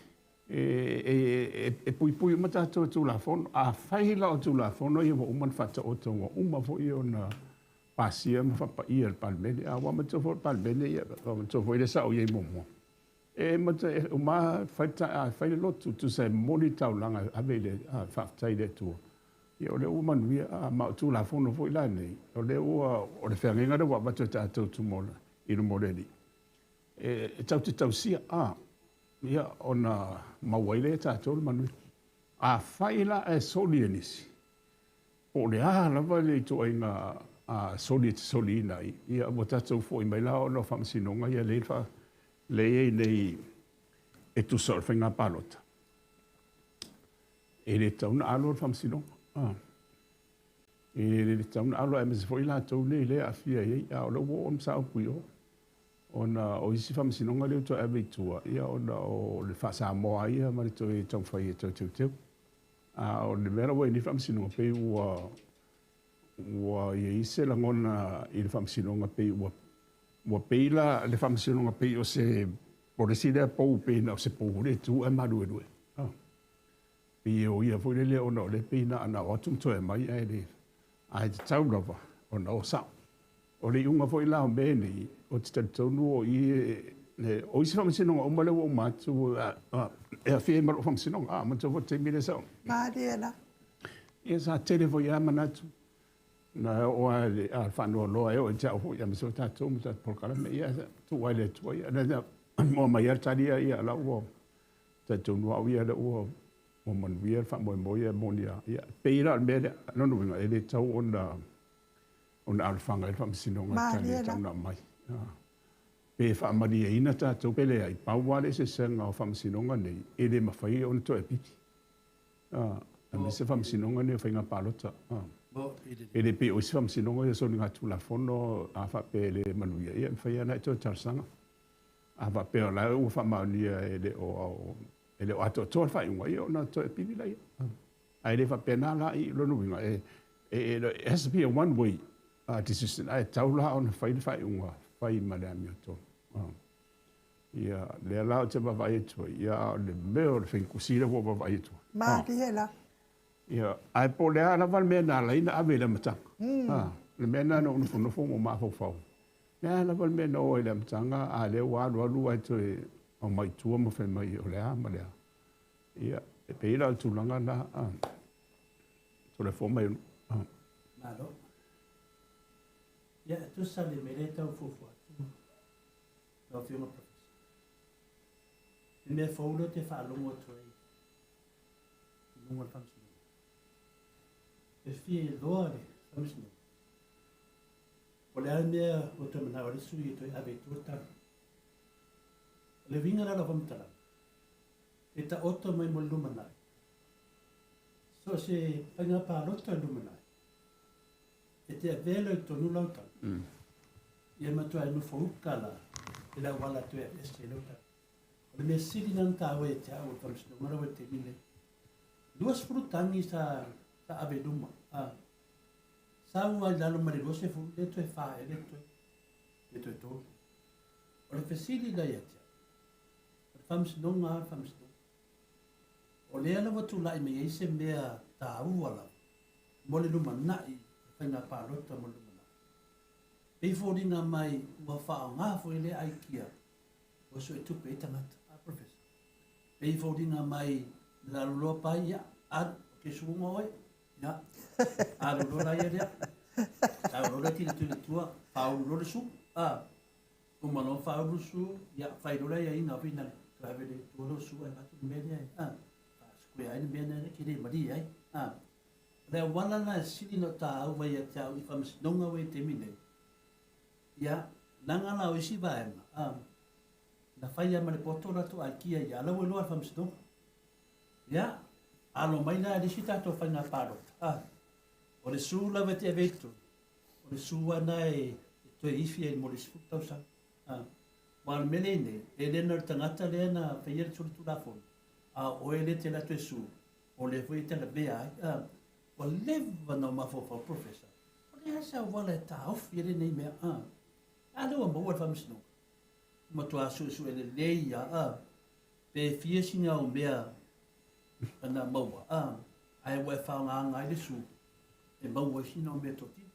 E puipui uma tatou i Tulafono. Afai la o Tulafono ia ua uma ona faataoto, ua uma foi ona pasia ma faapaia e le Palemene, a ua manatua foi le Palemene, ia, ua manatua foi lea sa ou i ai muamua. E uma fai le lotu, tusa e momoli le taulaga e ave i le faafetai i le Atua. Ia o lea ua manuia, ma o Tulafono foi la nei, o lea ua, o le feagaiga lea ua avatu e tatou tumola i luma o le Alii, e tatou te tausia, ia, ona maua ai lea e tatou le manuia. Afai la ae soli e nisi, po o le a lava le ituaiga soli e te soliina ai, ia ua tatou foi mai la ona o faamasinoga ia lea e i ai nei e tusa o le faiga palota. E le tatau ona alo le faamasinoga. E le tatau ona alo aemaise foi latou nei lea e aafia i ai, a o lea ua oo le mataupu i o. Ona o isi faamasinoga lea ua toe ave i tua, ia ona o le faa-Samoa ia ma le toe taumafai e toe teuteu. A o le mea la ua i ai nei faamasinoga, pei ua i ai se lagona i le faamasinoga, pei ua pei la le faamasinoga pei o se polesi lea pou, pei na o se pou le tu ae maluelue. Pei o ia foi lele ona o lea pei na o atu ma toe mai ae le, ae tatau lava ona o sao. O le iuga foi la o mea nei, o te talitonu o i o isi faamasinoga uma lea ua uma atu e aafia ai ma lou faamasinoga. Manatua foi le taimi lea sa ou. Malie la. Ia sa tele foi lava manatu. Na oo lava i le faanoanoa e oo ia te au foi, aemaise foi tatou ma tatou polokalame. Ia tuu lava i le Atua. Ia mua mai lava le tali ia, la ua talitonu au ia lea ua manuia le faamoemoe ia moni lava. Ia pei la o le mea lea, lona uiga e le tatau ona alofaga ai le faamasinoga i le tali e tatau ona aumai. Pe faamalieina tatou pe leai, pau lava le eseesega o faamasinoga nei, e le mafai ona toe apili. Aemaise faamasinoga nei o faiga palota. E le pei o isi faamasinoga ia soligatulafono a faapea e le manuia, ia e mafai lava ona e toe talosaga. A faapea o la ua faamaonia e le o atoatoa le faaiuga, ia ona toe apili laia. Ae le faapena la i lona uiga, it has to be a one way decision. Ae tatau la ona fai le faaiuga, fai ma le amiotonu. Ia, lea la o te vaavaai atu ai, ia o le mea o le faigusi lea ua vaavaai atu ai. Malie la. Ia, ae po o le a lava le mea na ala ai na ave i le amataga. Le mea na na ou nofonofo ma ou mafaufau. Le a lava le mea na oo ai i le amataga, a lea ua alu alu ae toe aumai i tua ma fai mai o le a ma le a. Ia, e pei la o le tulaga la, Toleafoa ma Ionuu. Malo. Ia, e tusa le mea lea e tau fuafua atu, lau Afioga Professor. Le mea fou lea ou te faalogo atu ai i luga o le Faamasinoga. E fia iloa le Faamasinoga, o le a le mea ua toe manao ai le sui e toe ave i tua le tali. O le uiga la o lau faamatalaga, e taoto mai mo le lumanai. So o se faiga palota i le lumanai, e te avea loa i totonu lau tali, ia matua e nofo uka la i le auala toe aveese ai lau tali. O le mea sili lena na taua ia te au o le Faamasinoga lau i le taimi lenei. 20 tagi sa ave i luma. Sa ua i lalo ma le 20, le toe 4 ea le toe, le toe 3. O le fesili la ia te au, o le Faamasinoga lava o le Faamasinoga. O lea la ua tulai mai ai se mea taua lava mo le lumanai, le faiga palota mo le lumanai. Pei foliga mai ua faaaoga foi lea aikia ua suetupe ai tagata. A Professor, pei foliga mai le alu loa pai, ia, alu, o ke suoga oe, ia, alu loa la ia lea. Sau loa le tino tino tua, faaulu loa le su, a, uma loa faaulu su, ia, fai loa le aiaiga foi nale, toe ave le tua lo su ai avatu le mea lea, a, square ai le mea lea ke le malie ai, a. O le auala lena e sili ona taua ia te au i faamasinoga ua i le taimi nei, ia, leaga la o isi vaega, a, na fai lava ma le poto latou aikia ia, a la ua iloa e le faamasinoga. Ia, alo mai la i le isi tatou faiga palota, a, o le sue lava e te ave i totonu, o le sue lava lena e toe ifi ai mo le isi 10 tausaga. A, aua o le mea lea i nei, e le na o le tagata lea na faia le solitulafono, a o oe lea e te alu atu e sue, o lea foi e te lavea ai. A, ua leva ona ou mafaufau, Professor, o le a se auala e taofi ai lenei mea? A, a lea ua maua e le Faamasinoga, ua matua suesue lelei lava, a, pe fia sina au mea na maua, a, ae ua e faaaogaina ai le sue e maua ai sina au meatotino.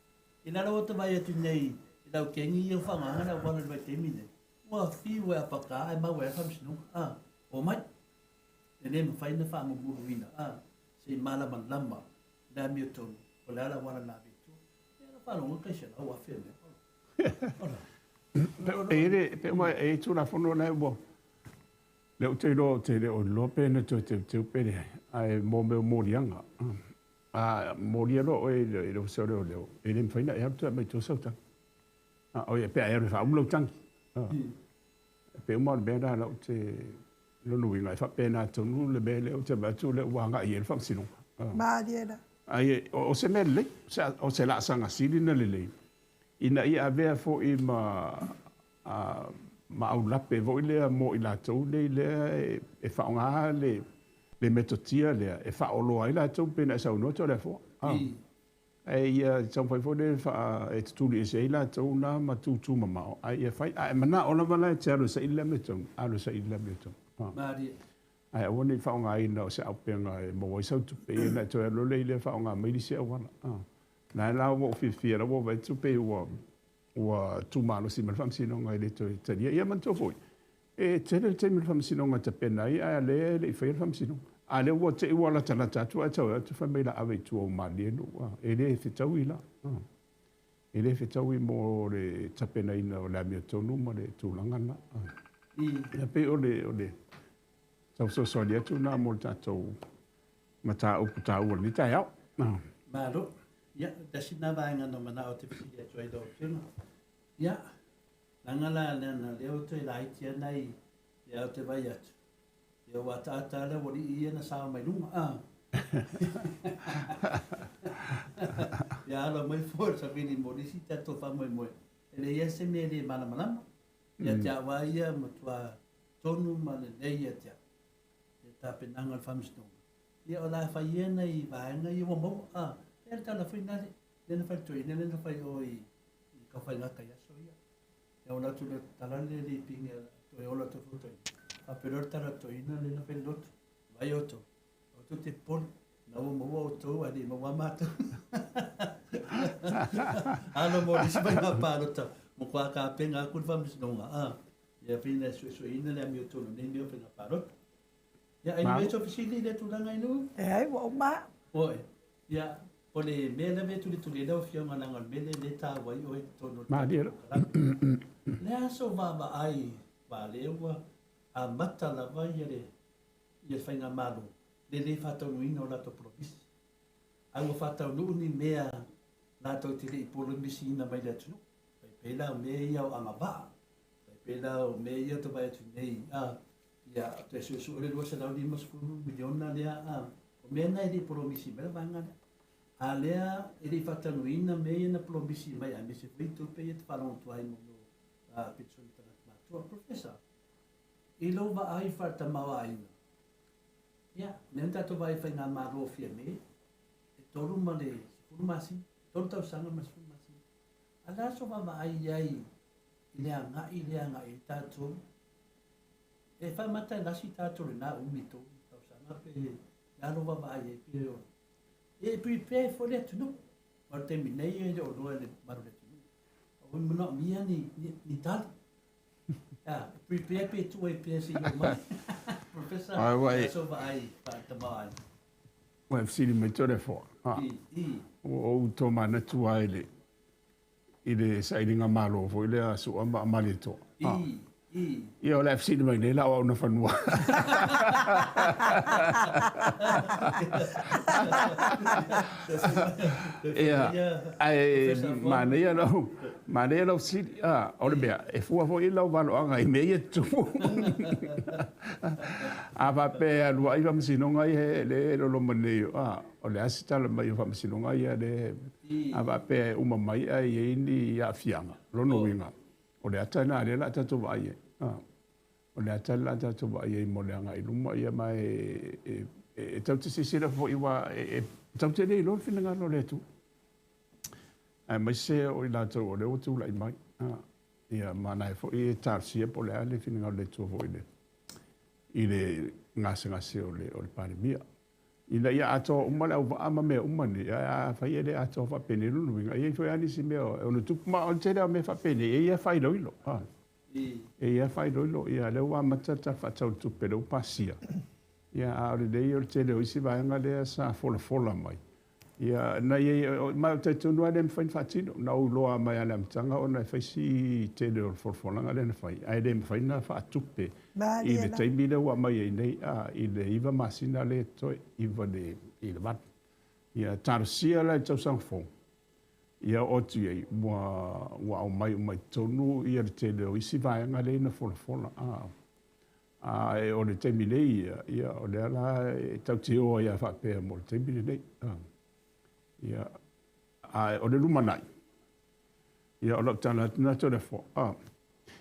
I lalo o te vaai atu nei i lau kengi ia ua faaaogaina le auala i le vaitaimi nei, ua fiu e apaka ae maua ai le Faamasinoga, a, omai. E le mafai ona faamumuluina, a, se i malamalama le amiotonu o le a le auala na ave i tua. Ia na faalogo tai 100,000 a mea. Ola. Ola. E le, pe uma e i Tulafono lea ua, lea ou te iloa ou te le o iloa pe na toe teuteu pe leai, ae mo mea o moliaga. A molia loa oe i le Ofisa o Leoleo, e le mafai ona e alu toe aumai i tua sau tagi. A, oi, pe a e alu e faauma lau tagi. E pei uma o le mea lena la ou te lona uiga e faapena tonu le mea lea ou te vaai atu lea ua agai i ai le faamasinoga. Malie la. Ai o se mea lelei, o se laasaga sili ona lelei ina ia avea foi ma ma aulape foi lea mo i latou nei lea e faaaoga le metotia lea e faaoloa ai latou pei ona e saunoa Toleafoa. Ae ia taumafai foi lea e tutuli ese ai latou na ma tūtū mamao, ae ia fai. A e manao lava la e te alu e saili le amiotonu, alu e saili le amiotonu. Malie. Ae aua ne i faaaogaina o se auupega e maua ai sau tupe, ia ona e toe alu loa lea i lea faaaoga mai le isi auala. Na la ua ou fiafia la ua ou vaai atu pei ua ua tumalosi mai le Faamasinoga e le toe talia. Ia manatua foi, e tele le taimi o le Faamasinoga e tapena ai, ae o lea e le i faia le Faamasinoga. A o lea ua te i ua latalata atu ae tau atu fai mai la ave i tua ua malie nuu. E le fetaui la. E le fetaui mo le tapenaina o le amiotonu ma le tulaga lena. Ia pei o le, o le tau fesoasoani atu lena mo le tatou mataupu taua o lenei taeao. Malo. Ia, tasi lena vaega na manao ou te fesili atu ai i lau Afioga. Ia, leaga la leaga o lea ua toe laiti lava nai mea ou te vaai atu, ia ua ataata lava le aualii ia na sao mai luga. A. Ia alo mai fua le savili mo nisi tatou faamoemoe. E leai lava se mea e le malamalama. Ia te au lava ia, matua tonu ma lelei ia te au. Le tapenaga o le faamasinoga. Ia o le a fai ia nai vaega ia ua maua. A, pea le tala foi lena lea na fai le toeaina lea na fai o i i Taufaiga i aso ia. Ia ola atu le tala le le pigi a toe ola atu foi toeaina. Faapea loa le tala a le toeaina lea na fai le lotu. Vai outou. Outou te popole. Na ua maua outou ae le i maua a matou. Alo mo nisi faiga palota, matua tapena atu le faamasinoga. A, ia pei ona suesueina le amiotonu nei mea o faiga palota. Ia, ai mea so fesili i lea tulaga i nuu? Leai, ua uma au. Oi, ia, o le mea lava e tulituli ai lau Afioga leaga o le mea lea lea e taua ai oe i totonu o le tatou polokalame. O le a sou vaavaai aua o lea ua amata lava ia le ia le faigamalo le le faataunuuina o latou polomisi. Ae ua faataunuu ni mea latou te le i polomisiina mai le atunuu. E pei la o mea ia o agavaa, e pei la o mea ia ou te vaai atu nei, a, ia, toe suesue le $250 miliona lea, a, o mea na e le i polomisi mai le vaega lea. A lea e le i faataunuuina mea ia na polomisi mai aemaise foi tupe ia te faalogo atu ai mo mea o penisione a tagata matutua. Professor, i lou vaai faaletamaoaiga, ia, lea na tatou vaai i faigamalo o Fiame, e 3 ma le 10 masina, 3 tausaga ma le 10 masina. A o le a sou vaavaai i ai i le agai lea agai ai tatou? E faamata e lasi tatou i lena umi 3 tausaga pe le a lou vaavaai i ai pe o e prepare foi le atunuu. Ma o le taimi nei e le o iloa e le mamalu o le atunuu. Ua manaomia ni, ni, ni tali. A, prepare pe tuu ai pea seia oo mai. Professor, Ai, ua o le e a sou vaai faaletamaoaiga? Ua e fesili mai Toleafoa. A, I, i. ua ou tomanatu lava i le i le sailiga malo foi lea a Su'a ma Malietoa. I, Ia, o le a fesili mai nei la o au na fanua. Ia, ae manaia lau, manaia lau fesili. A, o le mea, e fua foi lau valoaga i mea ia e tutupu. A faapea e alu ai faamasinoga ia e le loloma nei, a, o le a se tala mai o faamasinoga ia le, a faapea e uma mai ae i ai ni aafiaga, lona uiga, O le ata lena lea la a tatou vaai ai. O le ata lea la a tatou vaai ai mo le agai i luma, ia ma e, e, e tatou te silasila foi aua e, e tatou te le iloa le finagalo o le Atua. Aemaise o i latou o lea ua tulai mai. Ia ma na e foi e talosia po o le a le finagalo o le Atua foi i le gasegase o le Palemia. Ina ia atoa uma le auvaa ma mea uma nei, ae afai e le atoa faapenei, lona uiga, e i ai foi lava nisi mea e ono tupu. Ma o le tele lava o mea faapenei, e i ai lava faailoilo. E i ai lava faailoilo. Ia, lea ua amata le Tala Faatatau o le Tupe, lea ua pasia. Ia, a o lelei o le tele o isi vaega lea sa folafola mai. Ia, na i ai, ma ou te talitonu lava e le mafai ona faatino. Na ou iloa mai lava i le amataga ona e fai si tele o le folafolaga lea na fai, ae le mafai ona faatupe i le taimi lea ua aumai ai nei, a, i le 9 masina lea e totoe, 9 i le 8. Ia, talosia la i le tausaga fou, ia oo atu i ai, ua, ua aumai uma i totonu ia le tele o isi vaega lea na folafola. A, Ae o le taimi nei ia, ia o lea la e tatou te o ai lava faapea mo le taimi lenei. Ia, ae o le lumanai, ia o lau tala atu lena Toleafoa, a,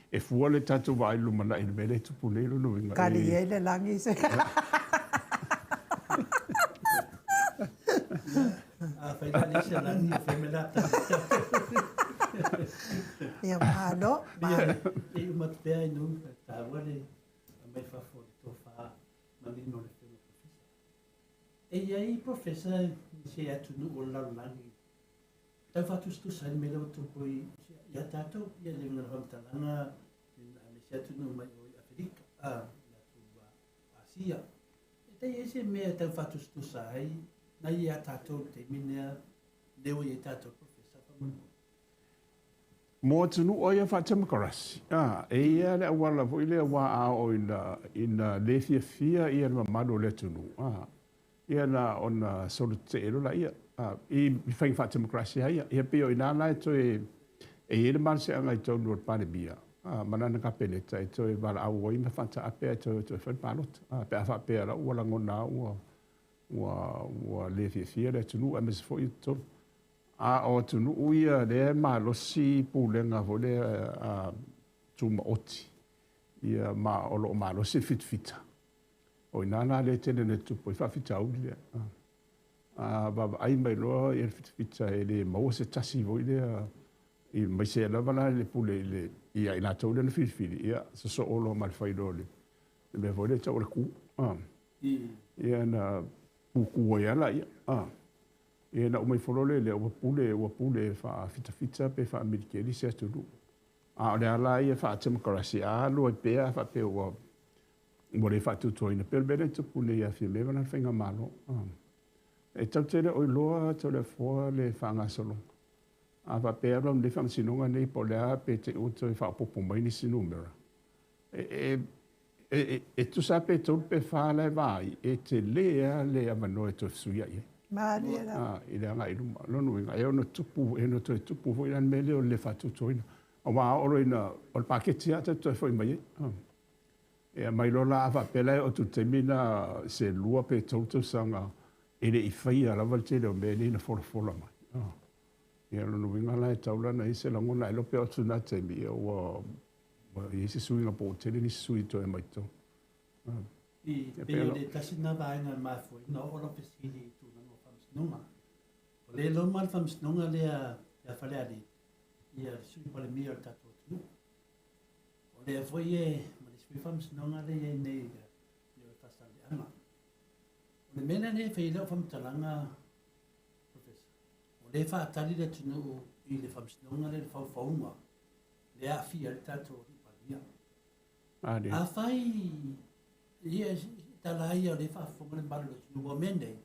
e fua le tatou vaai i le lumanai i le mea lea e tupu nei lona uiga. Kali i ai le lagi se. Afai la leai se lagi, e fai mai la Ia malo, malo. Ia, e uma atu pea ai nu, e taua le aumai fafo o le tofa manino o le Afioga Professor. E i ai Professor i se atunuu o le lalolagi tau faatusatusa ai le mea lea ua tupu ia tatou, ia le uiga o le faamatalaga me se atunuu mai o i Aferika, le atu Asia. E tai ai se mea e tau faatusatusa ai nai ia tatou i le taimi lea, lea ua i ai tatou Professor faamolemole. Mo atunuu ia faatemokarasi, a, e i ai le auala foi lea aua a oo ina, ina le fiafia ia le mamalu o le atunuu, a, ia na ona solo tetee loa laia, a, i faiga faatemokarasi lava ia. Ia pei o i ina la e toe, e i ai le malosiaga i totonu o le Palemia, a, ma lana Kapeneta e toe valaau ai ma faataape ae toe, toe fai le palota, a, pe a faapea la ua lagona lava ua, ua, ua le fiafia le atunuu aemaise foi o totonu. A o atunuu ia lea e malosi pulega foi lea a tumaoti ia ma o lo o malosi le fitafita, o i ina la lea e tele ina tutupu ai faafitauli lea. A vaavaai mai loa ia le fitafita e le maua se tasi foi lea aemaise lava la le pule i le ia i latou lea na filifili, ia sosoo loa ma le fai loa o le mea foi lea e tau o le ku. Ia na puku ai lava laia. Ia na uma ifo loa lea ua pule, ua pule faafitafita pe faamilikeli se atunuu. A o le ala ia faatemokarasi, a alu ai pea faapea ua ua le faatuatuaina pea le mea lea e tupu nei ia Fiame ma lana faigamalo. E tatou te le o iloa Toleafoa le faagasologa. A faapea e alu nei faamasinoga nei po o le a pe te i ua toe faaopoopo mai nisi numera. E, e, e tusa pe 3 pe 4 la e vaai, e tele lava le avanoa e toe fesuiai ai. Malie la. I le agai i luma. Lona uiga, e ono tupu, e ono toe tupu foi la le mea lea o le le faatuatuaina. Aua a oo loa ina, o le paketi lava tatou toe foi mai ai. E aumai loa la, a faapea la e oo atu i le taimi lena se 2 pe 3 tausaga e le i faia lava le tele o mea nei na folafola mai. Ia, lona uiga la e tatau la ona i ai se lagona, ailoga pe oo atu i lena taimi, ia ua i ai se suiga po ua tele nisi sui toe aumai i totonu. I pei o le tasi lena vaega e mafua ai ona oo lau fesili i tulaga o faamasinoga. O lea e loma le faamasinoga lea ia Falealili, ia le Sui Palemia o le tatou atunuu. O lea foi e, ma le isi foi faamasinoga lea e i ai nei i o i Faasaleleaga. O le mea lea e fai ai lau faamatalaga, Professor, o lea e faatali le atunuu i le faamasinoga lea i le faufauga lea e aafia ai le tatou Alii Palemia. Afai, ia, tala lava ia o lea e faafofoga le mamalu o le atunuu, aua o mea nei,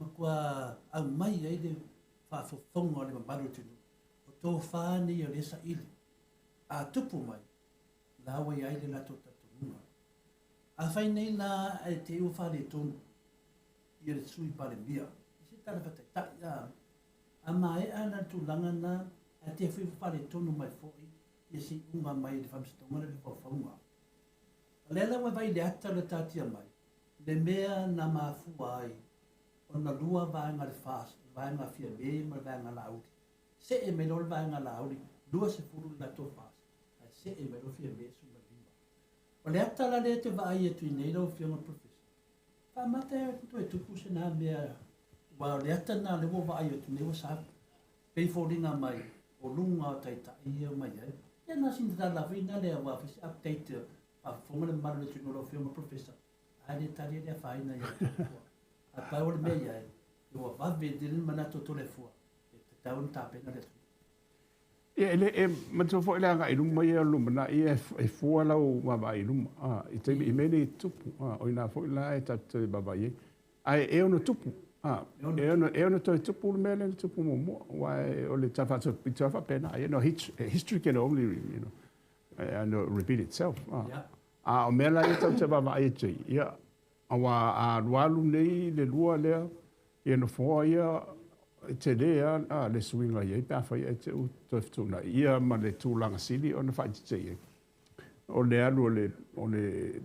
matua aumai ai le faafofoga o le mamalu o le atunuu, o tofa nei o lea e saili. A tupu mai, la ua i ai le latou talitonuga. Afai nei la ae te i ua faaletonu ia le Sui Palemia i se tala faataitai, a, a maea la le tulaga lena ae te foi ua faaletonu mai foi ia se iuga mai le Faamasinoga lea o le Faufauga. O lea la ua vaai i le ata o le taatia mai, le mea na mafua ai ona lua vaega a le FAST, le vaega a Fiame ma le vaega a Laauli. See mai loa le vaega a Laauli, 20 le latou FAST, ae see mai loa Fiame 15. O le ata la lea e te vaai atu i nei lau Afioga i le Professor, faamata e toe tupu se na mea, aua o le ata lena lea ua vaai atu nei ua sa, pei foliga mai o luga o taitai ia mai ai. Ia na sina tala foi na lea aua foi se update faafofoga le mamalu o le atunuu lau Afioga Professor, ae le tali le afaina ia Toleafoa. Ae pau o le mea i ai, ua vave tele le manatu o Toleafoa e tatau ona tapena le atunuu. Ia, e le, e manatua foi le agai i luma ia o le lumanai ia e fua lau vaavaai i luma, a, i taimi, i mea nei e tutupu, a, o ina foi la e tatou te vaavaai ai. Ae e ono tupu, a, e ono, e ono toe tupu le mea lea na tupu muamua, aua o le tala faapito lava faapena, you know, history can only, you know, and repeat itself. A, a o mea la ia tatou te vaavaai atu ai, ia, aua a alualu nei le lua lea, ia nofoa ia e tele lava le suiga i ai pe afai ae te i ua toe fetuunai ia ma le tulaga sili ona faaeteete i ai. O le alu o le, o le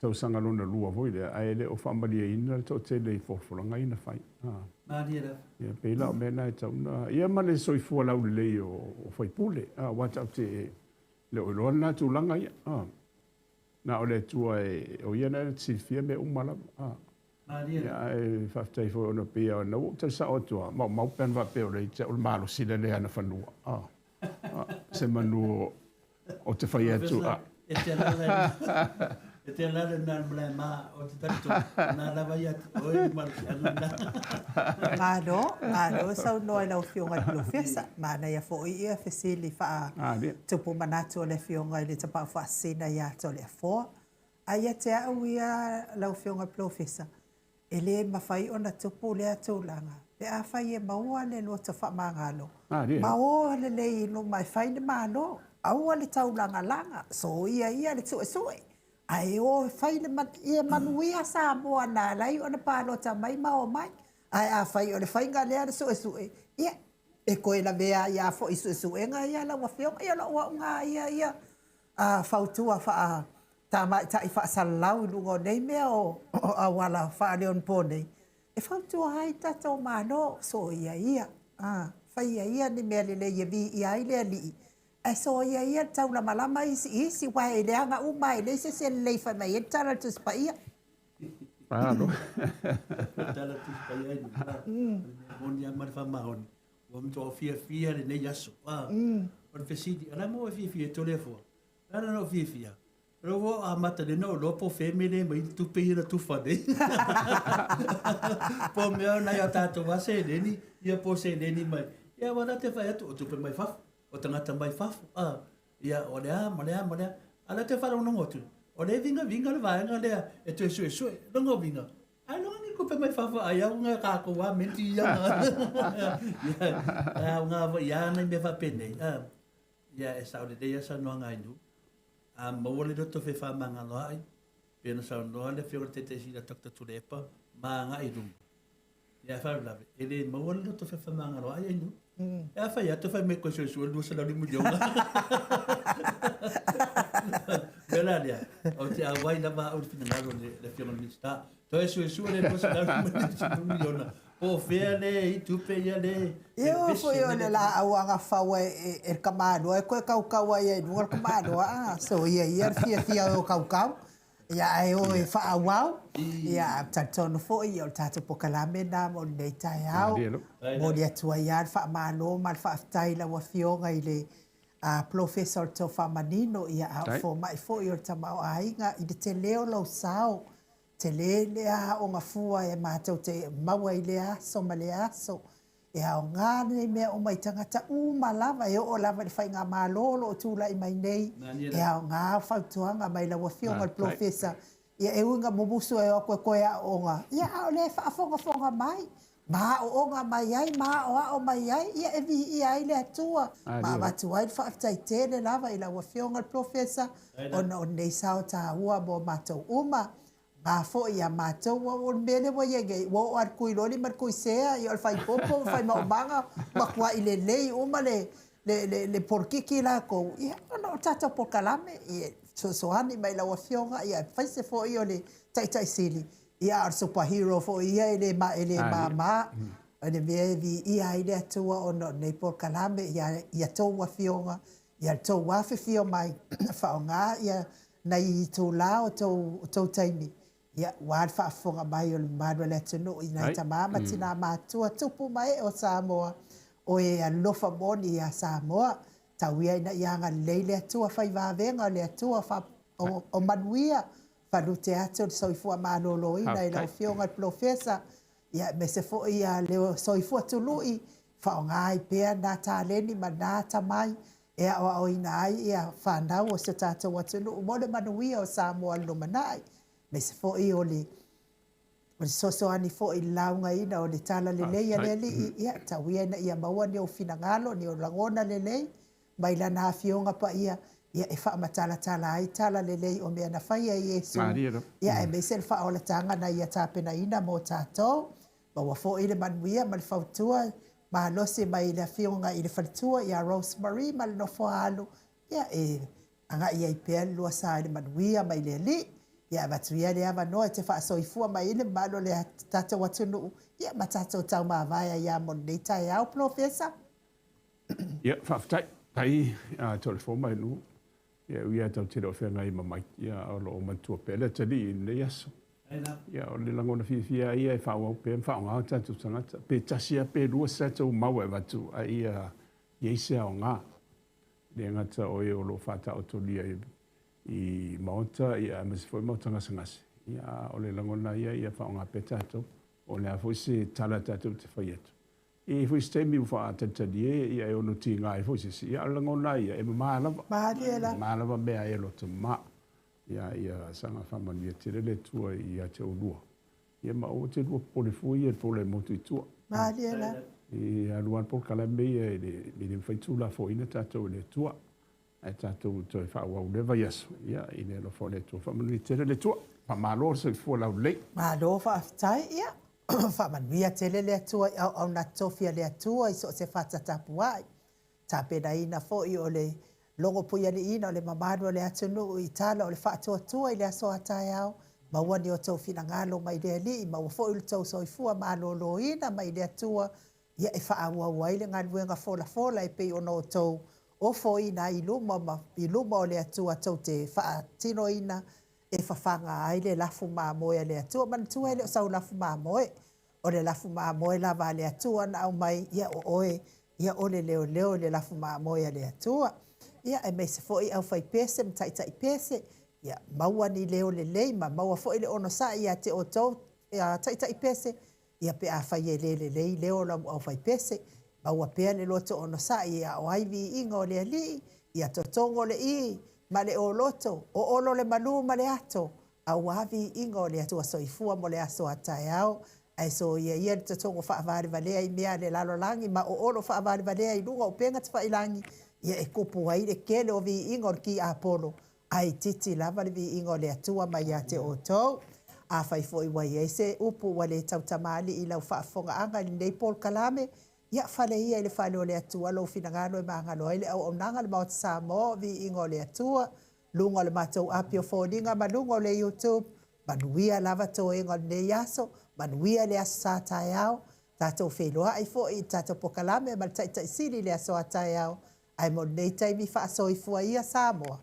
tausaga lona lua foi lea, ae le o faamalieina le toatele i folafolaga ia na fai. Malie lava. Ia, pei la o mea na e tatau ona... Ia ma le soifua laulelei o sui usufono, aua tatou te le o iloa lena tulaga ia. Na o le Atua e, o ia na te silafia mea uma lava. Malie. Ia, ae faafetai foi ona pei lava ona ua ou tali sao atu lava, maumau pe ana faapea o lea o le malosi lea le anafanua. Se manu o te fai atu. E te alala e te alala na malae ma o te talitonu na lava ia te oe le malosiaga lena. Malo, malo saunoa i lau Afioga i le Polofesa. Manaia foi ia fesili faatupu manatu a le Afioga i le Tapaau Faasisina ia Toleafoa. Ae ia te au ia lau Afioga i le Polofesa, E le mafai ona tupu lea tulaga pe afai e maua le loto faamagalo ma o lelei i luma e fai le Malo. Aua le taulagalaga, soia ia le suesue, ae o e fai le ia manuia Samoa na ala ai ona palota mai ma omai. Ae afai o le faiga lea le suesue, ia, e toe lavea ai lava foi i suesuega ia lau Afioga. Ia o lou auga lava ia ia fautua faa tamaitai faasalalau i luga o nei mea o auala faaleonaponei, e fautua ai le tatou Malo, soia ia, faia ia ni mea lelei e viia ai le Alii, ae soia ia le taulamalama isi i isi, aua e leaga uma lava, e leai se isi e lelei fai mai ai le tala a le Tusi Paia. Malo. Tala Tusi Paia i luga, o le mea moni lava ma le faamaoni, ua matua fiafia lenei aso. O le fesili, o le a mo e fiafia ai Toleafoa? O le a lona ou fiafia? O lea ua amata nei ona ou iloa po o fea mea lea e aumai ai tupe ia na tufa nei. Po o mea o nai a tatou lava seleni, ia po o seleni mai. Ia aua la te fai atu, o tupe mai fafo, o tagata mai fafo, a, ia o le a ma le a ma le a. A o lea ou te faalogologo atu, o lea e vigaviga le vaega lea e toe suesue. Lona uiga, ailoga ni tupe mai fafo ai au nga tatou lava mea ti ia. Ia, aoga foi lava nai mea faapenei, a. Ia, e sao lelei lava saunoaga a Inu. A maua le loto fefaamagaloa'i, pei ona saunoa le Afioga i le Taitaiesili a Doctor Tuilaepa, ma agai i luma. Ia, ae faalavelave, e le maua le loto fefaamagaloa'i a Inu. E a fai atu fai mai koe suesue le 200 miliona. O le mea la lea, ou te auai lava au i le finagalo o le Afioga i le Minisita. Toe suesue le 250 miliona. Po o fea le i tupe ia le Ia o foi o le laau agafau e le tamaloa e toe kaukau ai i luga le tamaloa a soia ia le fiafia o kaukau ia ae o e faaauau ia talitonu foi ia o le tatou polokalame lena mo lenei taeao. Momoli atu ai lava le faamalo ma le faafetai i lau Afioga i le Polofesa o le Tofa Manino ia a o fomai foi o le tamaoaiga i le tele o lou sao. Tele le aoga fua e matou te maua i lea aso ma lea aso. E aoga lenei mea uma i tagata uma lava, e oo lava i le faigamalo o lo o tulai mai nei. E aoga fautuaga mai lau Afioga i le Polofesa. Ia e ui ina mumusu e o atu e toe aooga, ia a o lea e faafogafoga mai. ma aooga mai ai ma aoao mai ai, ia e viia ai le Atua ma avatu ai le faafetai tele lava i lau Afioga i le Polofesa ona o lenei sao taua mo matou uma. Aoga foi ia matou, aua o le mea lea ua i ai nei, ua oo lava i le kuiloli ma le kuisea, ia o le faipopo ma le faimaumaga, matuai lelei uma le, le, le polokiki lakou, ia, ona o le tatou polokalame, e fesoasoani mai i lau Afioga, aemaise foi o le Taitai Sili, ia a o le super hero foi ia e le e le mama. O le mea e viia ai le Atua ona o lenei polokalame, ia ia tou afioga, ia le tou afifio mai, faaaoga ia nai itula o tou o tou taimi, ia aua le faafofoga mai o le mamalu o le atunuu i nai tama ma tina matutua, tupu ma ee o Samoa, o e alofa moni ia Samoa. Tau ia ina ia agalelei le Atua, fai vavega o le Atua, o, o manuia, falute atu le soifua maloloina i lau Afioga i le Polofesa, ia aemaise foi ia le soifua tului, faaaoga ai pea na taleni ma na atamai e aoaoina ai ia fanau o si o tatou atunuu mo le manuia o Samoa i le lumanai, aemaise foi o le fesoasoani foi i le laugaina o le Tala Lelei a le Alii, ia tau ia ina ia maua ni ou finagalo, ni ou lagona lelei mai Lana Afioga Paia, ia e faamatalatala ai tala lelei o mea na faia e Iesu, ia aemaise le faaolataga na Ia tapenaina mo tatou. Maua foi le manuia ma le fautua malosi mai le Afioga i le Faletua ia Rose Marie ma le Nofoa-alu, ia e agai ai pea le lua sa i le manuia mai le Alii. Ia avatu ia le avanoa e te faasoifua mai ai le mamalu o le tatou atunuu, ia ma tatou taumavae ai lava mo lenei taeao, Polofesa. Ia, faafetai. Tai a tole fo mai lu. Ia ui a tau tele o feagai ma mai. Ia o lo o matua pea le atalii i lenei aso. Ia o le lagona fiafia ia e faaauau pea ma faaaoga o tatou tagata. Pe tasi lava pe lua se tatou mau e avatu a ia i ai se aoga. E le gata o e o lo o faataotolia i maota ia aemaise foi maota gasegase. Ia a o le lagona ia ia faaaoga pea tatou. O le a foi se tala tatou te fai atu. E i ai foi se taimi ua faatalitali ia e ono tiga ai foi se isi. Ia, o le lagona ia, e mama lava. Malie lava. Mama lava mea e loto mama. Ia, ia saga faamanuia tele le Atua ia te oulua. Ia ma aua te lua popole fua ia i le pola e motu i tua. Malie lava. E alu lava le polokalame ia e le mafai tulafoina tatou e le Atua. Ae tatou toe faaauau lea vaiaso, ia, i le alofa o le Atua. Faamanuia tele le Atua. Faamalo le soifua laulelei. Malo faafetai. Ia, faamanuia tele le Atua i auauna tofi a le Atua i so o se fata tapuai. Tapenaina foi o le logopuialiiina o le mamalu o le atunuu i tala o le faatuatua i le aso a taeao. Maua ni outou finagalo mai le Alii, maua foi lo outou soifua maloloina mai le Atua ia e faaauau ai le galuega folafola e pei ona outou ofoina ai i luma ma i luma o le Atua tou te faatinoina e fafaga ai le lafu mamoe a le Atua. Manatua e le o sau lafu mamoe, o le lafu mamoe lava a le Atua na aumai, ia o oe, ia o le leoleo i le lafu mamoe a le Atua. Ia aemaise foi aufaipese ma taitaipese, ia maua ni leo lelei ma maua foi le onosai ia te outou taitaipese, Ia pe afai e le lelei leo o lau aufaipese, maua pea le loto onosai e ao ai viiga o le Alii, ia totogo le i ma le oloto, oolo le malu ma le ato, auā viiga o le Atua soifua mo le aso a taeao, ae soia ia le totogo faavalevalea i mea a le lalolagi ma oolo faavalevalea i luga o upega tafailangi, ia e kupu ai le kele o viiga o le tiapolo, A itiiti lava le viiga o le Atua mai ia te outou. Afai foi ua i ai se upu ua le tautamalii i lau faafofogaaga i lenei polokalame, ia fale ia i le fale o le Atua lou finagalo e magalo ai le auaunaga a le Maota Samoa o Viiga o le Atua, luga o le matou api o foliga ma luga o le YouTube. Manuia lava toega o lenei aso, manuia le Aso Sa taeao. Tatou feiloai foi i le tatou polokalame ma le Taitai Sili i le aso a taeao. Ae mo lenei taimi faasoifua ia Samoa.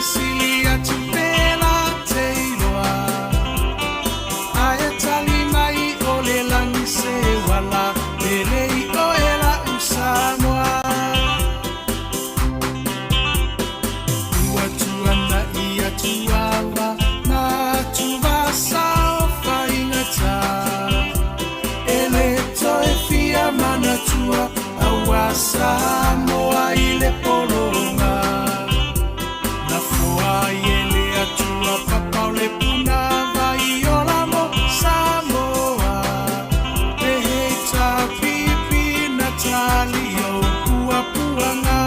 fesili atu pe la te iloa. Ae tali mai o le lagi se uala pele i oe la'u Samoa. Ua tuana'i atu ava ma atuvasa o faigata. E le toe fia manatua auā Samoa i le pologa. Na foa ai e le Atua papa o le punavai ola mo Samoa. Le HRPP na tali o puapuaga.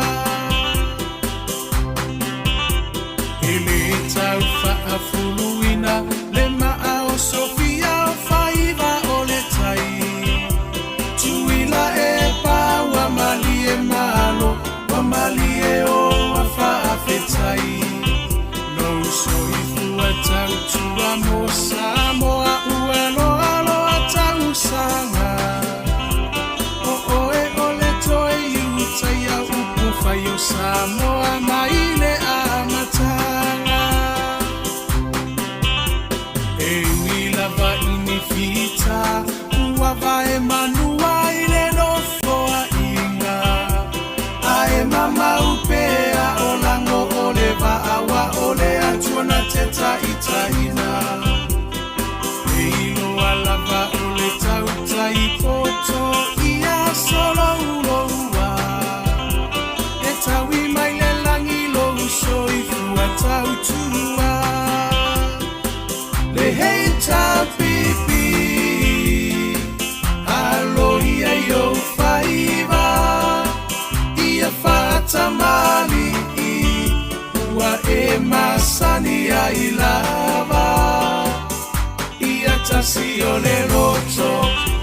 E le tau faafuluina le maa o Sofia o faiva o le tai. Tuila e pa ua malie malo, ua malie o a faafetai. Lou soifua tautua mo Samoa ua loaloa tausaga. O oe o le toe iutaia upu fai o Samoa mai le amataga. E ui lava i ni fita ua vae manua i le nofoaiga. Ae mamau pea o lago o le vaa ua o le Atua na te taitaiina. E iloa lava o le tautai poto ia solouloua. E taui mai le lagi lou soifua tautua. Le HRPP alo ia i ou faiva ia faatamali'i ua e masani ai lava. Ia tasi o le loto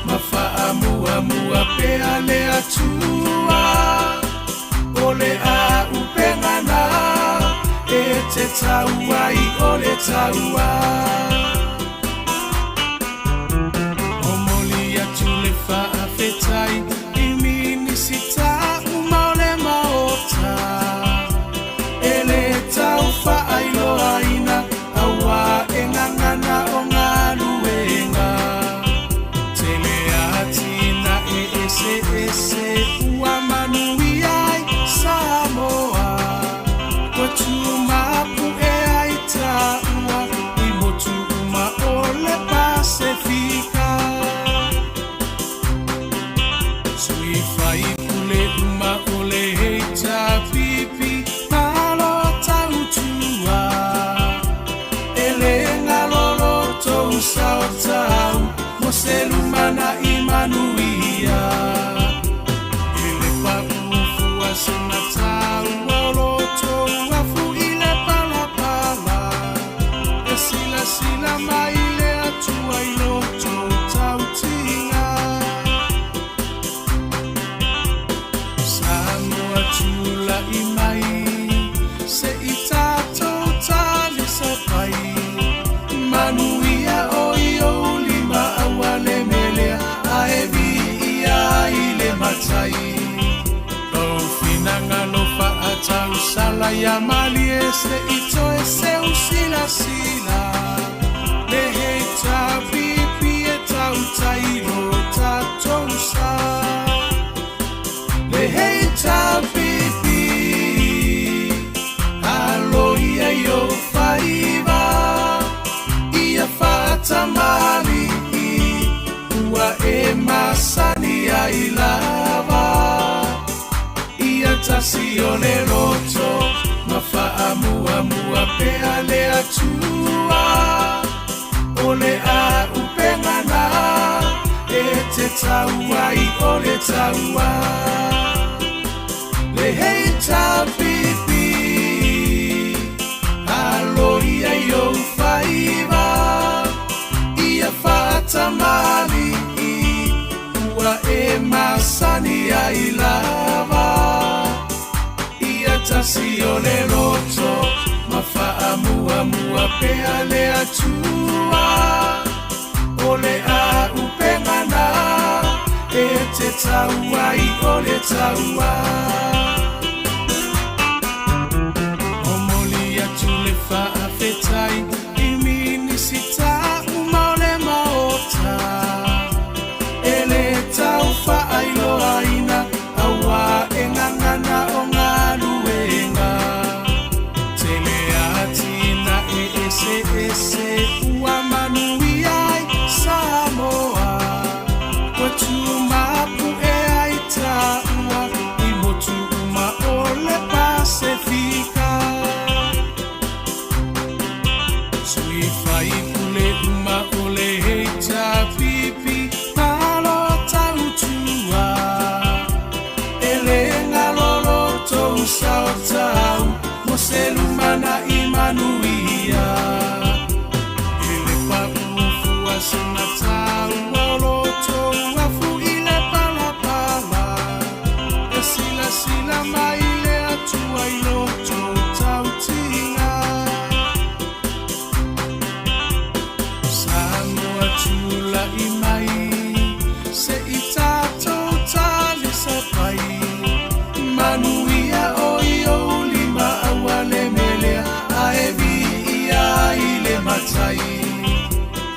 ma faamuamua pea le Atua. O le auupega na e te tau ai o le taua. Momoli atu le faafetai i Minisita uma o le Maota. E le tau faailoaina auā e gagana o galuega. Tele atinae eseese ua manuia ai Samoa. Ua tumapu'e ai taua i motu uma o le Pasefika. Sui faipule uma o le HRPP malo tautua. E le galo lo tou sao tau mo se lumana'i manuia. E le paʻu fua sina taua o lo tou afu i le palapala. E silasila mai le Atua i lo tou tautiga. Samoa tula'i mai se'i tatou talisapai. Manuia o i ou lima auā le melea ae viia ai le Matai. Lou finagalo faatausala ia malie se'i toe seu silasila. Le HRPP e tautai lo tatou sa. Le HRPP alo ia i ou faiva ia faatamali'i ua e masani ai lava. Ia tasi o le loto ma faamuamua pea le Atua. O le auupega na e te tau ai o le taua. Le HRPP alo ia i ou faiva ia faatamali'i ua e masani ai lava. Ia tasi o le loto ma faamuamua pea le Atua. O le auupega na e te tau ai o le taua. Momoli atu eseese ua manuia ai Samoa. Ua tumapu'e ai taua i motu uma o le Pasefika. Sui faipule uma o le HRPP, malo tautua. E le galo lo tou sao tau mo se lumanai manuia. E le paʻu fua sina taua o lo tou afu i le palapala. E silasila mai le Atua i lo tou tautiga. Samoa tulai mai se i tatou talisapai. Manuia o i ou lima aua le melea ae viia ai le Matai.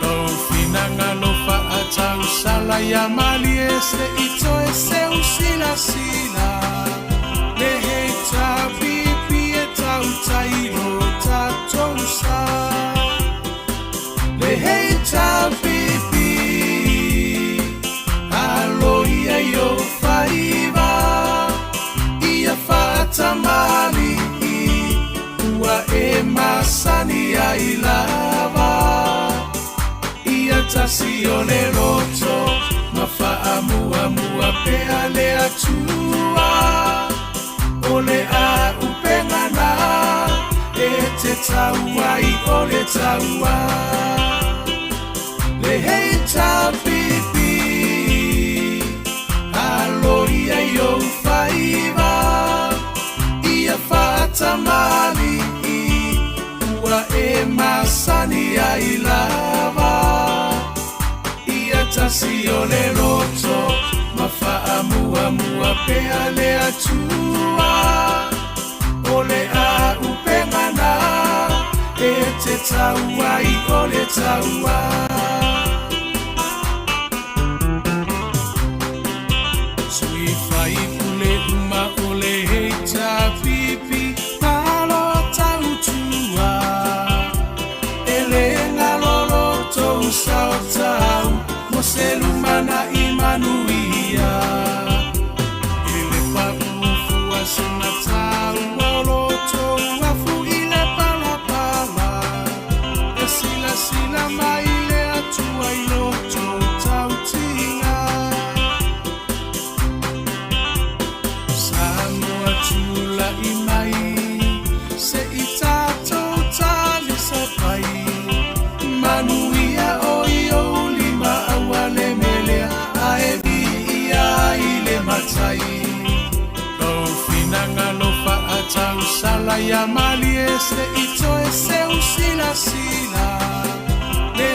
Lou finagalo faatausala ia malie se i toe seu silasila. Le HRPP e tautai lo tatou sa. Le HRPP, alo ia i ou faiva, ia faatamali'i ua e masani ai lava. Ia tasi o le loto ma faamuamua pea le Atua. O le auupega na e te tau ai o le taua. Le HRPP, alo ia i ou faiva, ia faatamali'i ua e masani ai lava. Ia tasi o le loto ma faamuamua pea le Atua. O le auupega na e te tau ai o le taua. Sui faipule uma o le HRPP, malo tautua. E le galo lo tou sao tau mo se lumanai manuia. E le paʻu fua sina taua o lo tou afu i le palapala. E silasila mai le Atua i lo tou tautiga. Samoa tulai mai se i tatou talisapai. Manuia o i ou lima aua le melea ae viia ai le Matai. Lou finagalo faatausala ia malie se i toe seu silasila. Le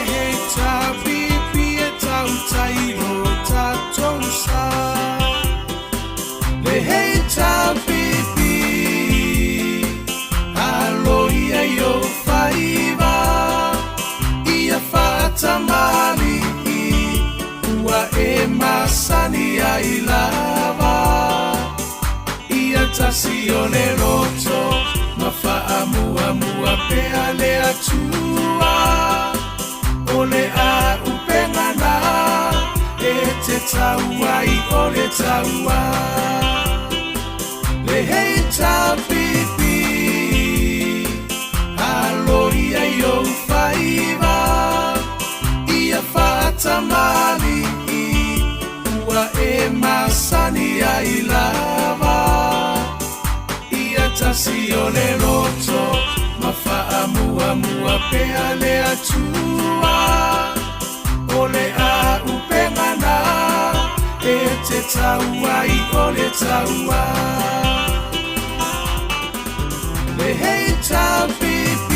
HRPP e tautai lo tatou sa. Le HRPP, alo ia i ou faiva, ia faatamali'i ua e masani ai lava. Ia tasi o le loto ma faamuamua pea le Atua. O le auupega na e te tau ai o le taua. Le HRPP, alo ia i ou faiva, ia faatamali'i ua e masani ai lava. Ia tasi o le loto ma faamuamua pea le Atua. O le auupega na e te tau ai o le taua. Le HRPP,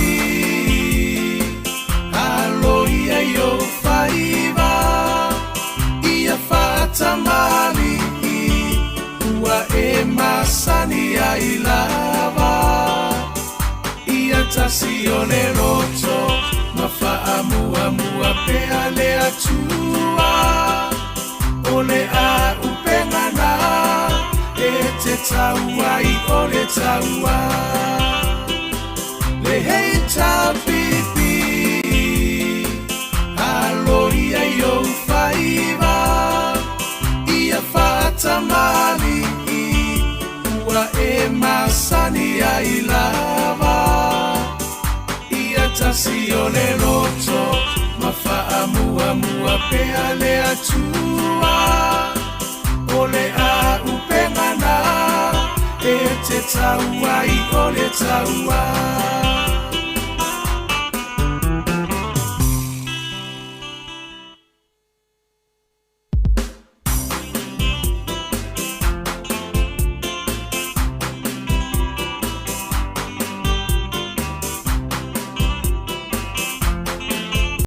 alo ia i ou faiva, ia faatamali'i ua e masani ai lava. Ia tasi o le loto ma faamuamua pea le Atua. O le auupega na e te tau ai o le taua. Le HRPP, e masani ai lava. Ia tasi o le loto ma faamuamua pea le Atua. O le auupega na e te tau ai o le taua.